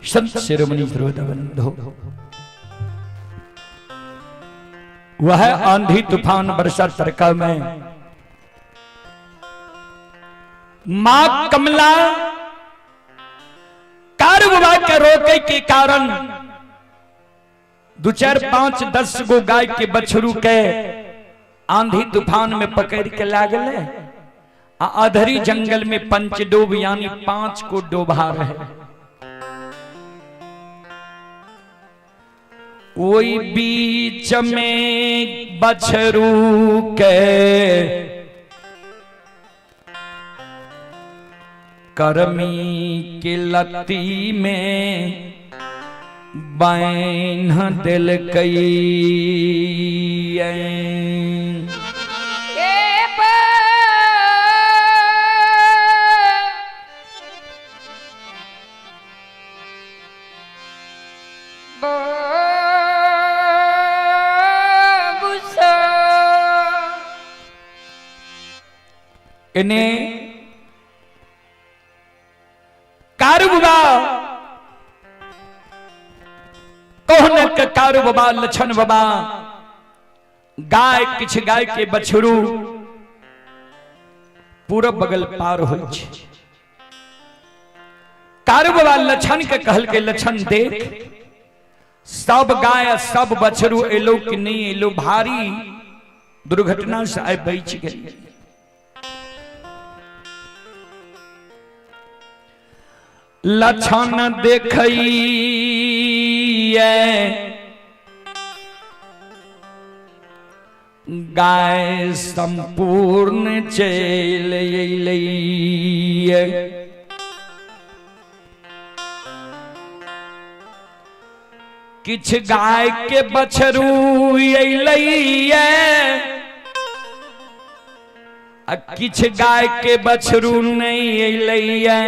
संत शिरोमणि ध्रुवबंधु, वह आंधी तूफान वर्षा तरका में मां कमला कारुबाबा के रोके के कारण 2 4 5 10 गो गाय के बछरू के आंधी तूफान में पकड़ के लागले आ अधरी जंगल में पंचडोब यानी 5 को डोबा रहे। ओई बीच में बछरू के करमी के लत्ती में बान्ह देलकै। इने कारू बाबा कहने के कारू बाबा लछन बाबा गाय किछ गाय के बछरू पूरब बगल पार होइ छै। कारू बाबा लछन के कहल के लछन देख सब गाय सब बछरू एलो कि नहीं एलो, भारी दुर्घटना से आइ बच गेल। लछन देखैये गाय संपूर्ण चल अयलैये। किछ गाय के बछरू अयलैये आ किछ गाय के बछरू नहीं अयलैये।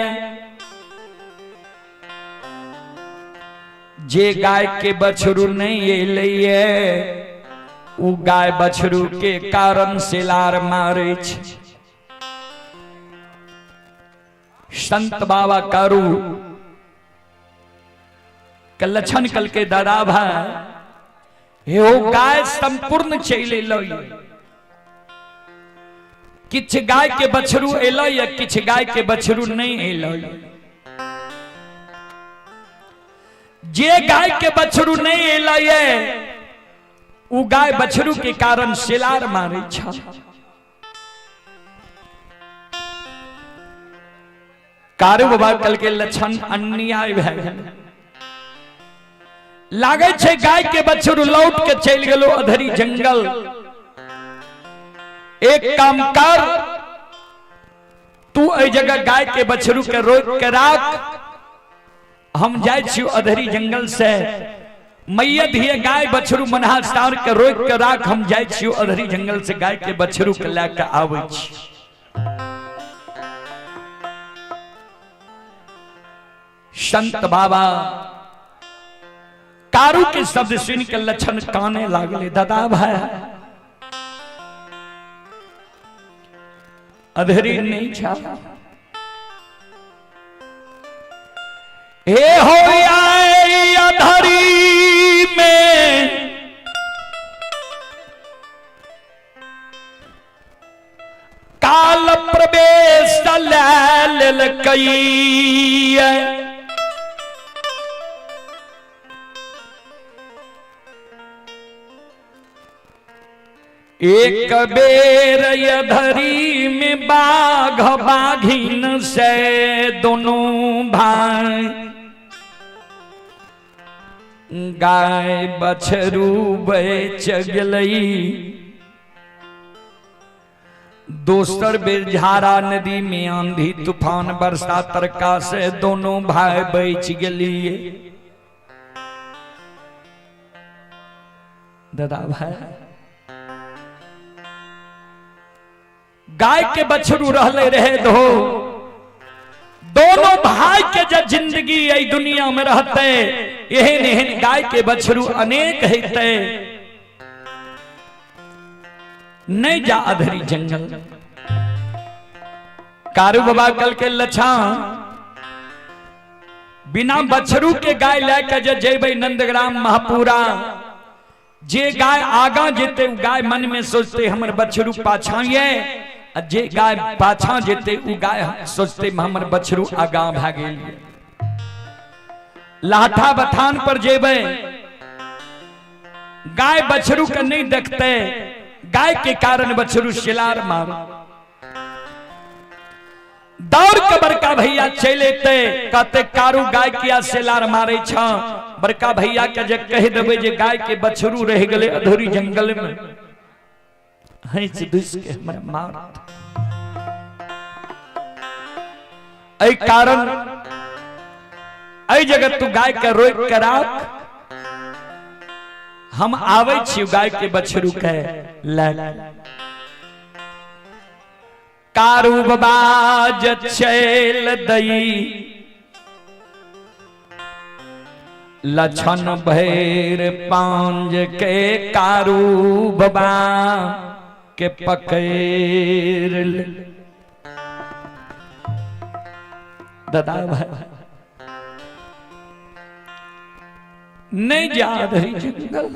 जे गाय के बछरू नहीं अयलैये उ गाय बछरू के कारण सिलार मारे छै। संत बाबा कारू के लक्षण कल के दादा भाई हे ओ गाय संपूर्ण चलि एलै, किछ गाय के बछरू एलै या किछ गाय के बछरू नहीं एलै। जे गाय के बछरू नहीं एलै उ गाय बछरू के कारण सिलार मारे छ। कारू बाबा कल के लक्षण अन्याय भए गेल। लागै छै गाय के बछरू लौट के चलि गेलो अधरी जंगल। एक काम कर, तू एहि जगह गाय के बछरू के रोक के राख, हम जाइ छी अधरी जंगल से मैया धिये गाय बछरू मनहा सार के रोक के राख, हम जाइ छी अधरी जंगल से गाय के बछरू के लए के आबै छी। संत बाबा कारू के शब्द सुन के लक्षण काने लागले, दादा भाई अधरी नहीं छा, हे हो आए अधरी में काल प्रवेश ले लेलकै। एक बेर अधरी में बाघ बाघिन से दोनों भाई गाय बछरू बेच गेलई। दोसर बेर झारा नदी में आंधी तूफान बरसा तरका से दोनों भाई बच गेलिए। दादा भाई गाय के बछरू रहले रहे दो, दोनों भाई के जब जिंदगी यही दुनिया में रहते एहन एहन गाय के बछरू अनेक हेते। नहीं जा अधरी जंगल। कारू बाबा कल के लछा बिना बछरू के गाय लए के जे जेबै नंदग्राम महपुरा, जे गाय आगा जेते उ गाय मन में सोचते हमर बछरू पाछा ये, आ जे गाय पाछा जेते उ गाय सोचते हमर बछरू आगा भए गेल। लाठा बथान पर जेबै, गाय बछरू के नहीं देखते, गाय के कारण बछरू शिलार मार दौड़ के बड़का भैया चलि एतै, कहते कारू गाय किया सेलार मारे छ। बड़का भैया के जे कहि देबै जे गाय के बछरू रहि गेलै अधूरी जंगल में, हंस दुस के हमरा मार। एहि कारण एहि जगह तू गाय के रोकि के राख, हम आबै छी गाय के बछरू के लए। कारू बाबा चल दई लछन भैर पांज के, कारू बाबा के पकड़ ले। दादा भाई नहीं जा रही जंगल,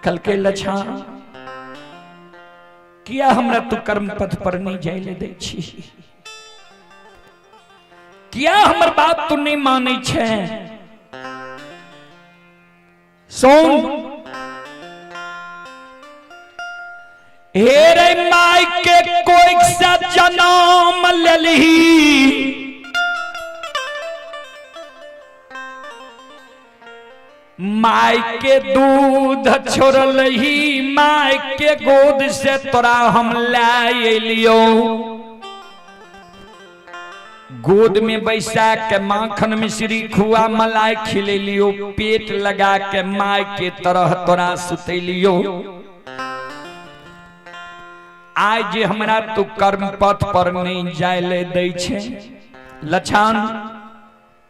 कल के लछन किया हमरा तू कर्म पथ पर नहीं जाय ले दै छी, किया हमर बात तू नहीं मानै छे। सुन हे रे my के कोई से जन्म लेलही, my के दूध छोड़लही, my के गोद से तोरा हम लाए एलियो, गोद में बैसा के माखन मिश्री खुआ मलाई खिलेलियो, पेट लगा के my के तरह तोरा सुतेलियो। आज जे हमरा तू कर्म पथ पर नहीं जाय ले दै छे लछान,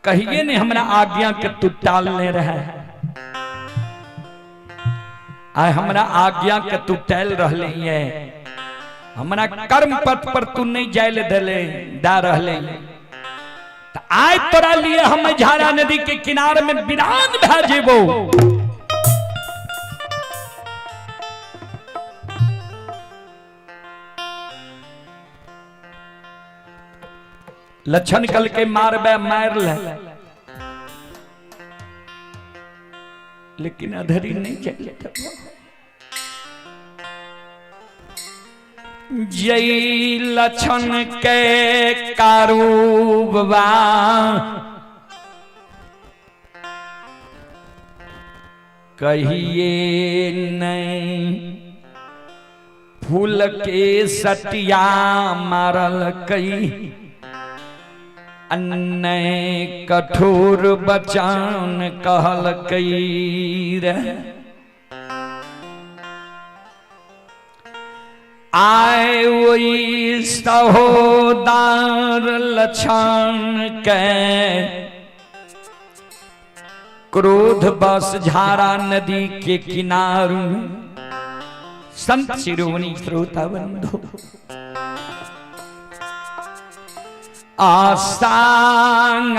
कहिए ने हमरा आज्ञा के तू टालने रहे, आय हमरा आज्ञा के तू टाल रहले है, हमरा कर्म पथ पर तू नहीं जाय ले देले दा रहले, त आय तोरा लिए हम झारा नदी के किनारे में विरान भए जेबो। लक्षण कल के मारबे मार ले, लेकिन अधरी नहीं चले। जय लक्षण के कारूबा कहिए नहीं, फूल के सटिया मारल कई, अन्य कठोर बचान कहल कई रे। आए वही सहोदार लक्षण के क्रोध बस झारा नदी के किनार। संत शिरोमणि श्रोता बंधु आसांगाता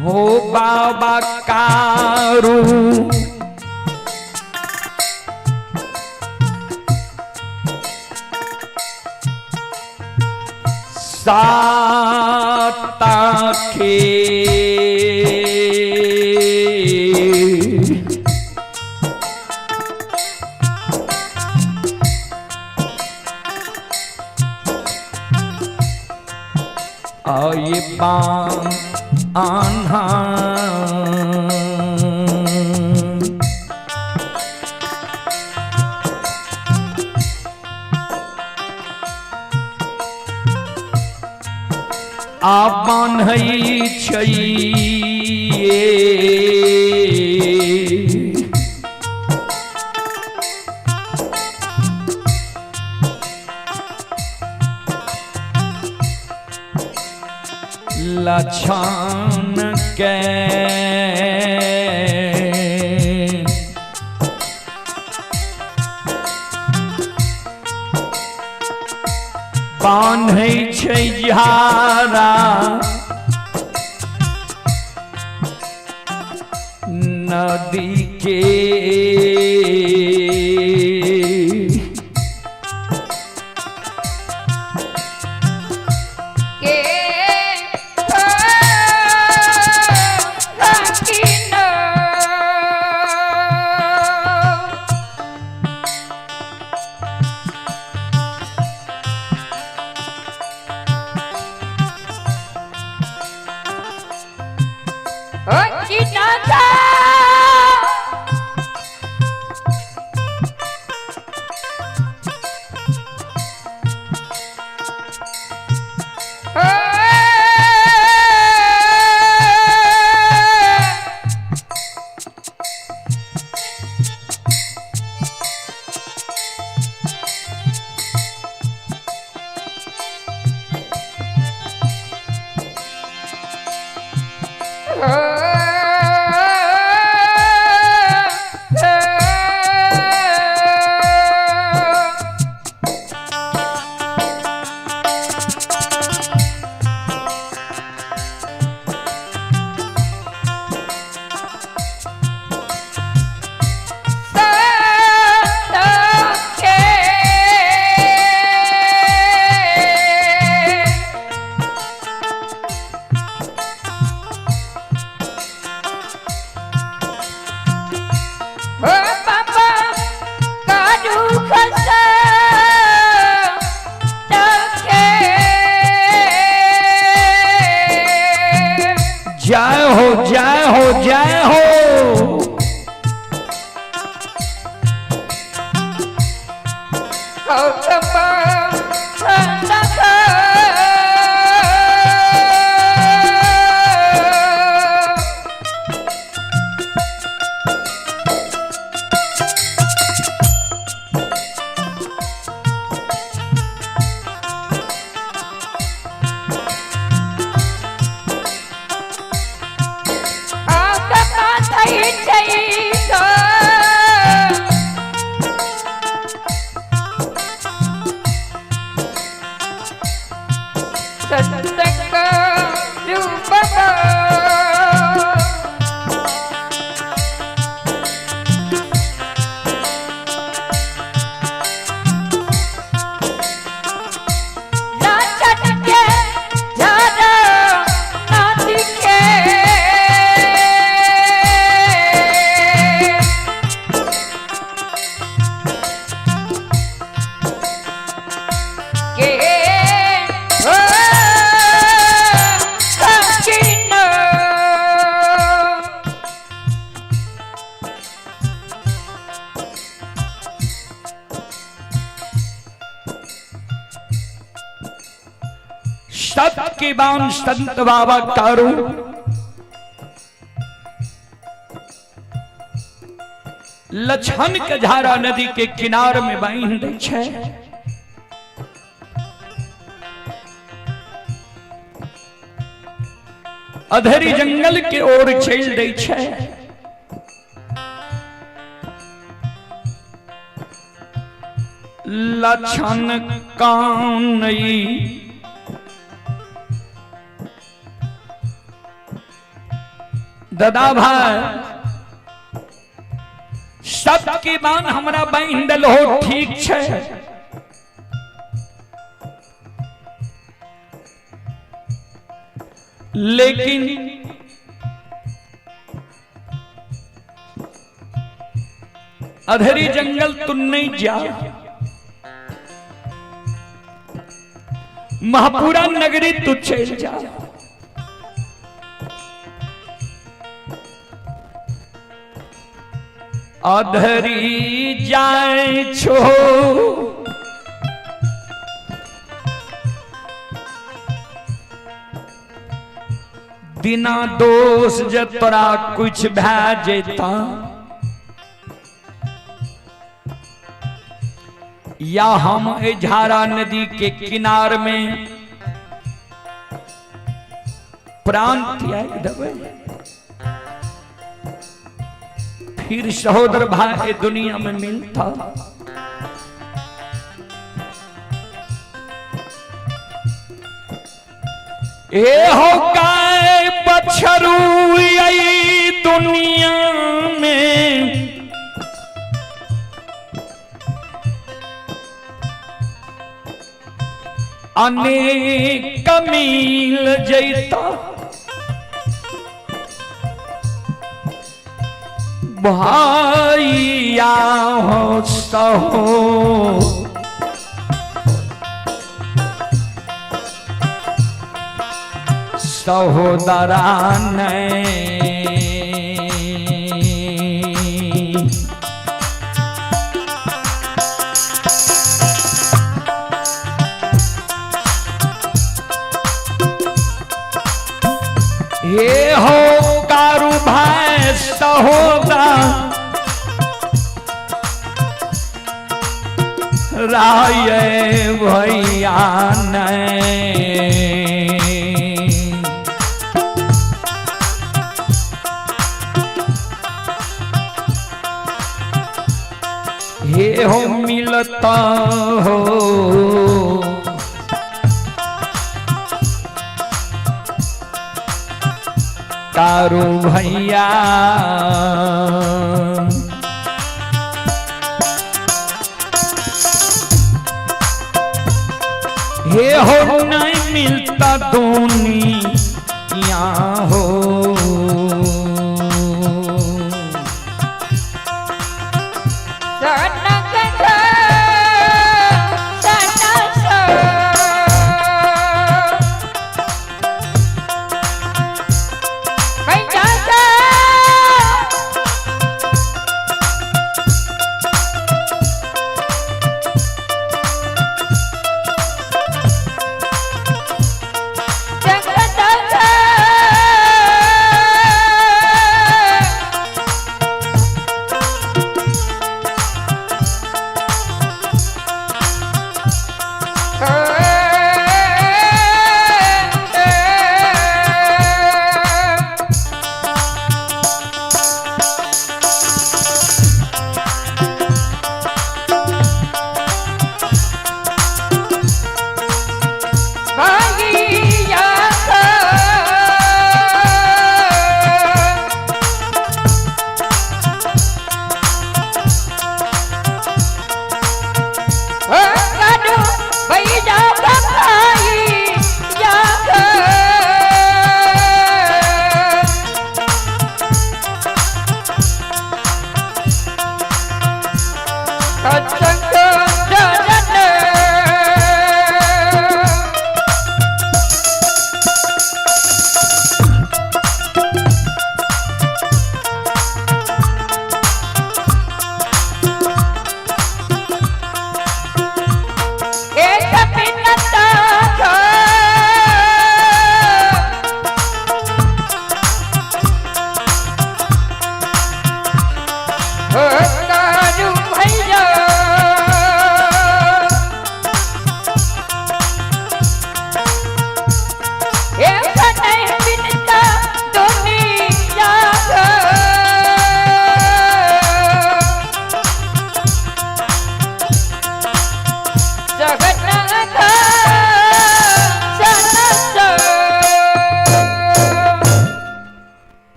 हो बाबा कारू साता के आये बां आन्हा आ बान्है छै। लछन के बान्है छै झारा नदी के। के ओ किना जय हो जय हो जय हो। सत के बाम संत बाबा कारू लछन के झारा नदी के किनार में बांध दै छै। अधेरी जंगल के ओर चल दै छै। लछन कानई दादा भाई सबके बान हमरा बांध देल हो ठीक छै, लेकिन अधेरी जंगल तुम नहीं जा, महापुरा नगरी तू चल जा। अधरी जाय छो बिना दोष जे तोरा कुछ भए जेता या हम झारा नदी के किनार में प्राण त्याग देवे, फिर सहोदर भाई दुनिया में मिलता। ए हो काय बछरू आई दुनिया में, अनेक मिल जैता, भाइया हो सहो सहोदरा नहीं। ये हो कारू भाई सहोदरा राय भैया नहीं। हे हो मिलता हो कारू भैया, हे हो नहीं मिलता दुनिया हो।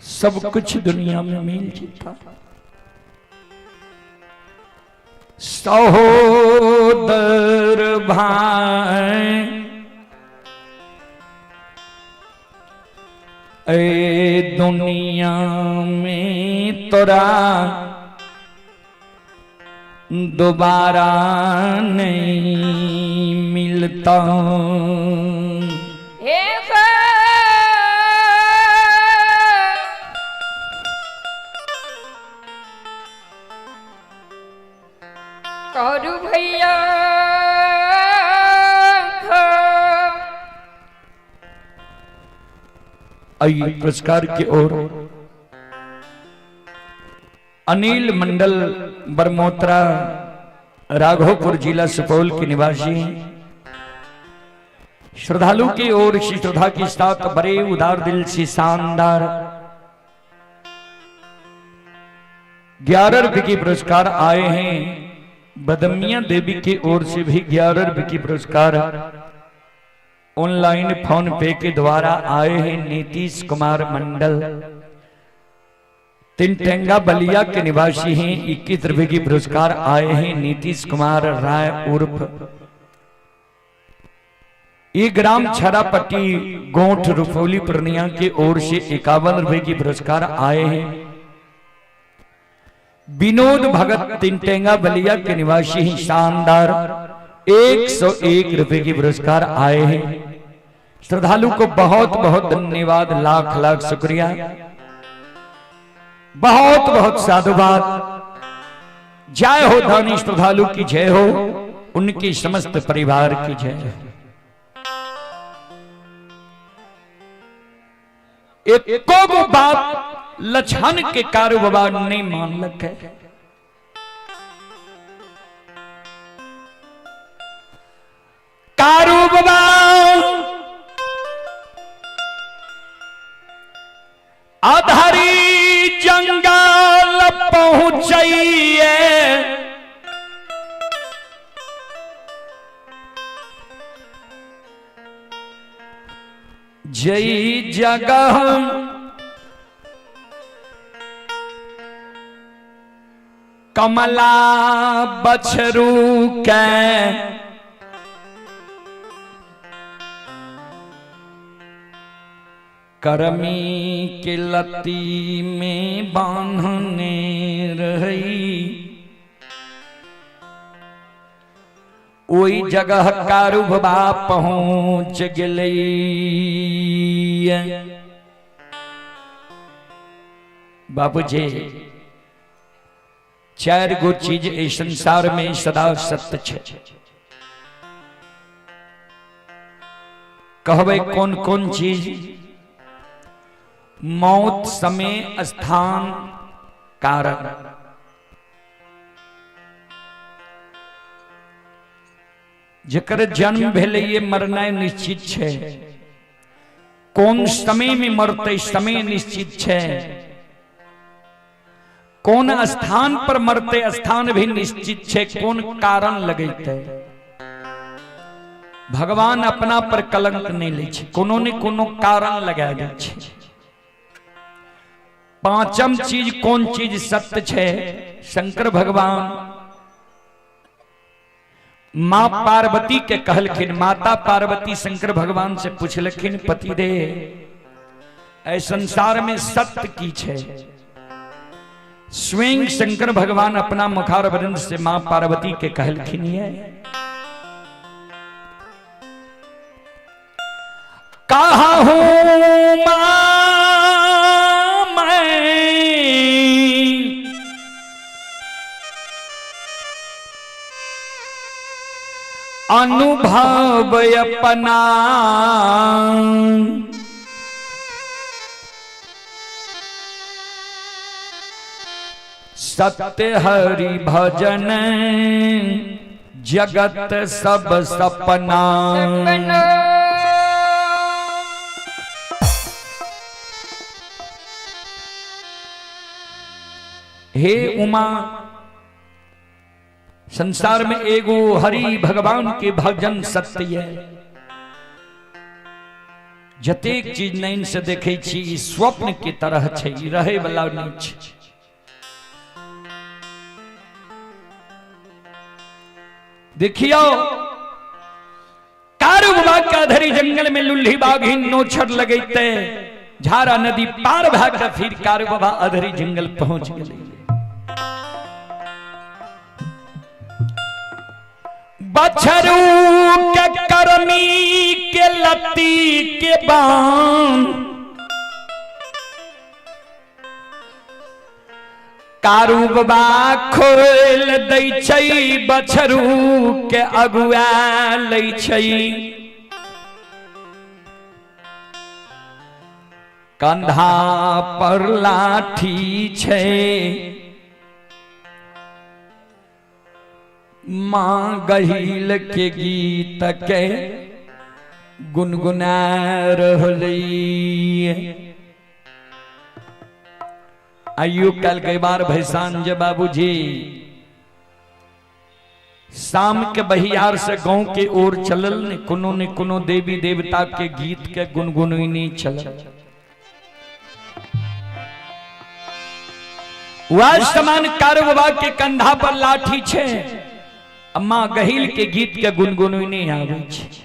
सब कुछ दुनिया में मिल जाता, सहोदर भाई ए दुनिया में तोरा दोबारा नहीं मिलता। करू भैया आइए पुरस्कार की ओर अनिल मंडल बरमोत्रा राघोपुर जिला सुपौल के निवासी हैं। श्रद्धालु की ओर से श्रद्धा के साथ बड़े उदार दिल से शानदार 11 रुपए के पुरस्कार आए हैं। बदमिया देवी की ओर से भी 11 रुपए के पुरस्कार ऑनलाइन फोन पे के द्वारा आए हैं। नीतीश कुमार मंडल तिनटेंगा बलिया के निवासी हैं, 21 रुपए के पुरस्कार आए हैं। नीतीश कुमार राय उर्फ ये ग्राम छरापट्टी गोठ रुपौली पूर्णिया के ओर से 51 रुपए की पुरस्कार आए हैं। विनोद भगत तिनटेंगा बलिया के निवासी ही शानदार 101 रुपए की पुरस्कार आए हैं। श्रद्धालु को बहुत बहुत धन्यवाद, लाख लाख शुक्रिया, बहुत बहुत साधुवाद। जय हो दानी श्रद्धालु की जय हो, उनकी समस्त परिवार की जय हो। एको गो बात लछन के कारोबार नहीं मानलक है। कारोबार आधारी जंगल पहुंचइए, जई जगह कमला बछरू के करमी के लती में बांधने रही, ओई जगह कारूबा पहुंच गेलै। बाबूजी चार गो चीज इस संसार में सदा सत्य छे। कहबे कौन कौन चीज? मौत, समय, स्थान, कारण। जकर जन्म भेलै ये मरनाइ निश्चित छे। कौन समय में मरते समय निश्चित छे। कौन स्थान पर मरते स्थान भी निश्चित छे। कौन कारण लगेते। भगवान अपना पर कलंक नहीं लै छे, कोनो ने कोनो कारण लगा दै छे। पांचम चीज कौन चीज सत्य छे? शंकर भगवान मां पार्वती के कहलखिन, माता पार्वती शंकर भगवान से पूछलखिन, पति दे ऐ संसार में सत्य की छे? स्वयं शंकर भगवान अपना मुखारविंद से मां पार्वती के कहलखिन, ये कहा हूं मां मैं अनुभव अपना, सत्य हरि भजन जगत सब सपना। हे उमा, संसार में एगो हरि भगवान के भजन सत्य है। जतेक चीज नैन से देखे छी स्वप्न के तरह छे, रहे वाला नहीं छे। देखियो कारू बाबा का धरी जंगल में लुल्ही बाघिन नोछड़ लगैते, झारा नदी पार भाग फिर कारू बाबा अधरी जंगल पहुंच गए। बछरू के करमी के लती के बान, कारू बाबा खोल दै छै, बछरू के अगुआ लै छै। कंधा पर लाठी छै, मां गहिल के गीत के गुनगुना रहलै। आइयो कल कई बार भैसान जे बाबूजी शाम के बहियार से गांव के ओर चलल ने कोनो ने कोनो देवी देवता के गीत के गुनगुनैनी चलल। वह समान कारू बाबा के कंधा पर लाठी छे, अम्मा गहिल के गीत के गुनगुनैनी आवे छे।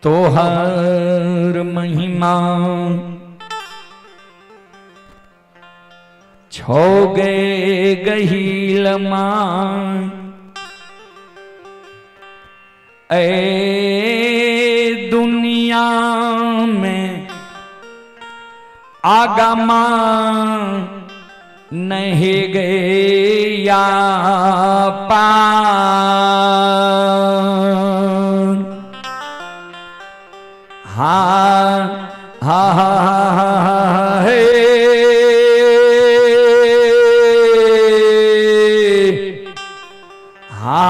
तोहर महिमा छो गे गहील मां ए दुनिया में आगा मां नहीं गया पार। हा हा हा हा हे हा।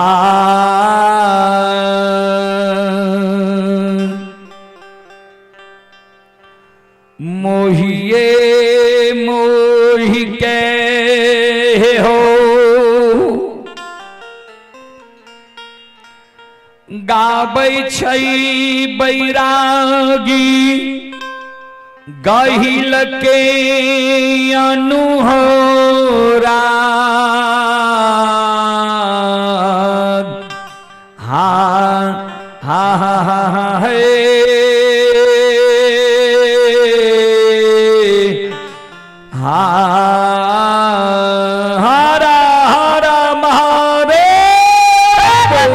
मोहिए मोहि के हो गाबै छै बैरागी गहिल के अनुहोरा। हा हा हा हा हे हा हरा हरा महादेव।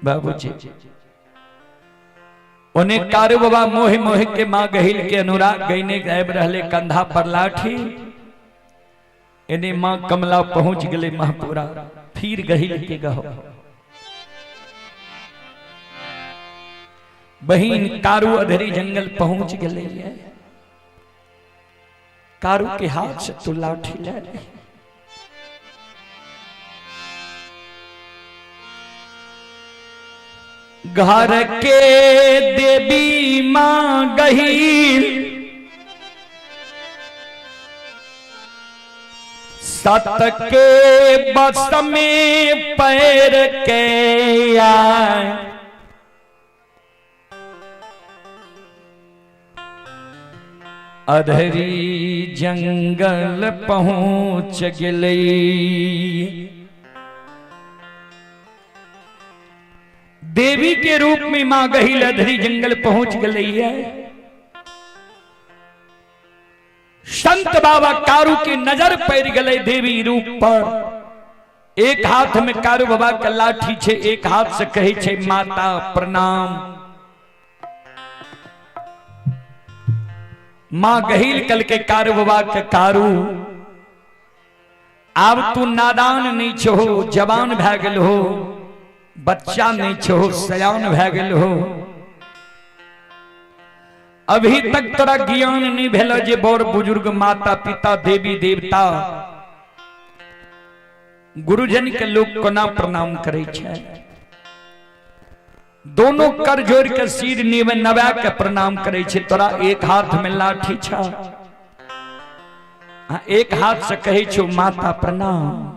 बाबूजी उन्हें कारू बाबा मोहि मोहि के माँ गहिल के अनुराग गईने गायब रहले कंधा पर लाठी, इन्हें माँ कमला पहुंच गए महापुरा फिर गहिल के गहो। बहिन कारू अधरी जंगल पहुंच गए, कारू के हाथ से तू लाठी ले ले। घर के देवी माँ गहील सत के बस में पैर के आए। अधरी जंगल पहुंच गई। देवी के रूप में मां गहिल अधरी जंगल पहुंच गई है। संत बाबा कारू की नजर पड़ गई देवी रूप पर। एक हाथ में कारू बाबा के लाठी छे, एक हाथ से कहे छे माता प्रणाम। मां गहिल कल के कारू बाबा के कारू आब तू नादान नहीं छो, जवान भै गेल हो, बच्चा नहीं छो, सयान भै गेल हो, अभी तक तोरा ज्ञान नहीं भेल जे बड़ बुजुर्ग माता पिता देवी देवता गुरुजन के लोग कोना प्रणाम करे छे। दोनों कर जोड़ के सिर नीवे नवा के प्रणाम करे छे। तोरा एक हाथ में लाठी छा, एक हाथ से कहे छो माता प्रणाम।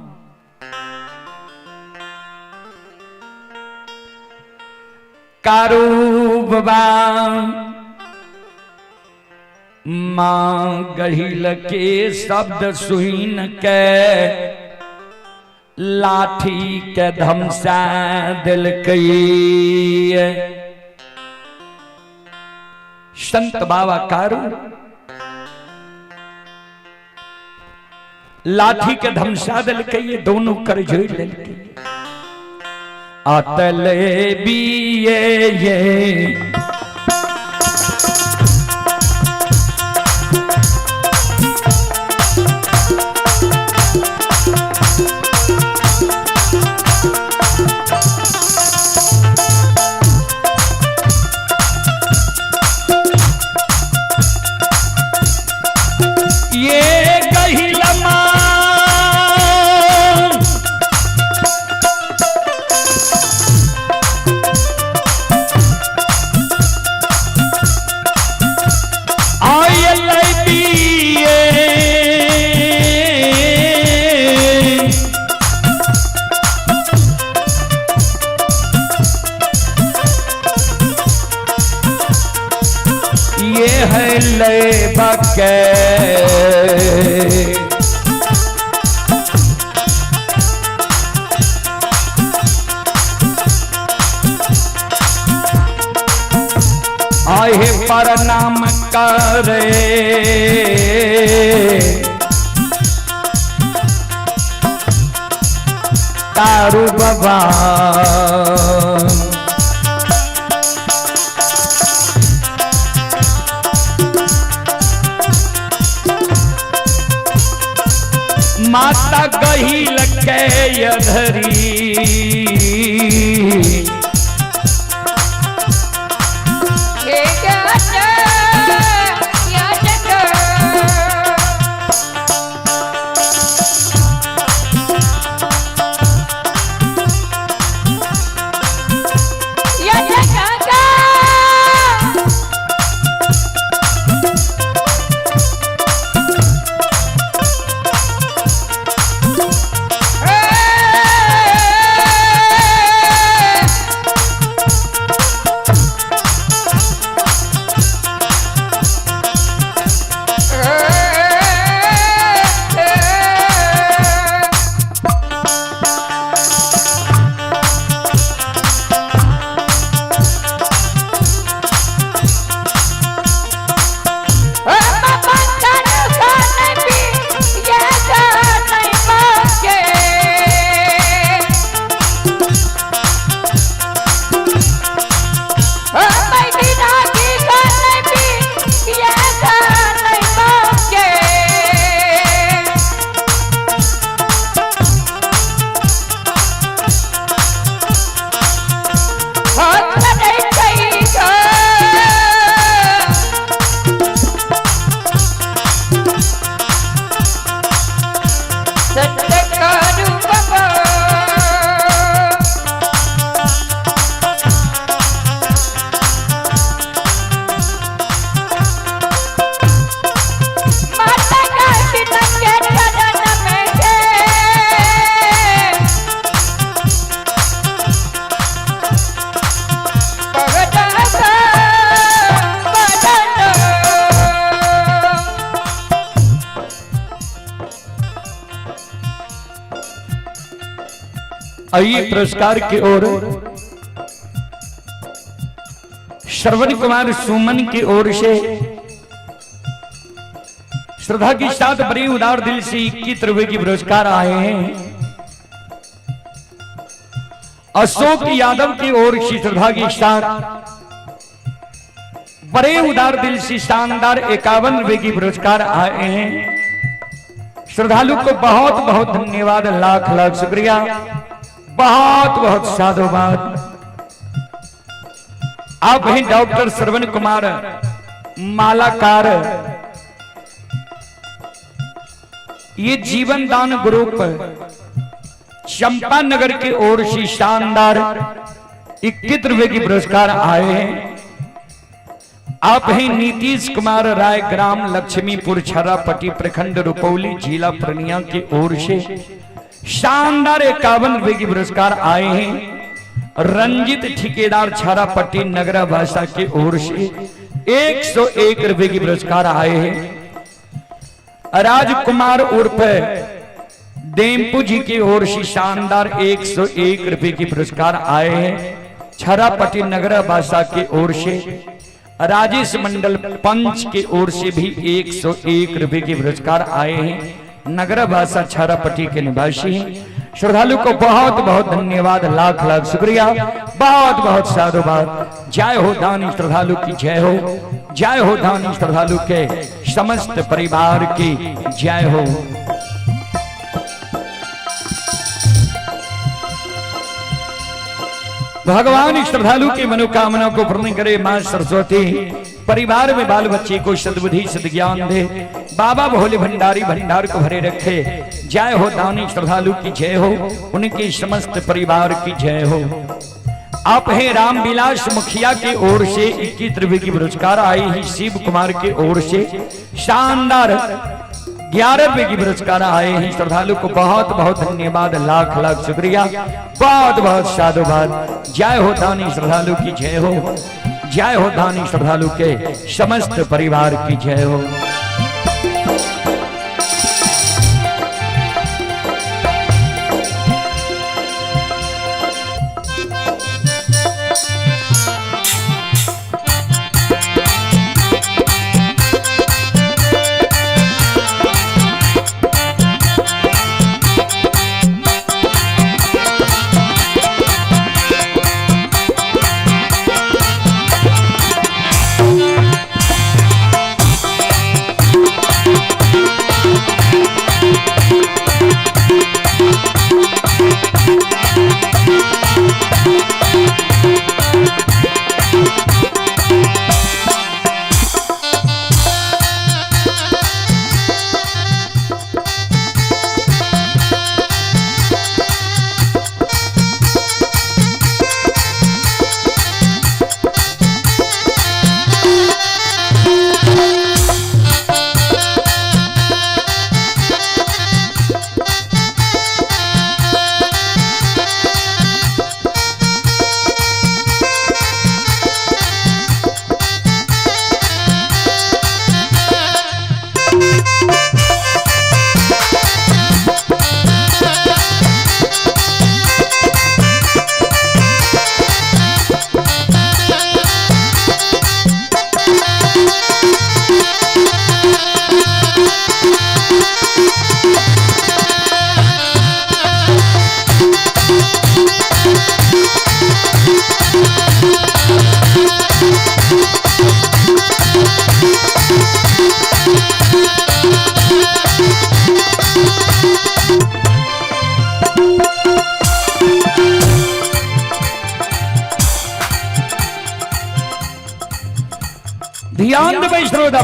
कारू बाबा मां गहिल के शब्द सुन के लाठी के धमसा दिलकै। संत बाबा कारू लाठी के धमसा दिलकै, दोनों कर जोड़ लेलकै। अतल बिये ये ये गहिल माँ के। आहे प्रणाम करे तारू बाबा। माता गही लके अधरी हे याच याचक याचक सत्कारू बाबा। माता का पिता के चरण में थे। पगड़ा बदन। आइए पुरस्कार की ओर श्रवण कुमार सुमन की ओर से श्रद्धा के साथ बड़े उदार दिल से 21 रुपए की पुरस्कार आए हैं। अशोक यादव की ओर से श्रद्धा के साथ बड़े उदार दिल से शानदार 51 रुपए की पुरस्कार आए हैं। श्रद्धालु को बहुत बहुत धन्यवाद, लाख लाख शुक्रिया, बहुत बहुत साधुवाद। आप हैं डॉक्टर श्रवण कुमार मालाकार, ये जीवन दान ग्रुप चंपानगर की ओर से शानदार 21 रुपए की पुरस्कार आए हैं। आप हैं नीतीश कुमार राय, ग्राम लक्ष्मीपुर छरापट्टी, प्रखंड रुपौली, जिला पूर्णिया की ओर से शानदार 51 रुपए की पुरस्कार आए हैं। रंजित ठेकेदार छारापट्टी नगरा भाषा की ओर से 101 रुपए की पुरस्कार आए हैं। राजकुमार उर्फ देमपू जी की ओर से शानदार 101 रुपए की पुरस्कार आए हैं। छरापट्टी नगरा भाषा की ओर से राजेश मंडल पंच की ओर से भी 101 रुपए के पुरस्कार आए हैं। नगर भाषा छारापट्टी के निवासी हैं। श्रद्धालु को बहुत बहुत धन्यवाद, लाख लाख शुक्रिया, बहुत बहुत साधुवाद। जय हो दानी श्रद्धालु की जय हो, जय हो दानी श्रद्धालु के समस्त परिवार की जय हो। भगवान श्रद्धालु की मनोकामना को पूर्ण करे। मां सरस्वती परिवार में बाल बच्चे को सद्बुद्धि सद्ज्ञान दे। बाबा भोले भंडारी भंडार को भरे रखे। जय हो दानी श्रद्धालु की जय हो, उनके समस्त परिवार की जय हो। आप हैं रामविलास मुखिया की ओर से 21 रुपए की पुरस्कार आई है। शिव कुमार की ओर से शानदार 11 रुपए की पुरस्कार आए हैं। श्रद्धालु को बहुत बहुत धन्यवाद, लाख लाख शुक्रिया, बहुत बहुत साधुवाद। जय हो दानी श्रद्धालु की जय हो, जय हो दानी श्रद्धालु के समस्त परिवार की जय हो।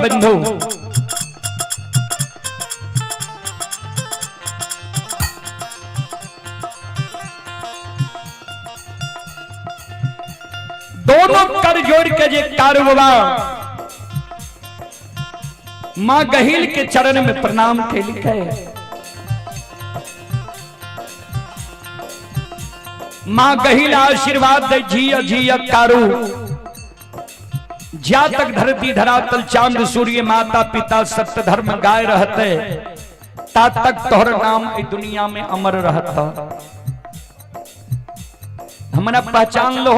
बंधु। दोनों कर जोड़ के जे कारू बाबा मां गहील के चरण में प्रणाम केलकै। मां गहील आशीर्वाद दे जिया जिया कारू, ज्या तक धरती धरातल चांद सूर्य माता पिता सत्य धर्म गाय रहते ता तक तोहर नाम इस दुनिया में अमर रहता। हमरा पहचान लो।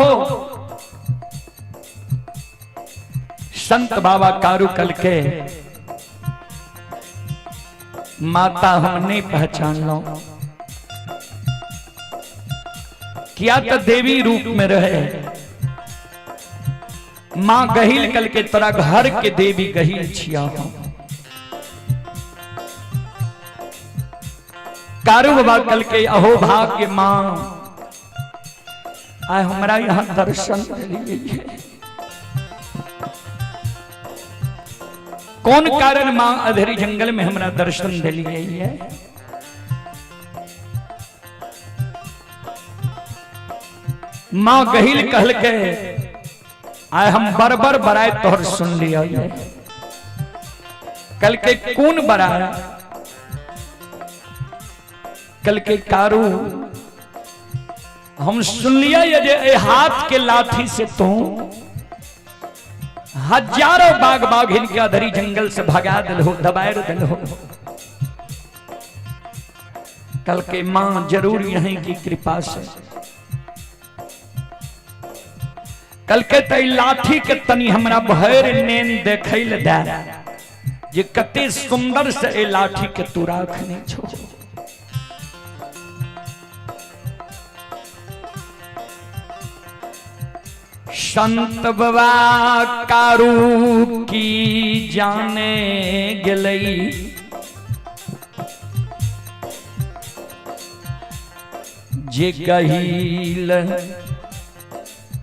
संत बाबा कारू कल के माता हम नहीं पहचान लो, क्या तो देवी रूप में रहे मां गहिल कल के तोरा घर के देवी गहिल छिया हो। कारू बाबा कल के अहो भाग्य मां आय हमरा यहाँ दर्शन दिलिए। कौन कारण मां अधेरी जंगल में हमरा दर्शन दिलिए? मां गहिल कहल के आय हम बरबर बराए तोहर सुन लिया। कल के कौन बराया? कल के कारू हम सुन लिया ये जे ए हाथ के लाठी से तू हजारों बाघ बाघिन के अधरी जंगल से भगा दिल हो, दबाए दिल हो। कल के मां जरूर यहीं की कृपा से। कल के तई लाठी के तनी हमरा भर नेन देखैल दे जे कते सुंदर से ए लाठी के तू राखने छो। संत बाबा कारू की जाने गेलई जे गहील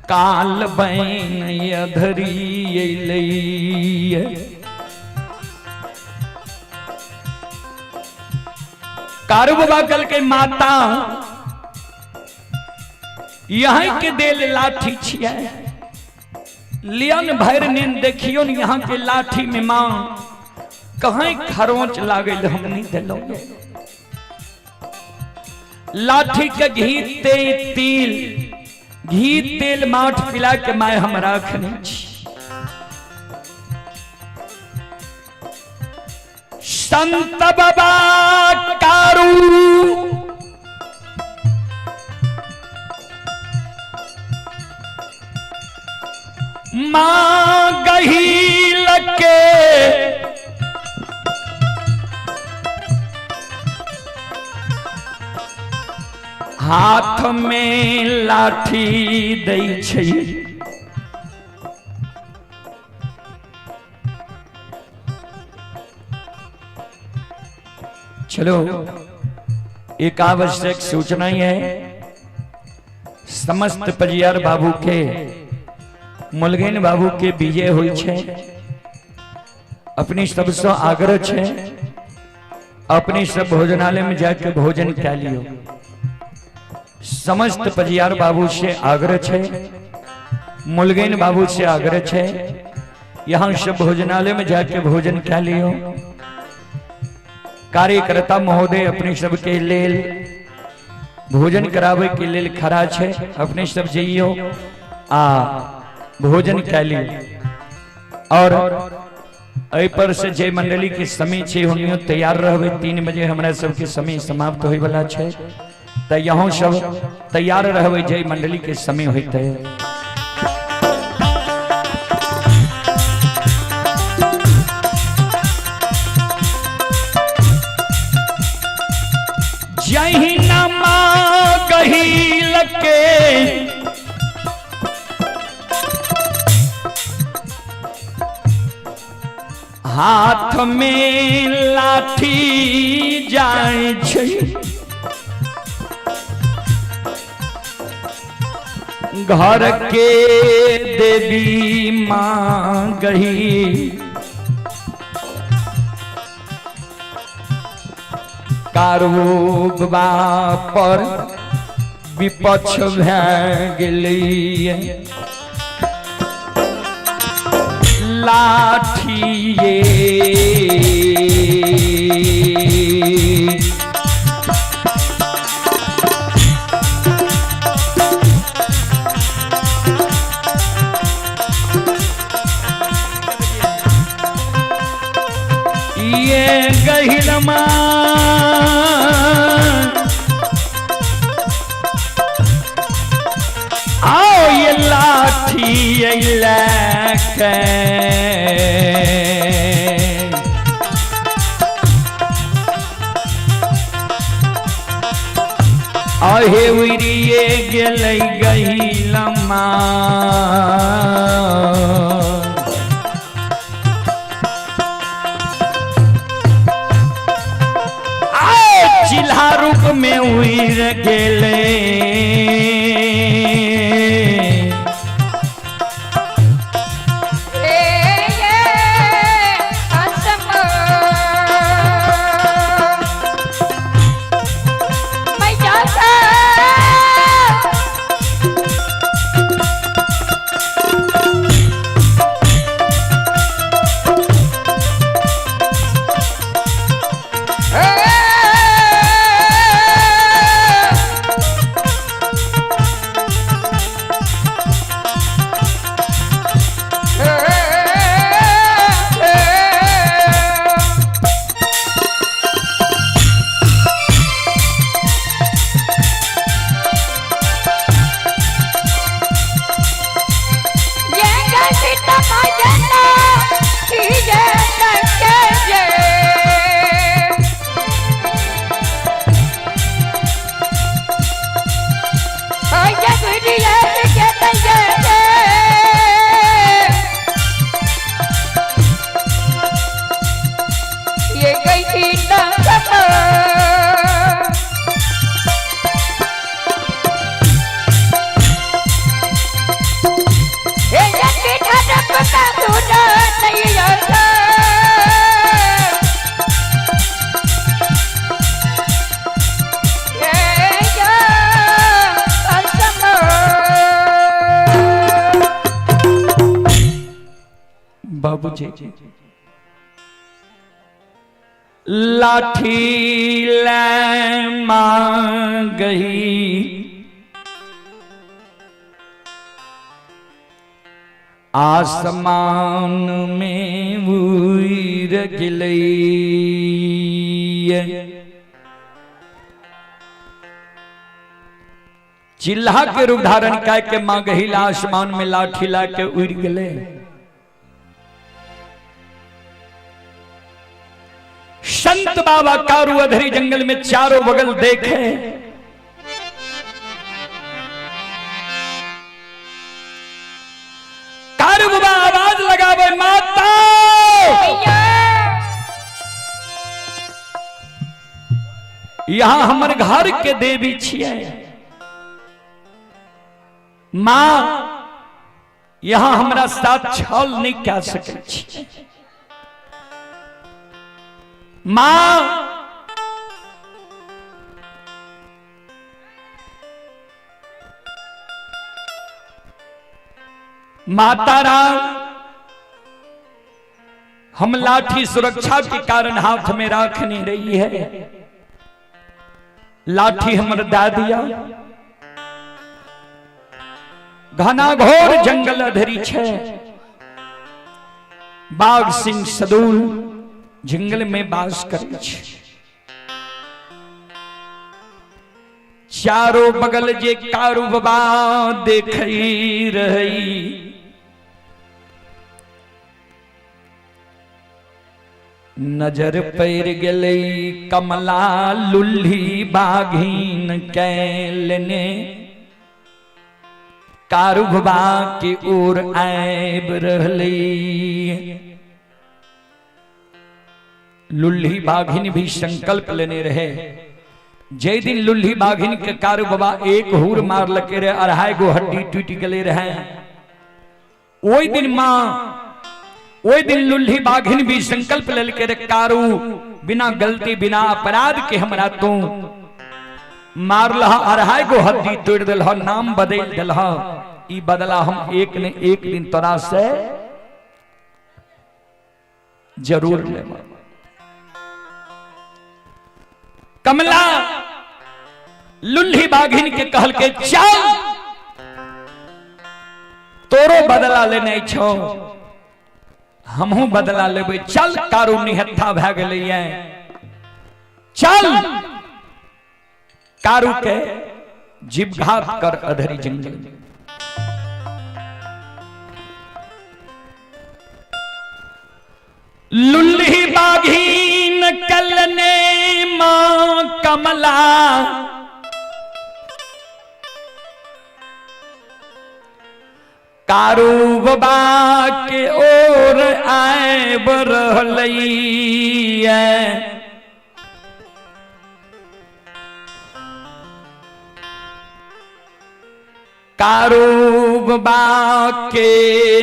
काल बैन अधरी अइलै। कारू बाबा कल के माता यहीं के देल लाठी छियै, लियन भर नेन देखियो न यहाँ के लाठी में मां कहीं खरोंच लागल हम नहीं दिलो। लाठी के घी तेल घी तेल माठ पिला के my हम राखने छी। संत बाबा कारू मां गहील के हाथ में लाठी दै छै। चलो एक आवश्यक सूचना ही है समस्त परियार बाबू के मुलगेन बाबू के विजय हुई छे। अपनी सबसे आग्रह छे अपनी सब भोजनालय में जाके भोजन कह लियो। समस्त परियार बाबू से आग्रह छे, मुलगेन बाबू से आग्रह छे, यहाँ सब भोजनालय में जाके भोजन कह लियो। कार्यकर्ता महोदय अपने सबके लेल भोजन करावे के लेल खड़ा छे, अपने सब जइयो आ भोजन कह लियो। और एहि पर से जय मंडली के समय छे हुनियो तैयार रहबे, 3 बजे हमरा सबके समय समाप्त होय वाला छे, त यहाँ सब तैयार रहबे जय मंडली के समय होते। जहिना मां गहील के हाथ में लाठी जाय छै, घर के देवी मां गही। कारू बाबा पर विपक्ष भए गेलै। लाठिए ये गहिरमा आओ ये लाठी लैके अहे उड़िए गेलै गहिलमा। आओ चिल्हा रूप में उड़ गेलै। बाबूजी लाठी ले मांगही आसमान में उड़ गेलै। चिल्हा के रूप धारण कह के मांगही आसमान में लाठी ला के उड़ गेलै। संत बाबा कारू अधरी जंगल में चारों बगल देखे, कारू बाबा आवाज लगावे, माता यहां हमर घर के देवी छियै, मां यहां हमरा साथ छल नहीं कह सकै छी, मां माता राम हम लाठी सुरक्षा के कारण हाथ में राख नहीं रही है, लाठी हमर दादिया घना घोर जंगल अधरी छे, बाघ सिंह सदूल जंगल में बास करे छे, चारों बगल जे कारू बाबा देखई रही, नजर पड़ गेलै कमला लुल्ही बाघीन कैलने कारू बाबा के ओर आबि रहलै। लुल्ही बाघिन भी संकल्प लेने रहे, जय दिन लुल्ही बाघिन के कारू बाबा एक हुर मार लके रहे, अढ़ाई गो हड्डी टूट गले रहे, ओहि दिन मां ओहि दिन लुल्ही बाघिन भी संकल्प लेलकै रे कारू, बिना गलती बिना अपराध के हमरा तू मारलह, अढ़ाई गो हड्डी तोड़ दिलह, नाम बदल दिलह, ई बदला हम एक ने एक दिन तोरा से जरूर लेब। कमला लुल्ही बाघिन के कहल के चल तोरो बदला लेने छो, हमहू बदला लेबै, चल कारू निहत्था भए गेलैये, चल कारू के जीवघात कर अधरी जंगल। लुल्ही बाघीन कलने मां कमला, कारू बाबा के ओर आबि रहलैये। कारू बाबा के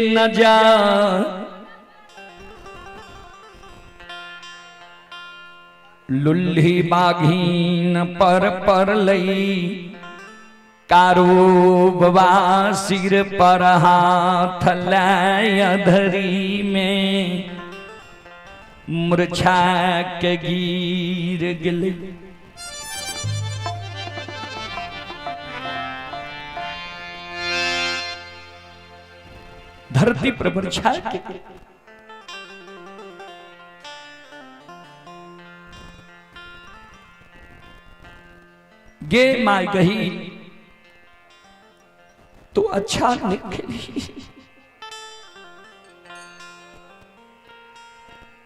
नजर लुल्ही बाघीन पर परलई, कारू बाबा सिर पर हाथ लाय धरी में मूर्छा के गिर गेलै। धरती पर मूर्छा के गे my गही तो अच्छा निकली।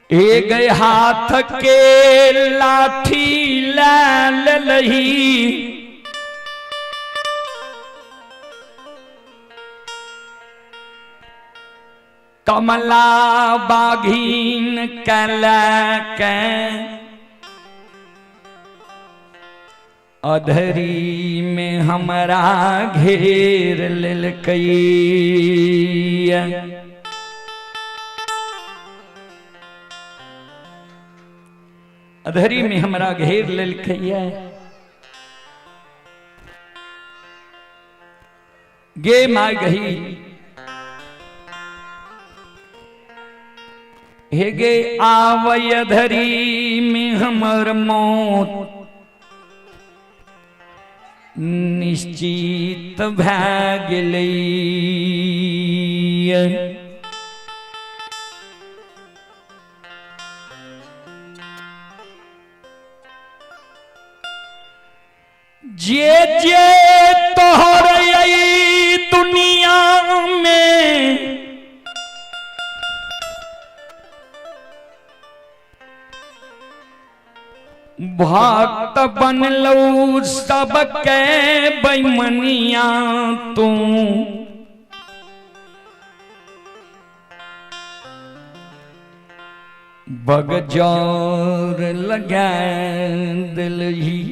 ए गए हाथ के लाठी लाल लही, कमला बाघीन कला के अधरी में हमरा घेर लेलकै। अधरी में हमरा घेर लेलकै। गे my गही हे गे आवय अधरी में हमर मौत निश्चित भए गेलै। जे जे तोहर अई दुनिया में भक्त बनलौ सबके बैमनिया तू, बगजौर लगा दिलही।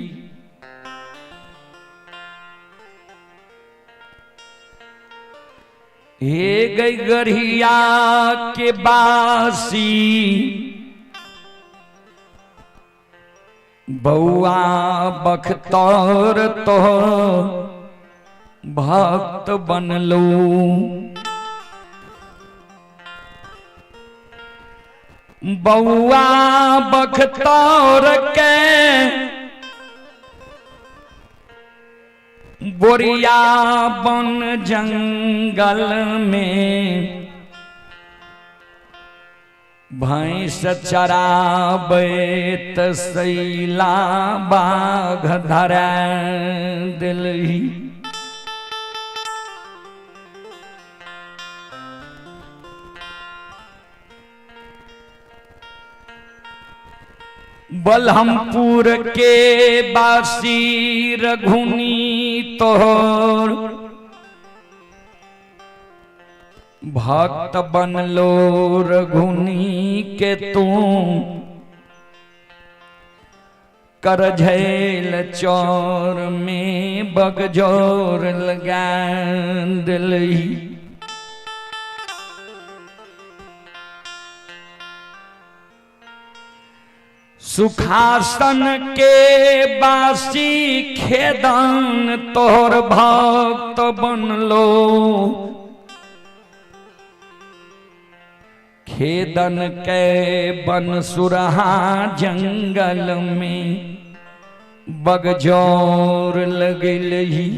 हे गई गढ़िया के बासी बौआ बख्तौर तो भक्त बनलू, बौआ बख्तौर के बोरिया बन जंगल में भैंस चराबैत सैला बाघ धरा दिलही। बलहमपुर के बासी रघुनी तोहर भक्त बनलो रघुनी के तू, कर झेल चौर में बगजोर लगा दिलही। सुखासन के बासी खेदन तोहर भक्त बनलो। खेदन के बन सुरहा जंगल में बगजोर लगलही।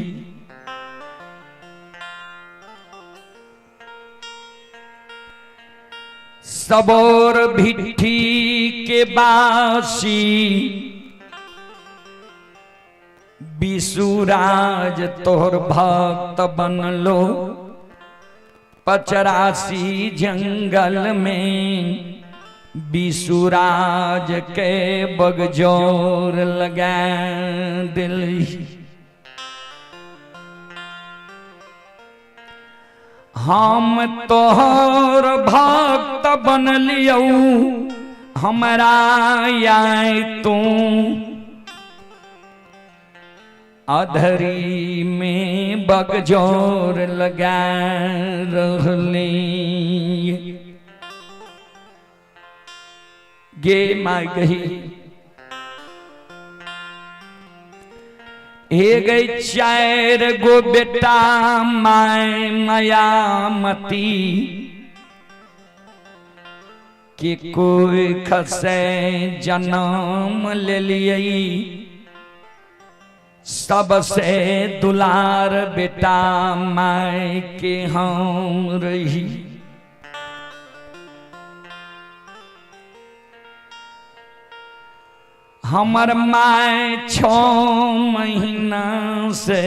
सबोर भिट्ठी के बासी बिसुराज तोहर भक्त बनलो। पचरासी जंगल में बिसुराज के बगजोर लगा दिली। हम तोहर भक्त बन लियौ हमरा आय तू अधरी में बगजोर लगा रहली। गे माय गही हे गई चार गो बेटा my मयामती के कोई खसे जन्म ले लिये। सबसे दुलार बेटा my के हम रही। हमर my 6 महीना से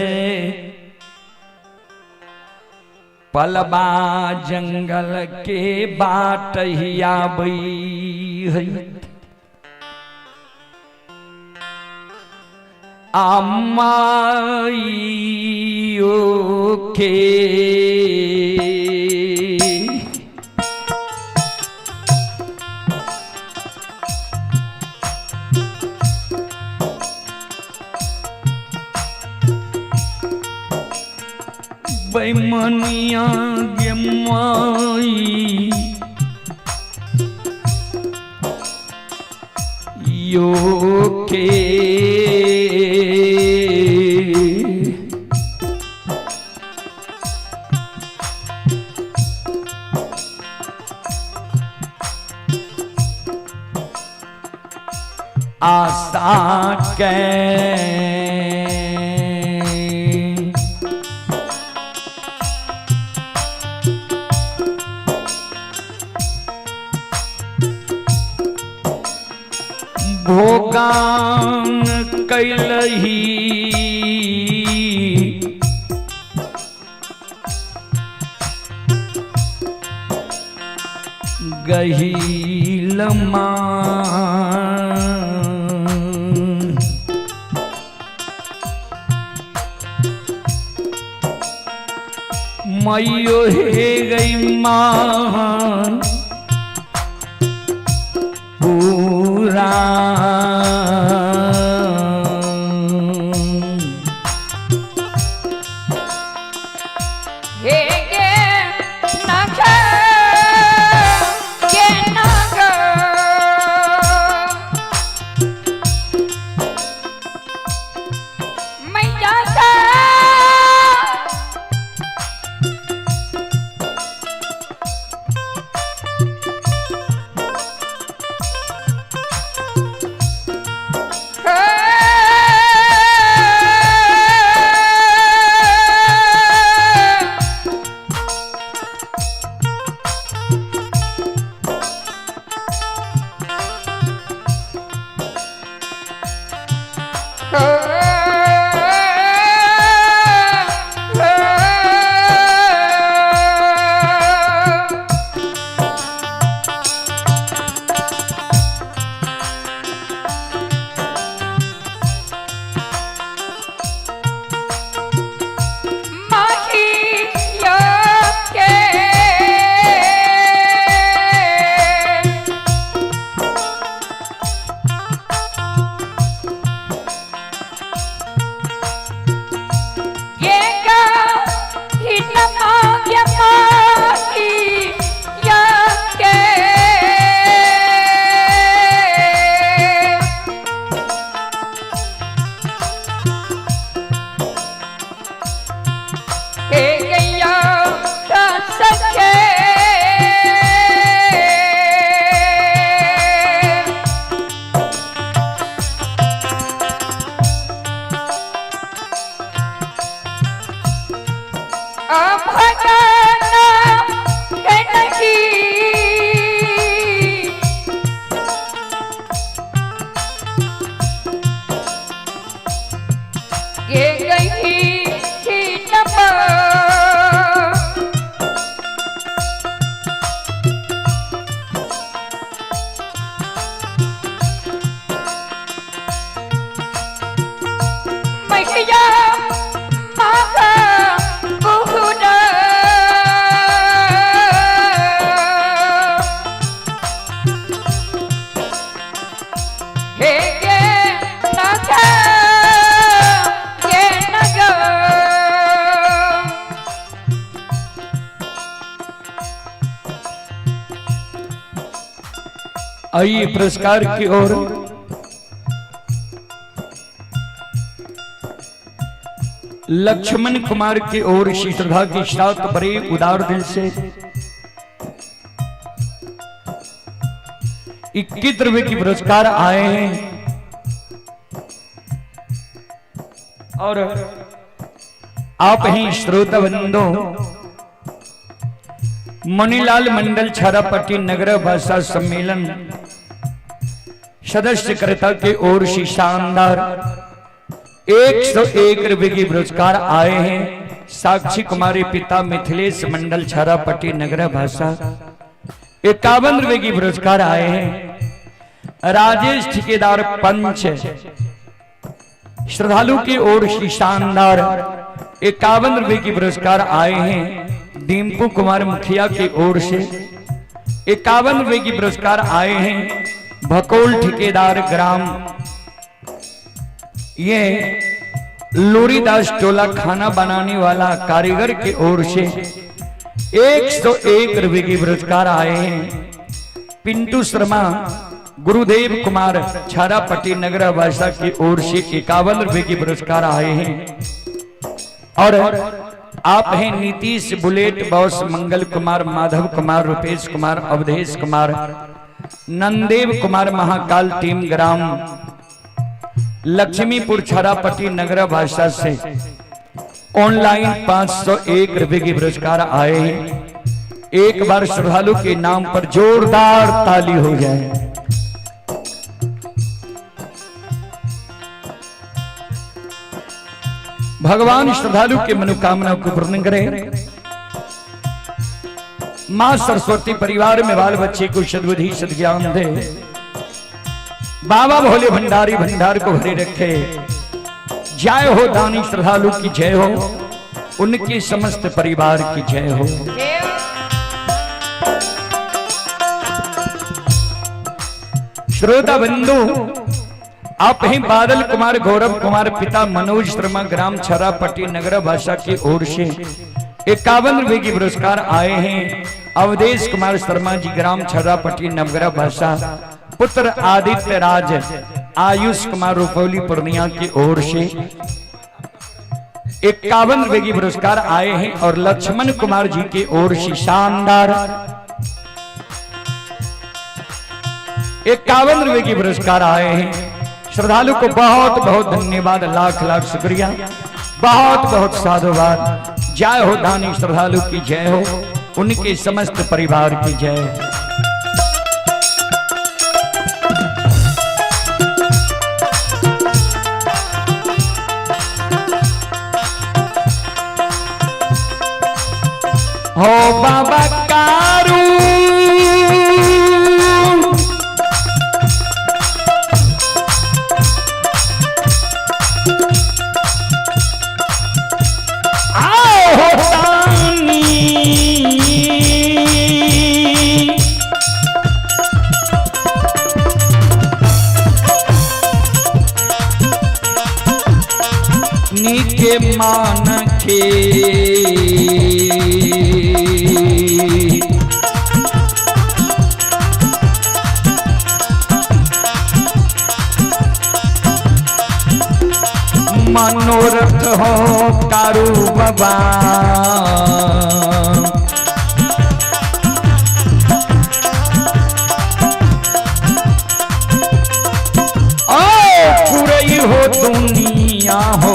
पलबा जंगल के बाट हियाबई है। अम्माइयो के बेमनिया गे माई यो के आशा के भोगान कैलही गहील मां। मैयो हे गई मां पूरा हे गे नाग गे नाग मैया का मैया माघ बहुरा। हे गे नग गे नग। आइए पुरस्कार की ओर। लक्ष्मण कुमार की ओर श्री श्रद्धा के साथ बड़े उदार दिल से 21 रुपए की पुरस्कार आए हैं और आप ही श्रोता बंधु मणिलाल मंडल छारापट्टी नगर भाषा सम्मेलन सदस्य कर्ता के ओर से शानदार 101 रुपए की पुरस्कार आए हैं। साक्षी कुमारी पिता मिथिलेश मंडल छारापट्टी नगर भाषा 51 रुपए की पुरस्कार आए हैं। राजेश ठेकेदार पंच श्रद्धालु की ओर से शानदार 51 रुपए की पुरस्कार आए हैं। डिम्पू कुमार मुखिया की ओर से 51 रुपए की पुरस्कार आए हैं। भकोल ठेकेदार ग्राम ये लोरीदास टोला खाना बनाने वाला कारीगर की ओर से 101 रुपए की पुरस्कार आए हैं। पिंटू शर्मा गुरुदेव कुमार छारापट्टी नगर भाषा की ओर से 51 रुपए की पुरस्कार आए हैं। और आप हैं नीतीश बुलेट बॉस मंगल कुमार माधव कुमार रुपेश कुमार अवधेश कुमार नंदेव कुमार महाकाल टीम ग्राम लक्ष्मीपुर छारापट्टी नगर भाषा से ऑनलाइन 501 रुपए के पुरस्कार आए हैं। एक बार श्रद्धालु के नाम पर जोरदार ताली हो जाए। भगवान श्रद्धालु के मनोकामना को पूर्ण करें। मां सरस्वती परिवार में बाल बच्चे को सद्बुद्धि सद्ज्ञान दे। बाबा भोले भंडारी भंडार को भरे रखे। जय हो दानी श्रद्धालु की जय हो, उनके समस्त परिवार की जय हो। श्रोता बंधु, आप ही बादल कुमार गौरव कुमार पिता मनोज शर्मा ग्राम छरापट्टी नगर भाषा की ओर से 51 रुपए की पुरस्कार आए हैं। अवधेश कुमार शर्मा जी ग्राम छरापट्टी नगर भाषा पुत्र आदित्य राज आयुष कुमार रुपौली पूर्णिया की ओर से 51 रुपए की पुरस्कार आए हैं। और लक्ष्मण कुमार जी की ओर से शानदार 51 रुपए की पुरस्कार आए हैं। श्रद्धालु को बहुत बहुत धन्यवाद, लाख लाख शुक्रिया, बहुत बहुत साधुवाद। जय हो दानी श्रद्धालु की जय हो, उनके समस्त परिवार की जय। हो बाबा कारू आओ हो तानी, नीके मान के मनोरथ हो कारू बाबा। ओ पूरी हो दुनिया हो,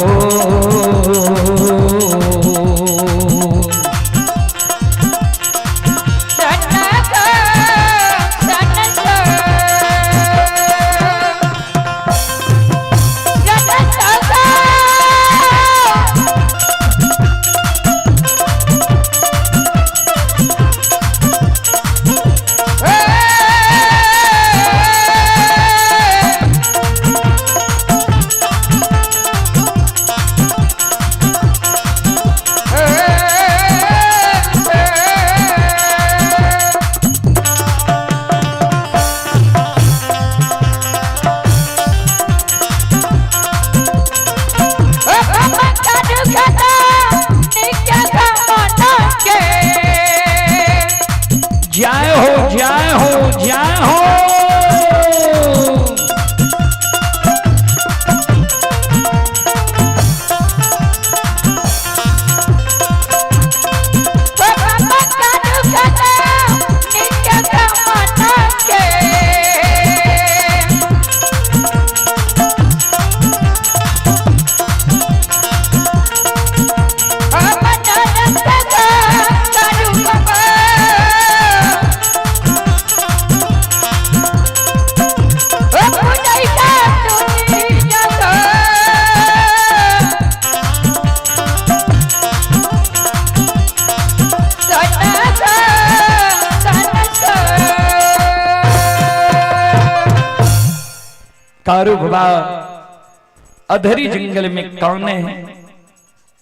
कारू बाबा अधरी जंगल में काने हैं,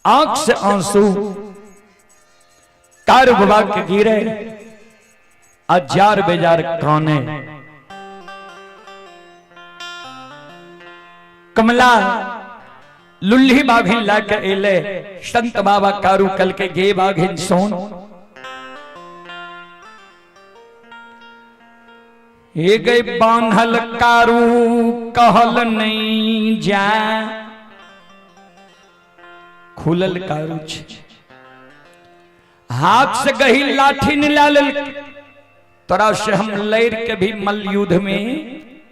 आंख से आंसू कारू बाबा के गिरे, अजार बेजार काने। कमला लुल्ही बाघिन लाके एले, संत बाबा कारू कल के गे बाघिन सोन। हे गए बांधल कारू कहल नहीं जा, खुलल कारू छे, हाथ से गही लाठी निलाल, तोरा से हम लड़ के भी मल्ल युद्ध में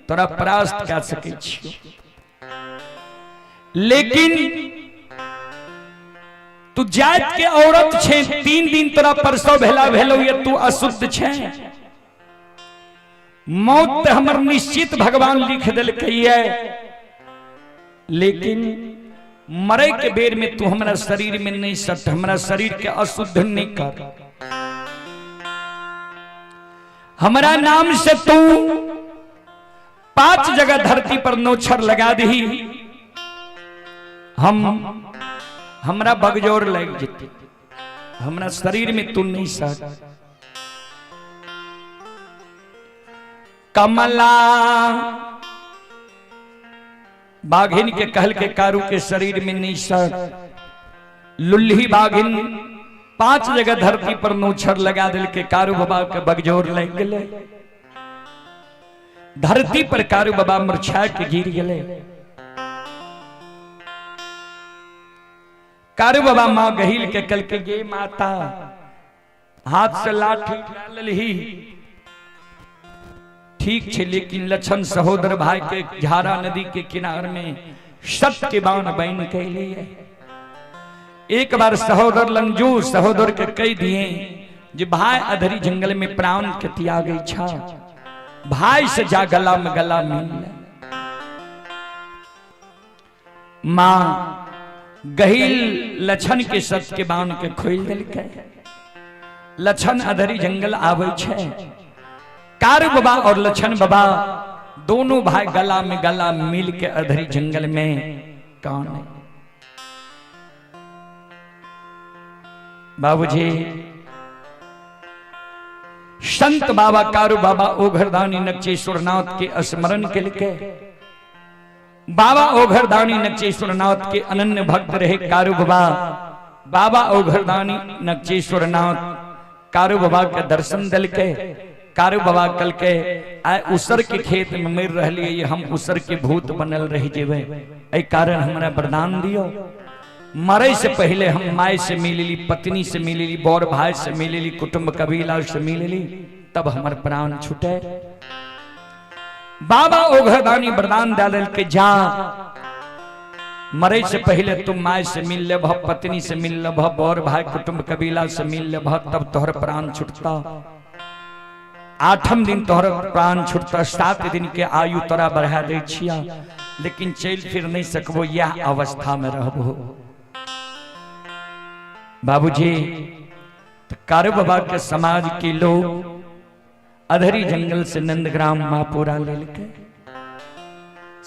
तोरा परास्त कर सके छियो, लेकिन तू जात के औरत छे, 3 दिन तोरा परसो भेला भेलो ये तू अशुद्ध छे, मौत हमर निश्चित भगवान लिख देलकै है, लेकिन मरे के बेर में तू हमरा शरीर में नहीं सट, हमरा शरीर के अशुद्ध नहीं कर, हमरा नाम से तू 5 जगह धरती पर नौछर लगा दी, हम हमरा बगजोर लग जेते, हमरा शरीर में तू नहीं सट। कमला बाघिन के कहल के कारू के शरीर में नहीं सट, लुल्ही बाघिन 5 जगह धरती पर नौछर लगा दिल के कारू बाबा के बगजोर लग गए, धरती पर कारू बाबा मुरझा के गिर गए। कारू बाबा मां गहिल के कल के गे माता, हाथ से लाठी लही ठीक छे, लेकिन लक्षण सहोदर भाई के झारा नदी के किनार में सत्य के बाण बन के लिए एक बार सहोदर लंगजू सहोदर के कह दिए जे भाई अधरी जंगल में प्राण के त्याग छा, भाई से जा गला में गला मिल। मां गहिल लक्षण के सत्य के बाण के खोल दिलकै। लक्षण अधरी जंगल आवे छे, कारू बाबा और लक्षण बाबा दोनों भाई गला में गला मिल के अधरी जंगल में कान। बाबूजी संत बाबा कारू बाबा ओघरदानी नक्चेश्वरनाथ के स्मरण के लिए बाबा ओघरदानी नक्चेश्वरनाथ के अनन्य भक्त रहे कारू बाबा। बाबा ओघरदानी नक्चेश्वरनाथ कारू बाबा के दर्शन दिल के कारू बाबा कल के आए उसर के खेत में मर रही, हम उसर के भूत बनल रह जेबे, एहि कारण हमरा वरदान दियो, मरे से पहले हम my से मिलली, पत्नी से मिलली, बड़ भाई से मिलली, कुटुंब कबीला से मिलली, तब हमर प्राण छूटे। बाबा ओघरदानी वरदान दे के जा मरे से पहले तुम my से मिल लेब, पत्नी से मिल लेब, बड़ भाई कुटुंब कबीला से मिल लेब, तब तोहर प्राण छूटता। 8म दिन तोहर प्राण छूटता, 7 दिन के आयु तोरा बढ़ा दे छिया, लेकिन चल फिर नहीं सकबो, यह अवस्था में रहबो। बाबूजी कारू बाबा के समाज के लोग अधरी जंगल से नंदग्राम मापुरा लेके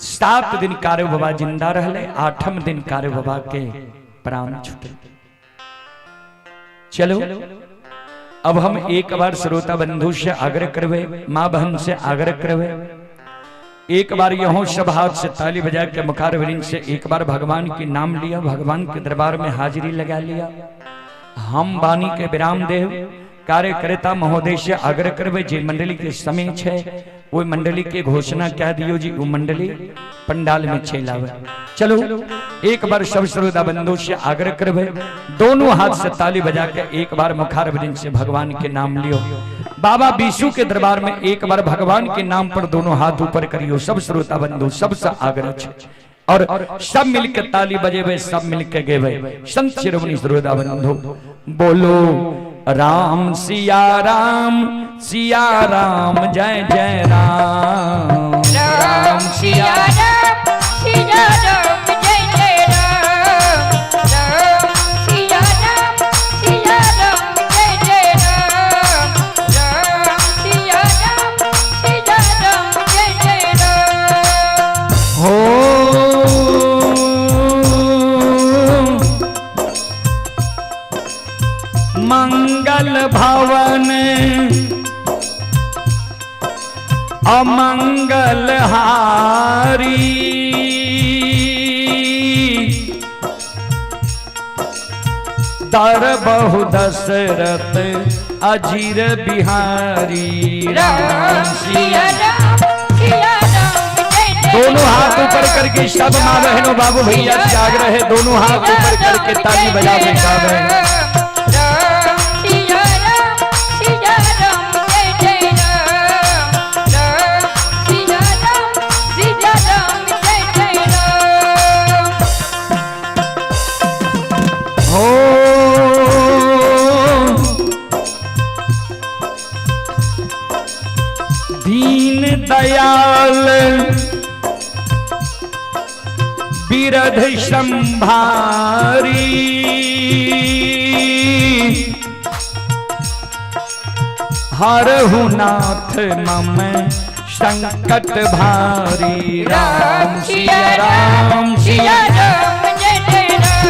7 दिन कारू बाबा जिंदा रहले, 8म दिन कारू बाबा के प्राण छूटे। चलो अब हम एक बार श्रोता बंधु से आग्रह करवे, माँ बहन से आग्रह करवे, एक बार यहों सब हाथ से ताली बजा के मुखारवृंद से एक बार भगवान के नाम लिया, भगवान के दरबार में हाजिरी लगा लिया। हम वाणी के विराम देव कार्यकर्ता महोदय से आग्रह करवे, जे मंडली के समय छे वो मंडली के घोषणा कह दियो जी, वो मंडली पंडाल में चलावे। चलो एक बार सब श्रोता बंधु से आग्रह करवे, दोनों हाथ से ताली बजा के एक बार मुखारवृंद से भगवान के नाम लियो। बाबा बीशु के दरबार में एक बार भगवान के नाम पर दोनों हाथ ऊपर करियो। सब श्रोता बंधु सबसे आग्रह और सब मिलकर ताली बजेबे, सब मिलकर गेबे। संत शिरोमणि श्रोता बंधु बोलो राम सिया राम सिया राम जय जय राम, राम सिया राम सिया राम जय जय राम, राम सिया राम सिया राम जय जय राम, राम सिया राम सिया राम जय जय राम। संभारी, दर बहु दशरथ अजीर बिहारी। राम सिया राम सिया राम जय जय। दोनों हाथ ऊपर करके सब माँ बहनों बाबू भैया जाग रहे, दोनों हाथ ऊपर करके ताली बजा के गा रहे हैं। राम सिया राम सिया राम जय जय राम, राम सिया राम सिया राम जय जय राम। हो दीन दयाल बिरध संभारी, हरहु नाथ मम संकट भारी। राम सिया राम सिया सिया राम जय जय राम,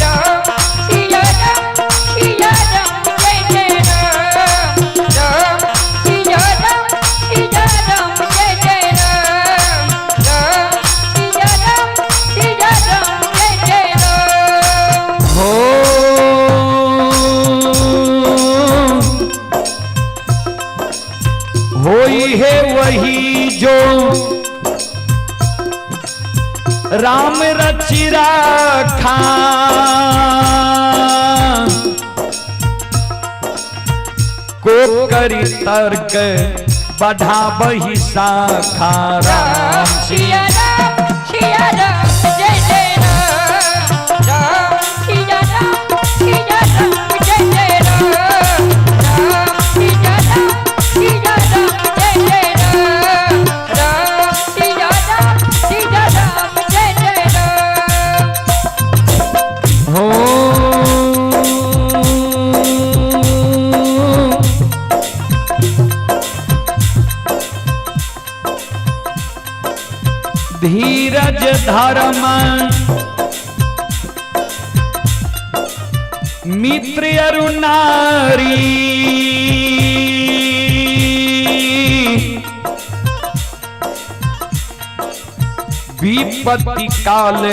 राम सिया राम सिया राम जय जय राम, राम सिया राम सिया राम जय जय राम, राम सिया राम सिया राम जय जय राम। हो होई है वही जो राम रचि राखा, को करी तर्क बढ़ा बही शाखा। राम सिया राम सिया राम जय जय राम, राम सिया राम सिया राम जय जय राम, राम सिया राम सिया राम जय जय राम, राम सिया राम सिया राम जय जय राम। हो धीरज धर्म मित्र अरु नारी, विपत्ति काल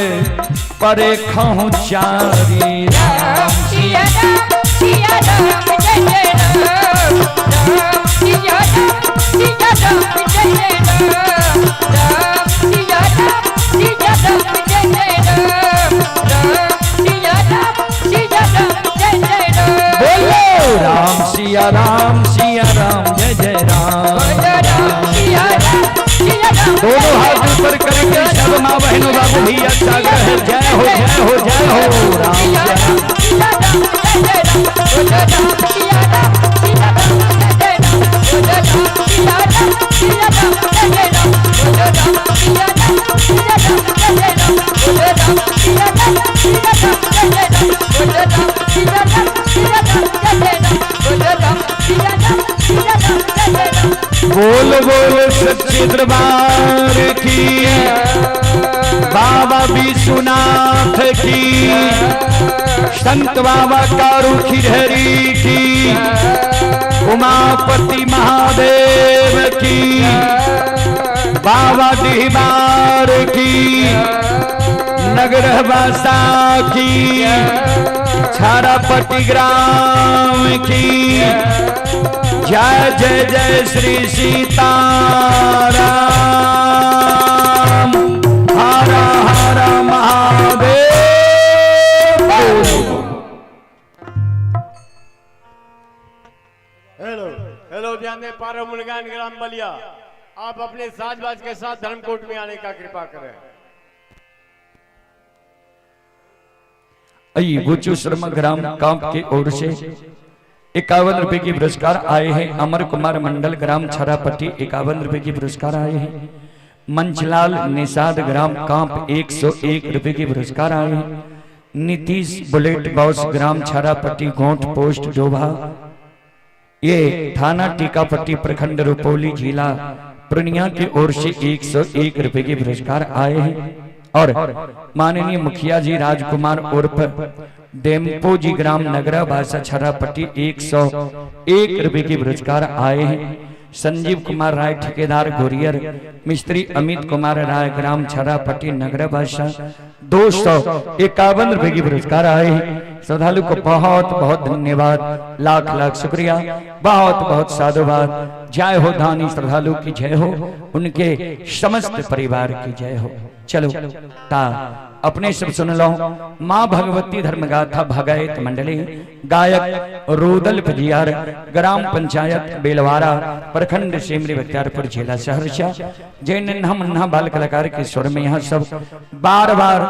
परे खहु चारी। राम सिया राम सिया राम जय जय राम, राम सिया राम सिया राम जय जय राम, राम सिया राम सिया राम जय जय राम, राम सिया राम सिया राम जय जय राम। बोलो राम सिया राम सिया राम जय जय राम। राम सिया राम सिया राम। दोनों हाथ ऊपर करके सब माँ बहनों बाबू भैया जागर है, जय हो जय हो जय हो। राम सिया सिया राम सिया राम जय जय राम, राम सिया राम सिया राम जय जय राम, राम सिया राम सिया राम जय जय राम, राम सिया राम सिया राम जय जय राम, राम सिया राम सिया राम जय जय राम, राम सिया राम सिया राम जय जय राम, राम सिया राम सिया राम जय जय राम। बोल बोल सच्चे दरबार की, बाबा विश्वनाथ की, संत बाबा कारू खिरहरी की, उमापति महादेव की, बाबा डिहबार की, नगर बासा की, छारापट्टी ग्राम की, जय जय जय श्री सीताराम। हर हर महादेव। हेलो हेलो, ध्यान दें। पारो मुनगान ग्राम बलिया, आप अपने साजबाज के साथ धर्मकोट में आने का कृपा करें। अई बुचू शर्मा ग्राम कांप के ओर से 51 रुपए की पुरस्कार आए हैं। अमर कुमार मंडल ग्राम छरापट्टी 51 रुपए की पुरस्कार आए हैं। मंचलाल निषाद ग्राम कांप 101 रुपए की पुरस्कार आए हैं। नीतीश बुलेट बॉस ग्राम छरापट्टी गोंठ पोस्ट डोभा, ये थाना टीकापट्टी प्रखंड रुपौली जिला पूर्णिया की ओर से 101 रुपए के पुरस्कार आए हैं। और माननीय मुखिया जी राजकुमार उर्फ डेम्पो जी ग्राम नगरा भाषा छरापट्टी 101 रुपए के पुरस्कार आए हैं। संजीव कुमार राय ठेकेदार गोरियर, मिस्त्री अमित कुमार राय ग्राम छरापट्टी नगर भाषा 251 रुपए की पुरस्कार आए हैं। श्रद्धालु को बहुत बहुत धन्यवाद, लाख लाख शुक्रिया, बहुत बहुत साधुवाद। जय हो दानी श्रद्धालु की जय हो, उनके समस्त परिवार की जय हो। चलो ता अपने सब सुन लो माँ भगवती धर्मगाथा भगैत मंडली, गायक रोदल पजियार, ग्राम पंचायत बेलवारा, प्रखंड सेमरी बख्तियारपुर, जिला सहरसा। जय नन्हा मुन्ना बाल कलाकार के स्वर में यहाँ सब बार बार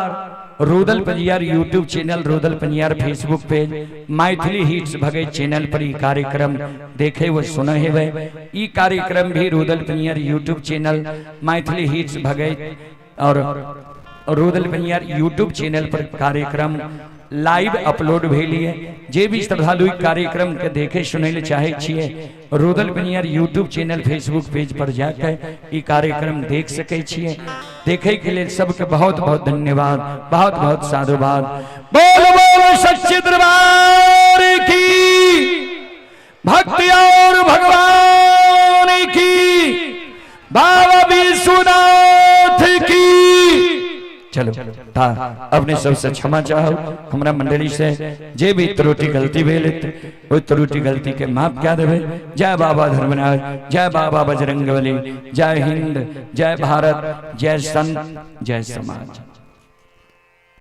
Rudal Pajiyar YouTube channel, Rudal Pajiyar Facebook page, Maithili hits Bhagat channel पर ई कार्यक्रम देखे व सुने हेबै। ई कार्यक्रम भी Rudal Pajiyar YouTube channel, Maithili hits Bhagat और रुदल पनियार यूट्यूब चैनल पर कार्यक्रम लाइव अपलोड भेल है। जे भी श्रद्धालु कार्यक्रम के देखे सुनै ले चाहे छियै, Rudal Paniyar YouTube channel Facebook page पर जाकर ई कार्यक्रम देख सकै छियै। देखे के लिए सबके बहुत बहुत धन्यवाद, बहुत बहुत साधुवाद। बोल बोल सच्चे दरबार की, भक्ति और भगवान की, बाबा विश्वनाथ की। चलो ता अपने सबसे क्षमा चाहो हमरा मंडली से, जे भी त्रुटि गलती भेल ओहि त्रुटि गलती के माफ क्या देवे। जय बाबा धर्मराज, जय बाबा बजरंगबली, जय हिंद, जय भारत, जय संत, जय समाज।